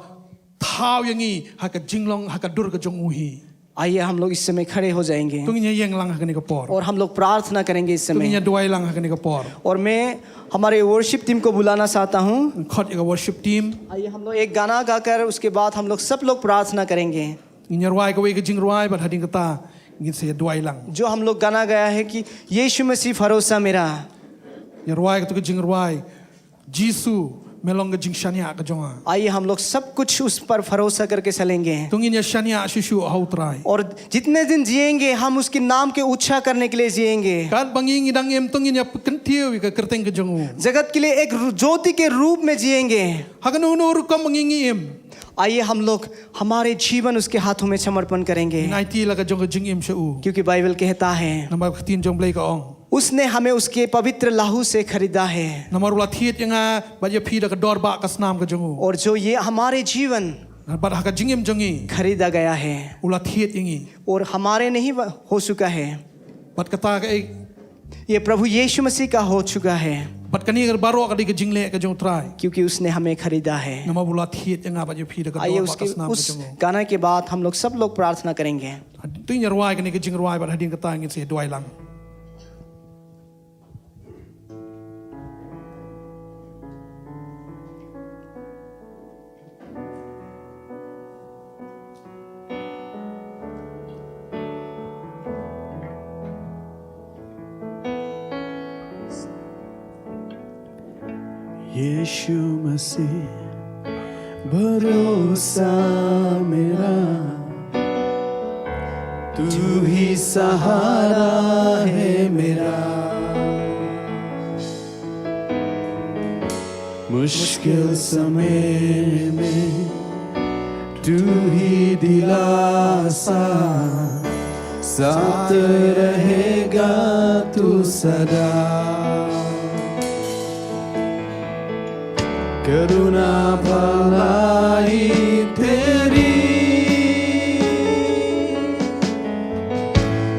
thaw ïa ngi ha ka jinglong, ha ka dur ka jong u hi. आइए, हम लोग इस समय खड़े हो जाएंगे। To ngin ïeng lang ha kane ka por. और हम लोग प्रार्थना करेंगे इस समय। To ngin duwai lang ha kane ka por. और मैं हमारे वर्शिप टीम को बुलाना चाहता हूँ। Khot ïa ka worship team. आइए, हम लोग एक गाना गाकर उसके बाद हम लोग सब लोग प्रार्थना करेंगे। Ngin ïa rwai kawei ka jingrwai bad hadien kata ngin sa ïa duwai lang. जो हम लोग गाना गाया है कि यीशु मसीह भरोसा मेरा। Ïa rwai kato ka jingrwai, Jisu, me long ka jingshaniah ka jong nga. आइए, हम लोग सब कुछ उस पर भरोसा करके चलेंगे। To ngin ïa shaniah shuh shuh ha u Trai. और जितने दिन जिएंगे, हम उसके नाम के ऊंचा करने के लिए जिएंगे। Katba ngi ngi dang im, to ngin ïa kyntiew ïa ka kyrteng ka jong u. जगत के लिए एक रू-, ज्योति के रूप में जिएंगे। Ha kano kano ka rukom ba ngi ngi im, आइए, हम लोग हमारे जीवन उसके हाथों में समर्पण करेंगे। Ngin aiti la ka jong ka jingim sha u. क्योंकि बाइबल कहता है, namar ka ktien jong u Blei ka ong, उसने हमें उसके पवित्र लहू से खरीदा है। Namar u la thied ïa nga bad ïa phi da ka dor bah ka snam ka jong u. और जो ये हमारे जीवन bad ha ka jingim jong ngi, खरीदा गया है। U la thied ïa ngi। और हमारे नहीं व-, हो चुका है। Bad kata ka, eh, ये प्रभु यीशु मसीह का हो चुका है। Bad kane baroh ka dei ka jingleh ka jong u Trai. क्योंकि उसने हमें खरीदा है। Namar u la thied ïa nga bad ïa phi da ka dor bah ka snam ka jong u। आइए, उसके, उस गाना के बाद हम लोग सब लोग प्रार्थना करेंगे। To ngin ïa rwai kane ka jingrwai bad hadien kata ngin sa ïa duwai lang. यीशु मसीह भरोसा मेरा, तू ही सहारा है मेरा। मुश्किल समय में तू ही दिलासा, साथ रहेगा तू सदा। करुणा भलाई तेरी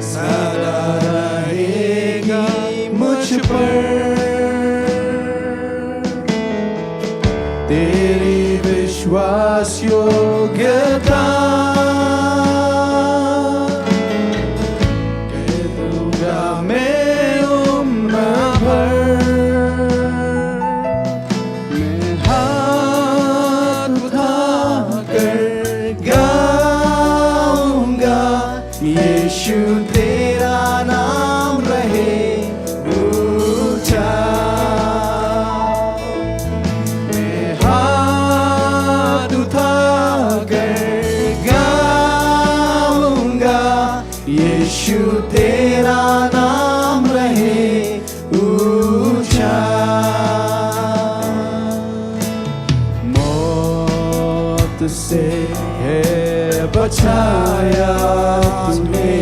सदा रहेगी मुझ पर। तेरी विश्वास योग्यता कह दूंगा मैं उम्र भर। मैं हाथ उठाकर गाऊंगा, यीशु तेरा नाम रहे ऊंचा। मैं हाथ उठाकर गाऊंगा, यीशु तेरा नाम रहे ऊंचा। मौत से है बचाया तूने,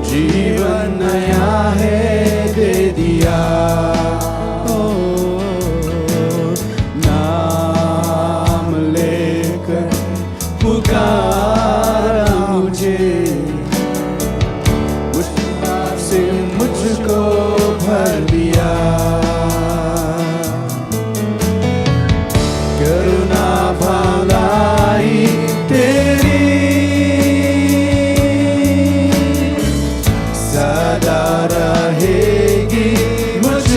जीवन नया है दे दिया। ओ, नाम लेकर पुकारा मुझे, उस प्यार से मुझको भर दिया। करुणा भलाई तेरी सदा रहेगी मुझ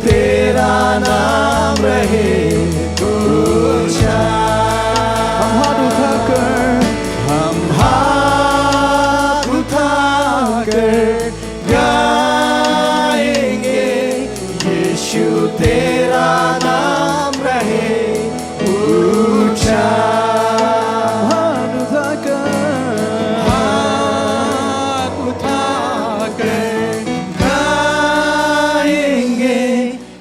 तेरा नाम रहे ऊंचा। हम हाथ उठाकर, हम हाथ उठाकर गाएंगे, यीशु तेरा नाम रहे ऊंचा। हाथ उठाकर, हाथ उठाकर गाएंगे,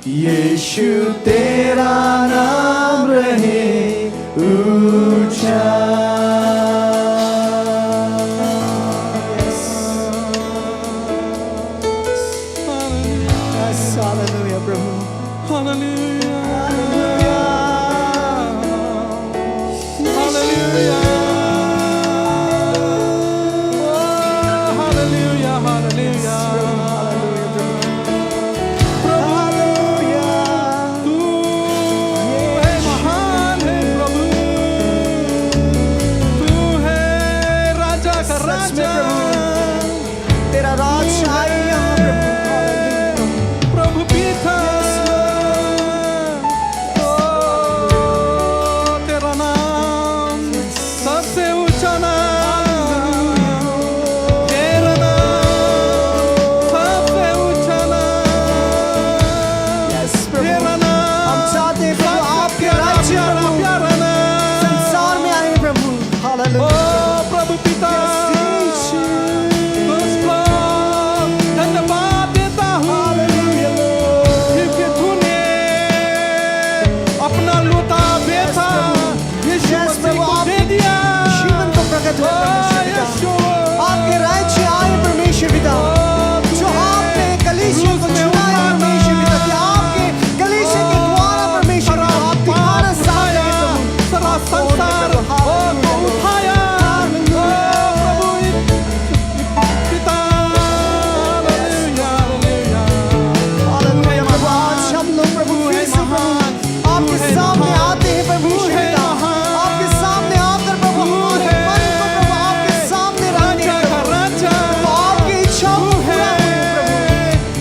यीशु तेरा नाम रहे ऊंचा। Yes, hallelujah, प्रभु। Hallelujah. Hallelujah. Oh, hallelujah, hallelujah. प्रभु, तू है महान है प्रभु, तू है राजा का राजा। तेरा राज आए यहाँ, प्रभु। प्रभु पिता, ओ, तेरा नाम सबसे ऊंचा नाम, तेरा नाम सबसे ऊंचा नाम। Yes, प्रभु। तेरा नाम हम चाहते हैं, प्रभु, सबसे आपके प्यारा, राज्य, प्यारा, प्रभु, प्यारा नाम। संसार में आए, प्रभु। Hallelujah। ओ प्रभु पिता, तुझको धन्यवाद देता हूँ, क्योंकि तूने अपना लौता बेटा यीशु मसीह को दे दिया। जीवन को प्रकट हुआ, परमेश्वर पिता। आपके राज्य आए, परमेश्वर पिता। जो आपने कलीसिया को चुना है, परमेश्वर पिता, कि आपके कलीसिया के द्वारा, परमेश्वर पिता, आप दिखाना चाहते हैं, प्रभु। सारा संसार को उठाया। ओ प्रभु, पिता, हालेलुया, हालेलुया। हालेलुया, प्रभु, आज हम लोग, प्रभु, फिर से, प्रभु, आपके सामने आते हैं, परमेश्वर पिता। आपके सामने आकर, प्रभु, हमारे मन को, प्रभु, आपके सामने रखते हैं, प्रभु। प्रभु, आपकी इच्छा को पूरा करें, प्रभु।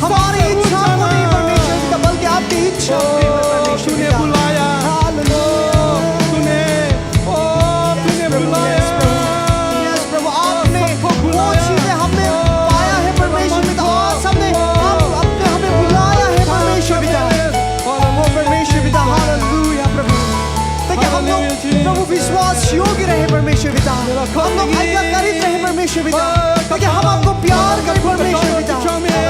हमारी इच्छा को नहीं, परमेश्वर पिता, बल्कि आपकी इच्छा पूरी हो, परमेश्वर पिता। हालेलुया। तूने, ओ, तूने बुलाया। यस, प्रभु। यस, प्रभु, आपने वो चीजें हमने पाया है, परमेश्वर पिता। आज हमने, आप, आपने हमें बुलाया है, परमेश्वर पिता। ओ, परमेश्वर पिता, हालेलुया, प्रभु। ताकि हम लोग, प्रभु, विश्वास योग्य रहे, परमेश्वर पिता। हम लोग आज्ञाकारित रहे, परमेश्वर पिता। ताकि हम आपको प्यार करें, परमेश्वर पिता। हालेलुया।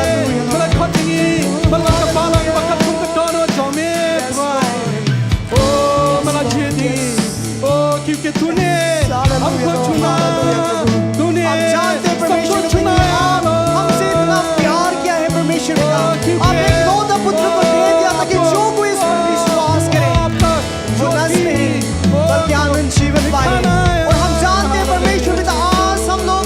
ओ, क्योंकि तूने हमको चुना, तूने सबको चुना। हमसे इतना प्यार किया है, परमेश्वर पिता। आपने एकलौता पुत्र को दे दिया, ताकि जो कोई इस पर विश्वास करे, वो नष्ट नहीं, बल्कि अनंत जीवन पाए। और हम जानते हैं, परमेश्वर पिता, आज हम लोग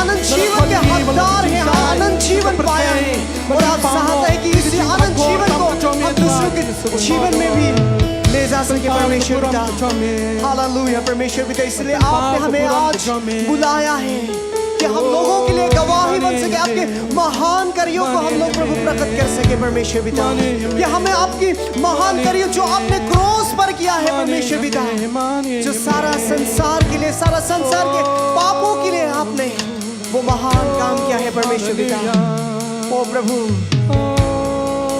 अनंत जीवन के हकदार हैं, हम अनंत जीवन पाया है। और आप चाहता है कि इसी अनंत जीवन को हम दूसरों के जीवन में भी ले जा सके, परमेश्वर पिता। हालेलुया, परमेश्वर पिता, इसलिए आपने हमें आज बुलाया है कि हम लोगों के लिए गवाही बन सके, आपके महान कार्यों को हम लोग, प्रभु, प्रकट कर सके, परमेश्वर पिता। कि हमें आपकी महान कार्यों जो आपने क्रॉस पर किया है, परमेश्वर पिता, जो सारा संसार के लिए, सारा संसार के पापों के लिए आपने वो महान काम किया है, परमेश्वर पिता। ओ प्रभु,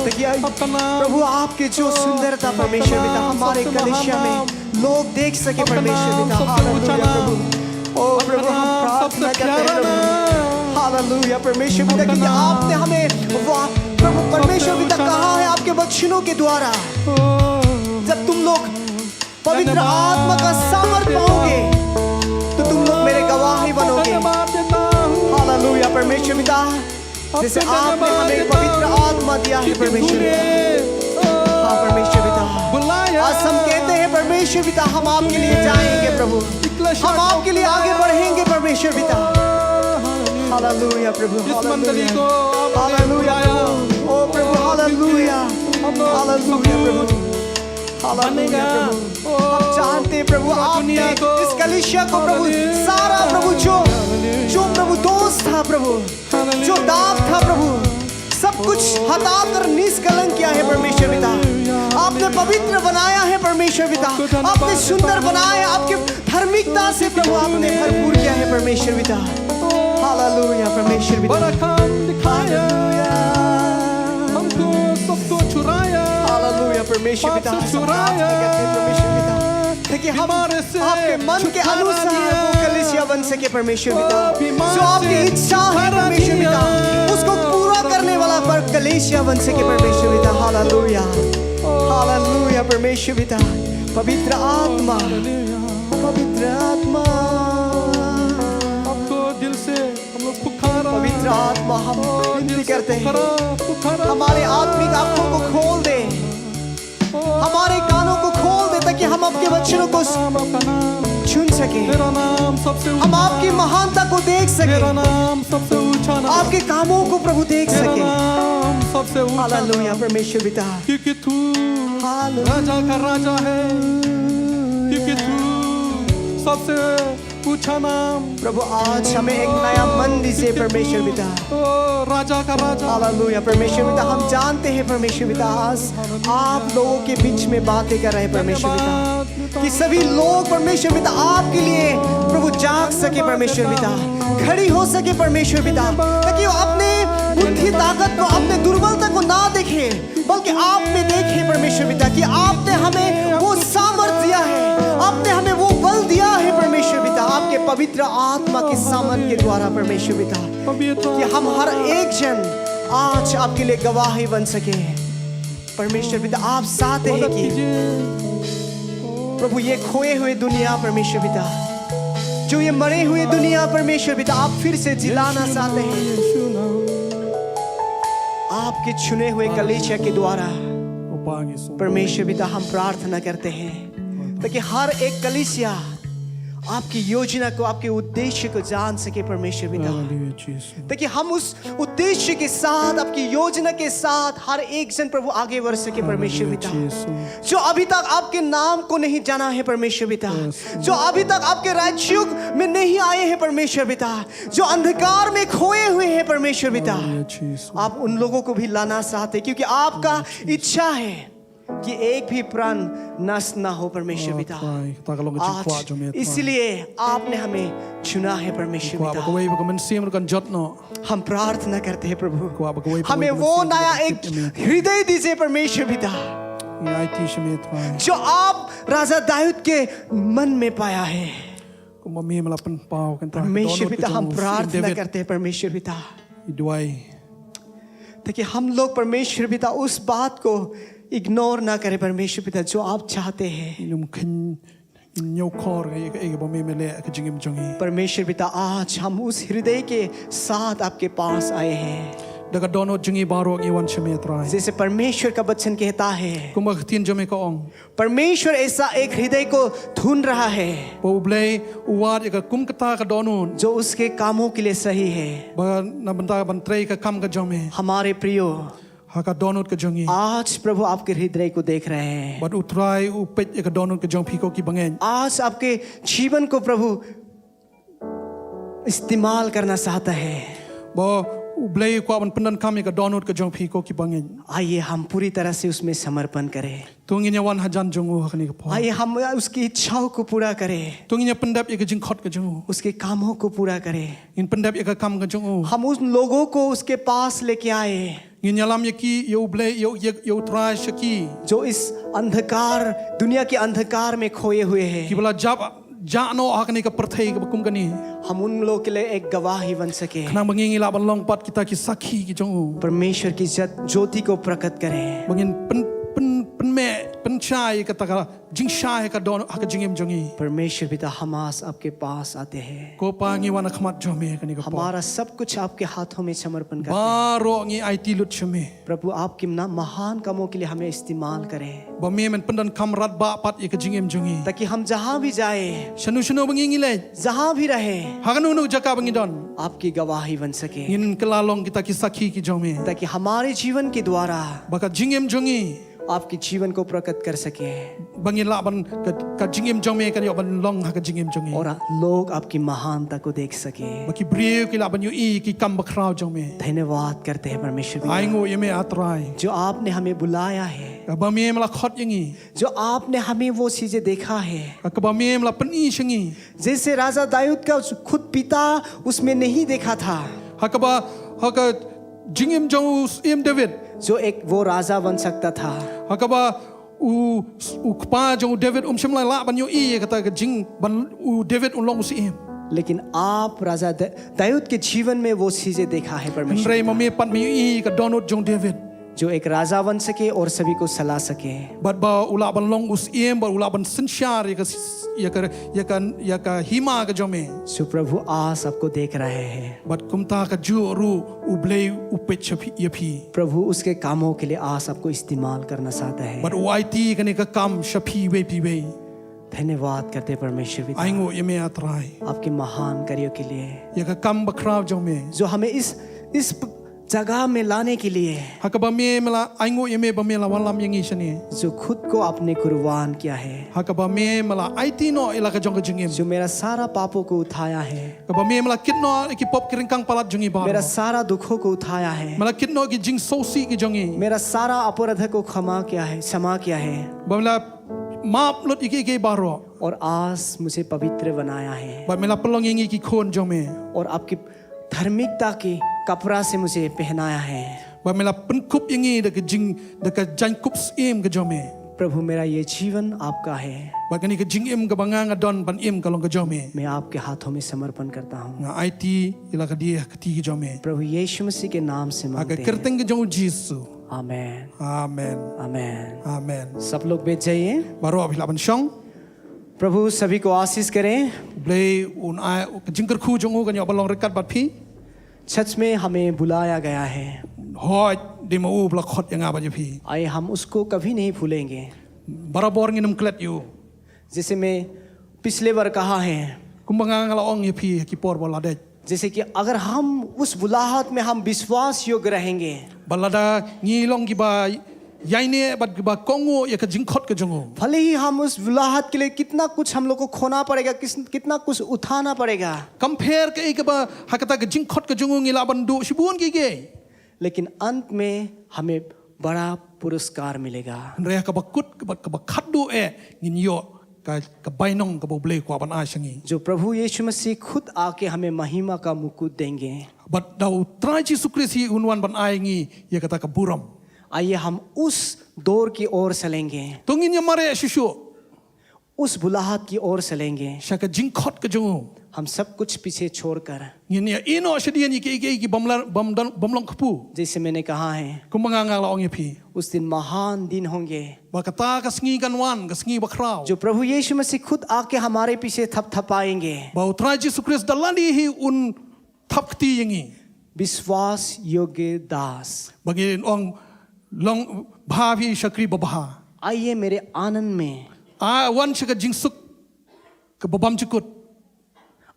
देखिए, प्रभु, आपके जो सुंदरता, परमेश्वर पिता, हमारे कलीसिया में लोग देख सके, परमेश्वर पिता। हालेलुया, प्रभु। ओ प्रभु, हम प्रार्थना करते हैं, प्रभु। हालेलुया, परमेश्वर पिता, क्योंकि आपने हमें, वाह, प्रभु, परमेश्वर पिता, कहा है आपके वचनों के द्वारा, जब तुम लोग पवित्र आत्मा का सामर्थ पाओगे, तो तुम लोग मेरे गवाही बनोगे। हालेलुया, परमेश्वर पिता, जैसे आपने हमें पवित्र आत्मा दिया है, परमेश्वर पिता। हाँ, परमेश्वर पिता, आज हम कहते हैं, परमेश्वर पिता, हम आपके लिए जाएंगे, प्रभु। हम आपके लिए आगे बढ़ेंगे, परमेश्वर पिता। हालेलुया, प्रभु। हालेलुया, प्रभु। ओ प्रभु, हालेलुया। हालेलुया, प्रभु। हालेलुया, प्रभु। हम जानते हैं, प्रभु, आपने इस कलीसिया को, प्रभु, सारा, प्रभु, जो, जो, प्रभु, दोष था, प्रभु, जो दाग था, प्रभु, सब कुछ हटाकर निष्कलंक किया है परमेश्वर पिता। आपने पवित्र बनाया है परमेश्वर पिता। आपने सुंदर बनाया है, आपके धार्मिकता से प्रभु आपने भरपूर किया है परमेश्वर पिता। हालेलुया परमेश्वर पिता। बड़ा काम दिखाया, हालेलुया। हमको सबको छुड़ाया। हालेलुया परमेश्वर पिता। पाप से छुड़ाया। ताकि हम बीमार से आपके मन के छुटकारा अनुसार दिया। वो कलीसिया बन सके परमेश्वर पिता। बीमार जो आपकी से इच्छा है छुटकारा परमेश्वर पिता, दिया। उसको पूरा करने वाला पर कलीसिया बन सके परमेश्वर पिता। हालेलुया, हालेलुया परमेश्वर पिता। पवित्र आत्मा, पवित्र आत्मा, आपको दिल से हम लोग पुकारा। पवित्र आत्मा, हम ओ, विनती दिल से करते हैं, पुकारा, पुकारा। हमारे आत्मिक आंखों को खोल दे, हमारे कानों को खोल दे, ताकि हम आपके वचनों को नाम, आपका नाम, सुन सके, तेरा नाम सबसे हम ऊंचा। आपकी महानता को देख सके, तेरा नाम सबसे ऊंचा नाम। आपके कामों को प्रभु देख तेरा सके। नाम सबसे ऊंचा हालेलुया नाम। परमेश्वर पिता। क्योंकि तू हालेलुया। राजा का राजा है, क्योंकि तू सबसे ऊंचा नाम। प्रभु आज हमें एक नया मन दीजिए परमेश्वर पिता। ओ राजा का राजा। हालेलुया परमेश्वर पिता, हम जानते हैं परमेश्वर पिता, आज आप लोगों के बीच में बातें कर रहे हैं परमेश्वर पिता, धन्यवाद पिता। कि सभी लोग परमेश्वर पिता आपके लिए प्रभु जाग सके परमेश्वर पिता, खड़ी हो सके परमेश्वर पिता, ताकि वो अपने बुद्धि ताकत को, अपने दुर्बलता को ना देखे, बल्कि आप में देखे परमेश्वर पिता, कि आपने हमें वो सामर्थ्य दिया है, आपने हमें वो बल दिया है परमेश्वर पिता, आपके पवित्र आत्मा के सामर्थ के द्वारा परमेश्वर पिता, पवित्र कि हम हर एक जन आज आपके लिए गवाही बन सके। परमेश्वर पिता, आप चाहते हैं मदद कि कीजिए। प्रभु, ये खोए हुए दुनिया परमेश्वर पिता, जो ये मरे हुए दुनिया परमेश्वर पिता, आप फिर से जिलाना चाहते हैं। यीशु नाम। आपके चुने हुए कलीसिया के द्वारा Upangis. परमेश्वर पिता, हम प्रार्थना करते हैं, ताकि हर एक कलीसिया आपकी योजना को, आपके उद्देश्य को जान सके परमेश्वर पिता, Hallelujah, Jesus. ताकि हम उस उद्देश्य के साथ, आपकी योजना के साथ हर एक जन प्रभु आगे बढ़ सके परमेश्वर पिता। Jesus. जो अभी तक आपके नाम को नहीं जाना है परमेश्वर पिता, Yes. जो अभी तक आपके राज्यों में नहीं आए हैं परमेश्वर पिता, जो अंधकार में खोए हुए हैं परमेश्वर पिता, Hallelujah, Jesus. आप उन लोगों को भी लाना चाहते हैं, क्योंकि आपका इच्छा है कि एक भी प्राण नष्ट ना हो परमेश्वर पिता। Trai, ta ka long ka jingkwah jong me, Trai. इसलिए आपने हमें चुना है परमेश्वर Kwah ba पिता। kawei ba ka mynsiem ruh kan jot noh. हम प्रार्थना करते हैं प्रभु, Kwah ba kawei ba हमें kawei वो ba नया kawei एक ba kawei. हृदय दीजिए परमेश्वर पिता, Ngi aiti sha me, Trai. जो आप राजा दाऊद के मन में पाया है। Kumba me me la pynpaw kynta ka परमेश्वर dohnud पिता, ka हम jong u प्रार्थना David. करते हैं परमेश्वर पिता, Ngi duwai. ताकि हम लोग परमेश्वर पिता उस बात को इग्नोर ना करें परमेश्वर पिता, जो आप चाहते हैं। Ngin ym kheiñ, ngin ym ñiewkhor ïa kaei kaba me me leh ha ka jingim jong ngi. परमेश्वर पिता, आज हम उस हृदय के साथ आपके पास आए हैं। Da ka dohnud jong ngi baroh ngi wan sha me, Trai. जैसे परमेश्वर का वचन कहता है, Kumba ka ktien jong me ka ong. परमेश्वर ऐसा एक हृदय को ढूंढ रहा है, Ba U Blei u wad ïa ka kum kata ka dohnud. जो उसके कामों के लिए सही है। Ba na bynta ban trei ka kam ka jong me. हमारे प्रियो, Ha ka dohnud ka jong ngi. आज प्रभु आपके हृदय को देख रहे हैं। Bad U Trai u peit ïa ka dohnud ka jong phi ko ki bangeit. आज आपके जीवन को प्रभु इस्तेमाल करना चाहता है। Ba U Blei u kwah ban pyndonkam ïa ka dohnud ka jong phi ko ki bangeit. आइए, हम पूरी तरह से उसमें समर्पण करें। To ngin ïa wan hajan jong u ha kane ka por. आइए, हम उसकी इच्छाओं को पूरा करें, To ngin ïa pyndep ïa ka jingkhot ka jong u. उसके कामों को पूरा करें। Ngin pyndep ïa ka kam ka jong u. हम उन लोगों को उसके पास लेके आए, Ngin ïalam ïa ki, ïa U Blei, ïa, ïa, ïa U Trai sha ki. जो इस अंधकार, दुनिया के अंधकार में खोए हुए हैं। Kiba la jah, jah noh ha kane ka pyrthei kaba kum kane. हम उन लोगों के लिए एक गवाही बन सके। Khnang ba ngi ngi lah ban long pat kita ki sakhi ki jong u. परमेश्वर की जत-, ज्योति को प्रकट करें। Ba ngin pyn, pyn, pynmih, pynshai ïa kata ka jingshai ha ka don, ha ka jingim jong ngi. परमेश्वर पिता, हम आज आपके पास आते हैं। Ko Pa, ngi wan ha khmat jong me ha kane ka por. हमारा सब कुछ आपके हाथों में समर्पण करते हैं। Baroh ngi aiti lut sha me. प्रभु, आपके ना महान कामों के लिए हमें इस्तेमाल करें, Ba me men pyndonkam radbah pat ïa ka jingim jong ngi. ताकि हम जहाँ भी जाए, Shano shano ba ngi ngi leit. जहाँ भी रहें, Ha kano kano ka jaka ba ngi don. आपकी गवाही बन सके, Ngin kylla long kita ki sakhi ki jong me. ताकि हमारे जीवन के द्वारा Ba ka jingim jong ngi. आपके जीवन को प्रकट कर सके ba ngin lah ban ka, ka jingim jong me kan ïoh ban long ha ka jingim jong ngi. और लोग आपकी महानता को देख सके। Ba ki briew ki lah ban ïohi ki kam bakhraw jong me. धन्यवाद करते हैं परमेश्वर पिता, Ainguh ïa me, ah Trai. जो आपने हमें बुलाया है, Kaba me me la khot ïa ngi. जो आपने हमें वो चीजें देखा है, Kaba me me la pyni sha ngi. जैसे राजा दाऊद का खुद पिता उसमें नहीं देखा था, Ha kaba, ha ka jingim jong u syiem David. जो एक वो राजा बन सकता था। Ha kaba u, u kpa jong u David um shym la lah ban ïohi ïa kata ka jing ban u David un long u syiem. लेकिन आप राजा द- दाऊद के जीवन में वो चीजें देखा है परमेश्वर Hynrei ma पिता। me pat me ïohi ka dohnud jong u David. जो एक राजा बन सके और सभी को सला सके। Bad ba u lah ban long u syiem, bad u lah ban synshar ïa ka, ïa ka, ïa ka, ïa ka hima ka jong me. सो प्रभु आज आपको देख रहे हैं। Bad kumta ka juk ruh u Blei u peit sha phi, ïa phi. प्रभु उसके कामों के लिए आज आपको इस्तेमाल करना चाहता है। Bad u aiti kane ka kam sha phi iwei pa iwei. धन्यवाद करते हैं परमेश्वर पिता, Ainguh ïa me, ah Trai. आपके महान कार्यों के लिए, Ïa ka kam bakhraw jong me. जो हमें इस इस जगह में लाने के लिए, Ha kaba me me la ainguh ïa me ba me la wallam ïa ngi shane. जो खुद को आपने कुर्बान किया है, Ha kaba me me la aiti noh ïa la ka jong ka jingim. जो मेरा सारा पापों को उठाया है, Kaba me me la kit noh ïa ki pop ki ryngkang palat jong ngi baroh. मेरा सारा दुखों को उठाया है, Me la kit noh ki jingsngewsih ki jong ngi. मेरा सारा अपराध को क्षमा किया है, क्षमा किया है, Ba me la map lut ïa ki, ïa ki baroh. और आज मुझे पवित्र बनाया है, Ba me la pynlong ïa ngi ki khun jong me. और आपकी धार्मिकता की कपड़ा से मुझे पहनाया है। Ba me la pynkup ïa ngi da ka jing, da ka jaiñkup syiem ka jong me. प्रभु, मेरा ये जीवन आपका है, Ba kane ka jingim kaba nga nga don ban im ka long ka jong me. मैं आपके हाथों में समर्पण करता हूँ। Nga aiti ïa la ka die ha ka kti ka jong me. प्रभु यीशु मसीह के नाम से Ha ka मांगते हैं, kyrteng ka jong u Jisu. आमेन, Amen. आमेन। Amen. सब लोग बैठ जाइए। Baroh phi lah ban shong. प्रभु सभी को आशीष करें। Blei un ai ka jingkyrkhu jong u kan ïoh ban long ryngkat bad phi. सच में हमें बुलाया गया है। Hooid, dei ma u ba la khot ïa nga bad ïa phi. आइए, हम उसको कभी नहीं भूलेंगे। Barabor ngin ym klet ïa u. जैसे मैं पिछले बार कहा है, Kumba nga nga la ong ïa phi ha ki por ba la dep. जैसे कि अगर हम उस बुलाहट में हम विश्वास योग्य रहेंगे, Ba lada ngi long kiba ïaineh bad kiba kohnguh ïa ka jingkhot ka jong u. भले ही हम उस बुलाहट के लिए कितना कुछ हम लोग को खोना पड़ेगा, किस, कितना कुछ उठाना पड़ेगा, Kam pher kaei kaba ha kata ka jingkhot ka jong u ngi lah ban duh shibun kiei kiei. लेकिन अंत में हमें बड़ा पुरस्कार मिलेगा। Hynrei ha kaba kut, kaba, kaba khatduh eh ngin ïoh ka, ka bainong kaba u Blei u kwah ban ai sha ngi. जो प्रभु यीशु मसीह खुद आके हमें महिमा का मुकुट देंगे। Bad da u Trai Jisu Khrist hi un wan ban ai ngi ïa kata ka burom. आइए, हम उस दौर की ओर चलेंगे, To ngin ïa mareh shuh shuh उस बुलाहट की ओर चलेंगे। sha ka jingkhot ka jong u. हम सब कुछ पीछे छोड़कर Ngin ïa ïehnoh shadien ïa kiei kiei ki bym la, bym don, bym long kpu. जैसे मैंने कहा है, Kumba nga nga la ong ïa phi. उस दिन महान दिन होंगे, Ba kata ka sngi kan wan, ka sngi bakhraw. जो प्रभु यीशु मसीह खुद आके हमारे पीछे थपथपाएंगे। Ba u Trai Jisu Khrist da lade hi un thap kti ïa ngi. विश्वास योग्य दास, Ba ngin ong long bha phi shakri babha. आइए मेरे आनंद में, A wan sha ka jingsuk kaba bymjukut.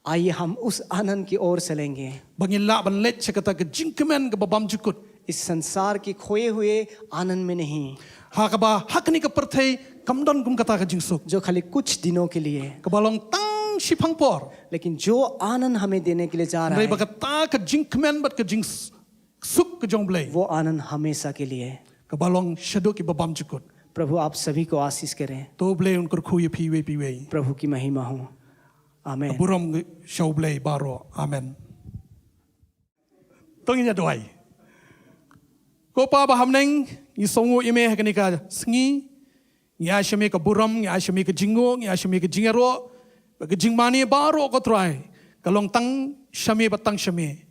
आइए हम उस आनंद की ओर चलेंगे। Ba ngin lah ban leit sha kata ka jingkmen kaba bymjukut. इस संसार के खोए हुए आनंद में नहीं, Ha kaba ha kane ka pyrthei kam don kum kata ka jingsuk. जो खाली कुछ दिनों के लिए, Kaba long tang shiphang por. लेकिन जो आनंद हमें देने के लिए जा रहा Hynrei ba है, kata ka jingkmen bad ka jingsuk ka jong u Blei. वो आनंद हमेशा के लिए। Kaba long shaduh kiba bymjukut. प्रभु आप सभी को आशीष करें। To u Blei un kyrkhu ïa phi iwei pa iwei. प्रभु की महिमा हो। आमेन। Burom sha u Blei baroh. Amen. To ngin ïa duwai. Ko Pa ba ha bneng, ngi sngewnguh ïa me ha kane ka sngi. Ngi ai sha me ka burom, ngi ai sha me ka jingnguh, ngi ai sha me ka jingïaroh. Ba ka jingmane baroh ko Trai ka long tang sha me bad tang sha me.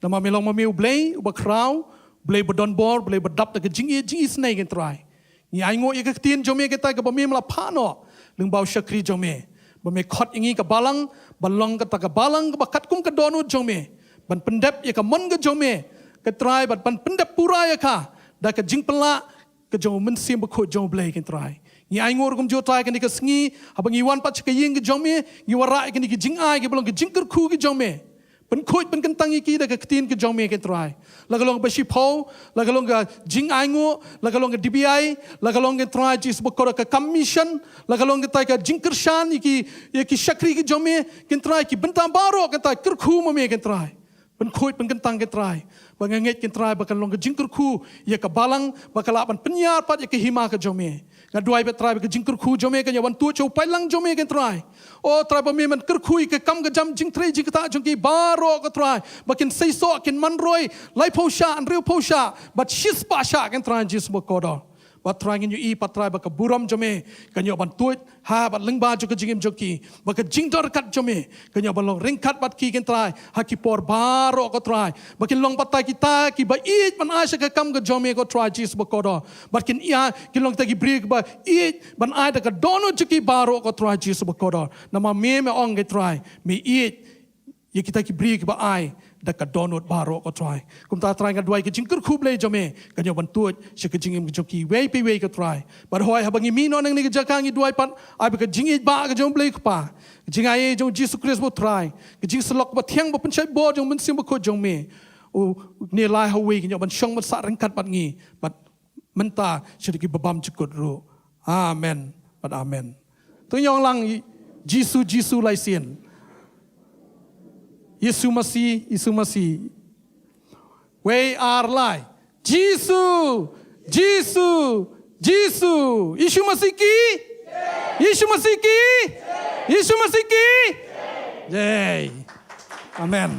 Namar me long ma me u Blei uba khraw, Blei ba don bor, Blei ba dap da ka jingïeit jingisynei ko Trai. Ngi ainguh ïa ka ktien jong me kata kaba me la phah noh lyngba u shakri jong me, ba me khot ïa ngi ka balang, ban long kata ka balang kaba katkum ka dohnud jong me, ban pyndep ïa ka mon ka jong me ko Trai, ban, ban pyndep pura ïa ka da ka jingpynlah ka jong u Mynsiem Bakhuid jong u Blei ko Trai. Ngi ainguh ruh kumjuh Trai kane ka sngi, haba ngi wan pat sha ka ïing ka jong me, ngi wanrah ïa kine ki jingai kiba long ki jingkyrkhu ki jong me. Pynkhuid pynkyntang ïa ki da ka ktien ka jong me, ko Trai. La ka long ba shiphew, la ka long ka jingainguh, la ka long ka D B I, la ka long, ko Trai Jisu bakordor, ka kam mission, la ka long, ko Trai, ka jingkyrshan ïa ki, ïa ki shakri ki jong me, ko Trai, ki bynta baroh, ko Trai, kyrkhu ma me, ko Trai. Pynkhuid pynkyntang, ko Trai. Ba nga ngeit, ko Trai, ba kan long ka jingkyrkhu ïa ka balang, ba ka lah ban pynïar pat ïa ka hima ka jong me. Nga duwai, ko Trai, ba ka jingkyrkhu jong me kan ïoh ban tuid sha u paidlang jong me, ko Trai. O Trai, ba me men kyrkhu ïa ka kam ka jam, jingtrei jingktah jong ki baroh, ko Trai. Ba kin seisoh, kin man roi, laiphew shah, hynriewphew shah, bad shispah shah, ko Trai Jisu bakordor. Bad Trai, ngi ïohi pat, Trai, ba ka burom jong me kan ïoh ban tuid ha bad lyngba jong ka jingim jong ki. Ba ka jingdon ryngkat jong me kan ïoh ban long ryngkat bad ki, ko Trai, ha ki por baroh, ko Trai. Ba kin long pat, Trai, kita kiba ïeit ban ai sha ka kam ka jong me, ko Trai Jisu bakordor. Bad kin ïa, kin long kita ki briew kiba ïeit ban ai da ka dohnud jong ki baroh, ko Trai Jisu bakordor. Namar me, me ong, ko Trai, me ïeit ïa kita ki briew kiba ai da ka dohnud baroh, ko Trai. Kumta, Trai, nga duwai ka jingkyrkhu Blei jong me kan ïoh ban tuid sha ka jingim jong kiwei pa iwei, ko Trai. Bad hooid, haba ngi mih noh na kane ka jaka, ngi duwai pat, ai ba ka jingïeit ba ka jong Blei Kpa, ka jingaiei jong Jisu Khrist, ko Trai, ka jingsyllok bathiang, ba pynshait bor jong u Mynsiem Bakhuid jong me, u ne lai ha uwei, kan ïoh ban shong ban sah ryngkat bad ngi, bad mynta sha ki babymjukut ruh. Amen bad amen. To ngin ong lang, Jisu, Jisu lai sien. Yiesu Masi, Yiesu Masi. Wei, ar, lai. Jisu, Jisu, Jisu. Yiesu Masi ki? Yiesu Masi ki? Yiesu Masi ki? Yay. Amen.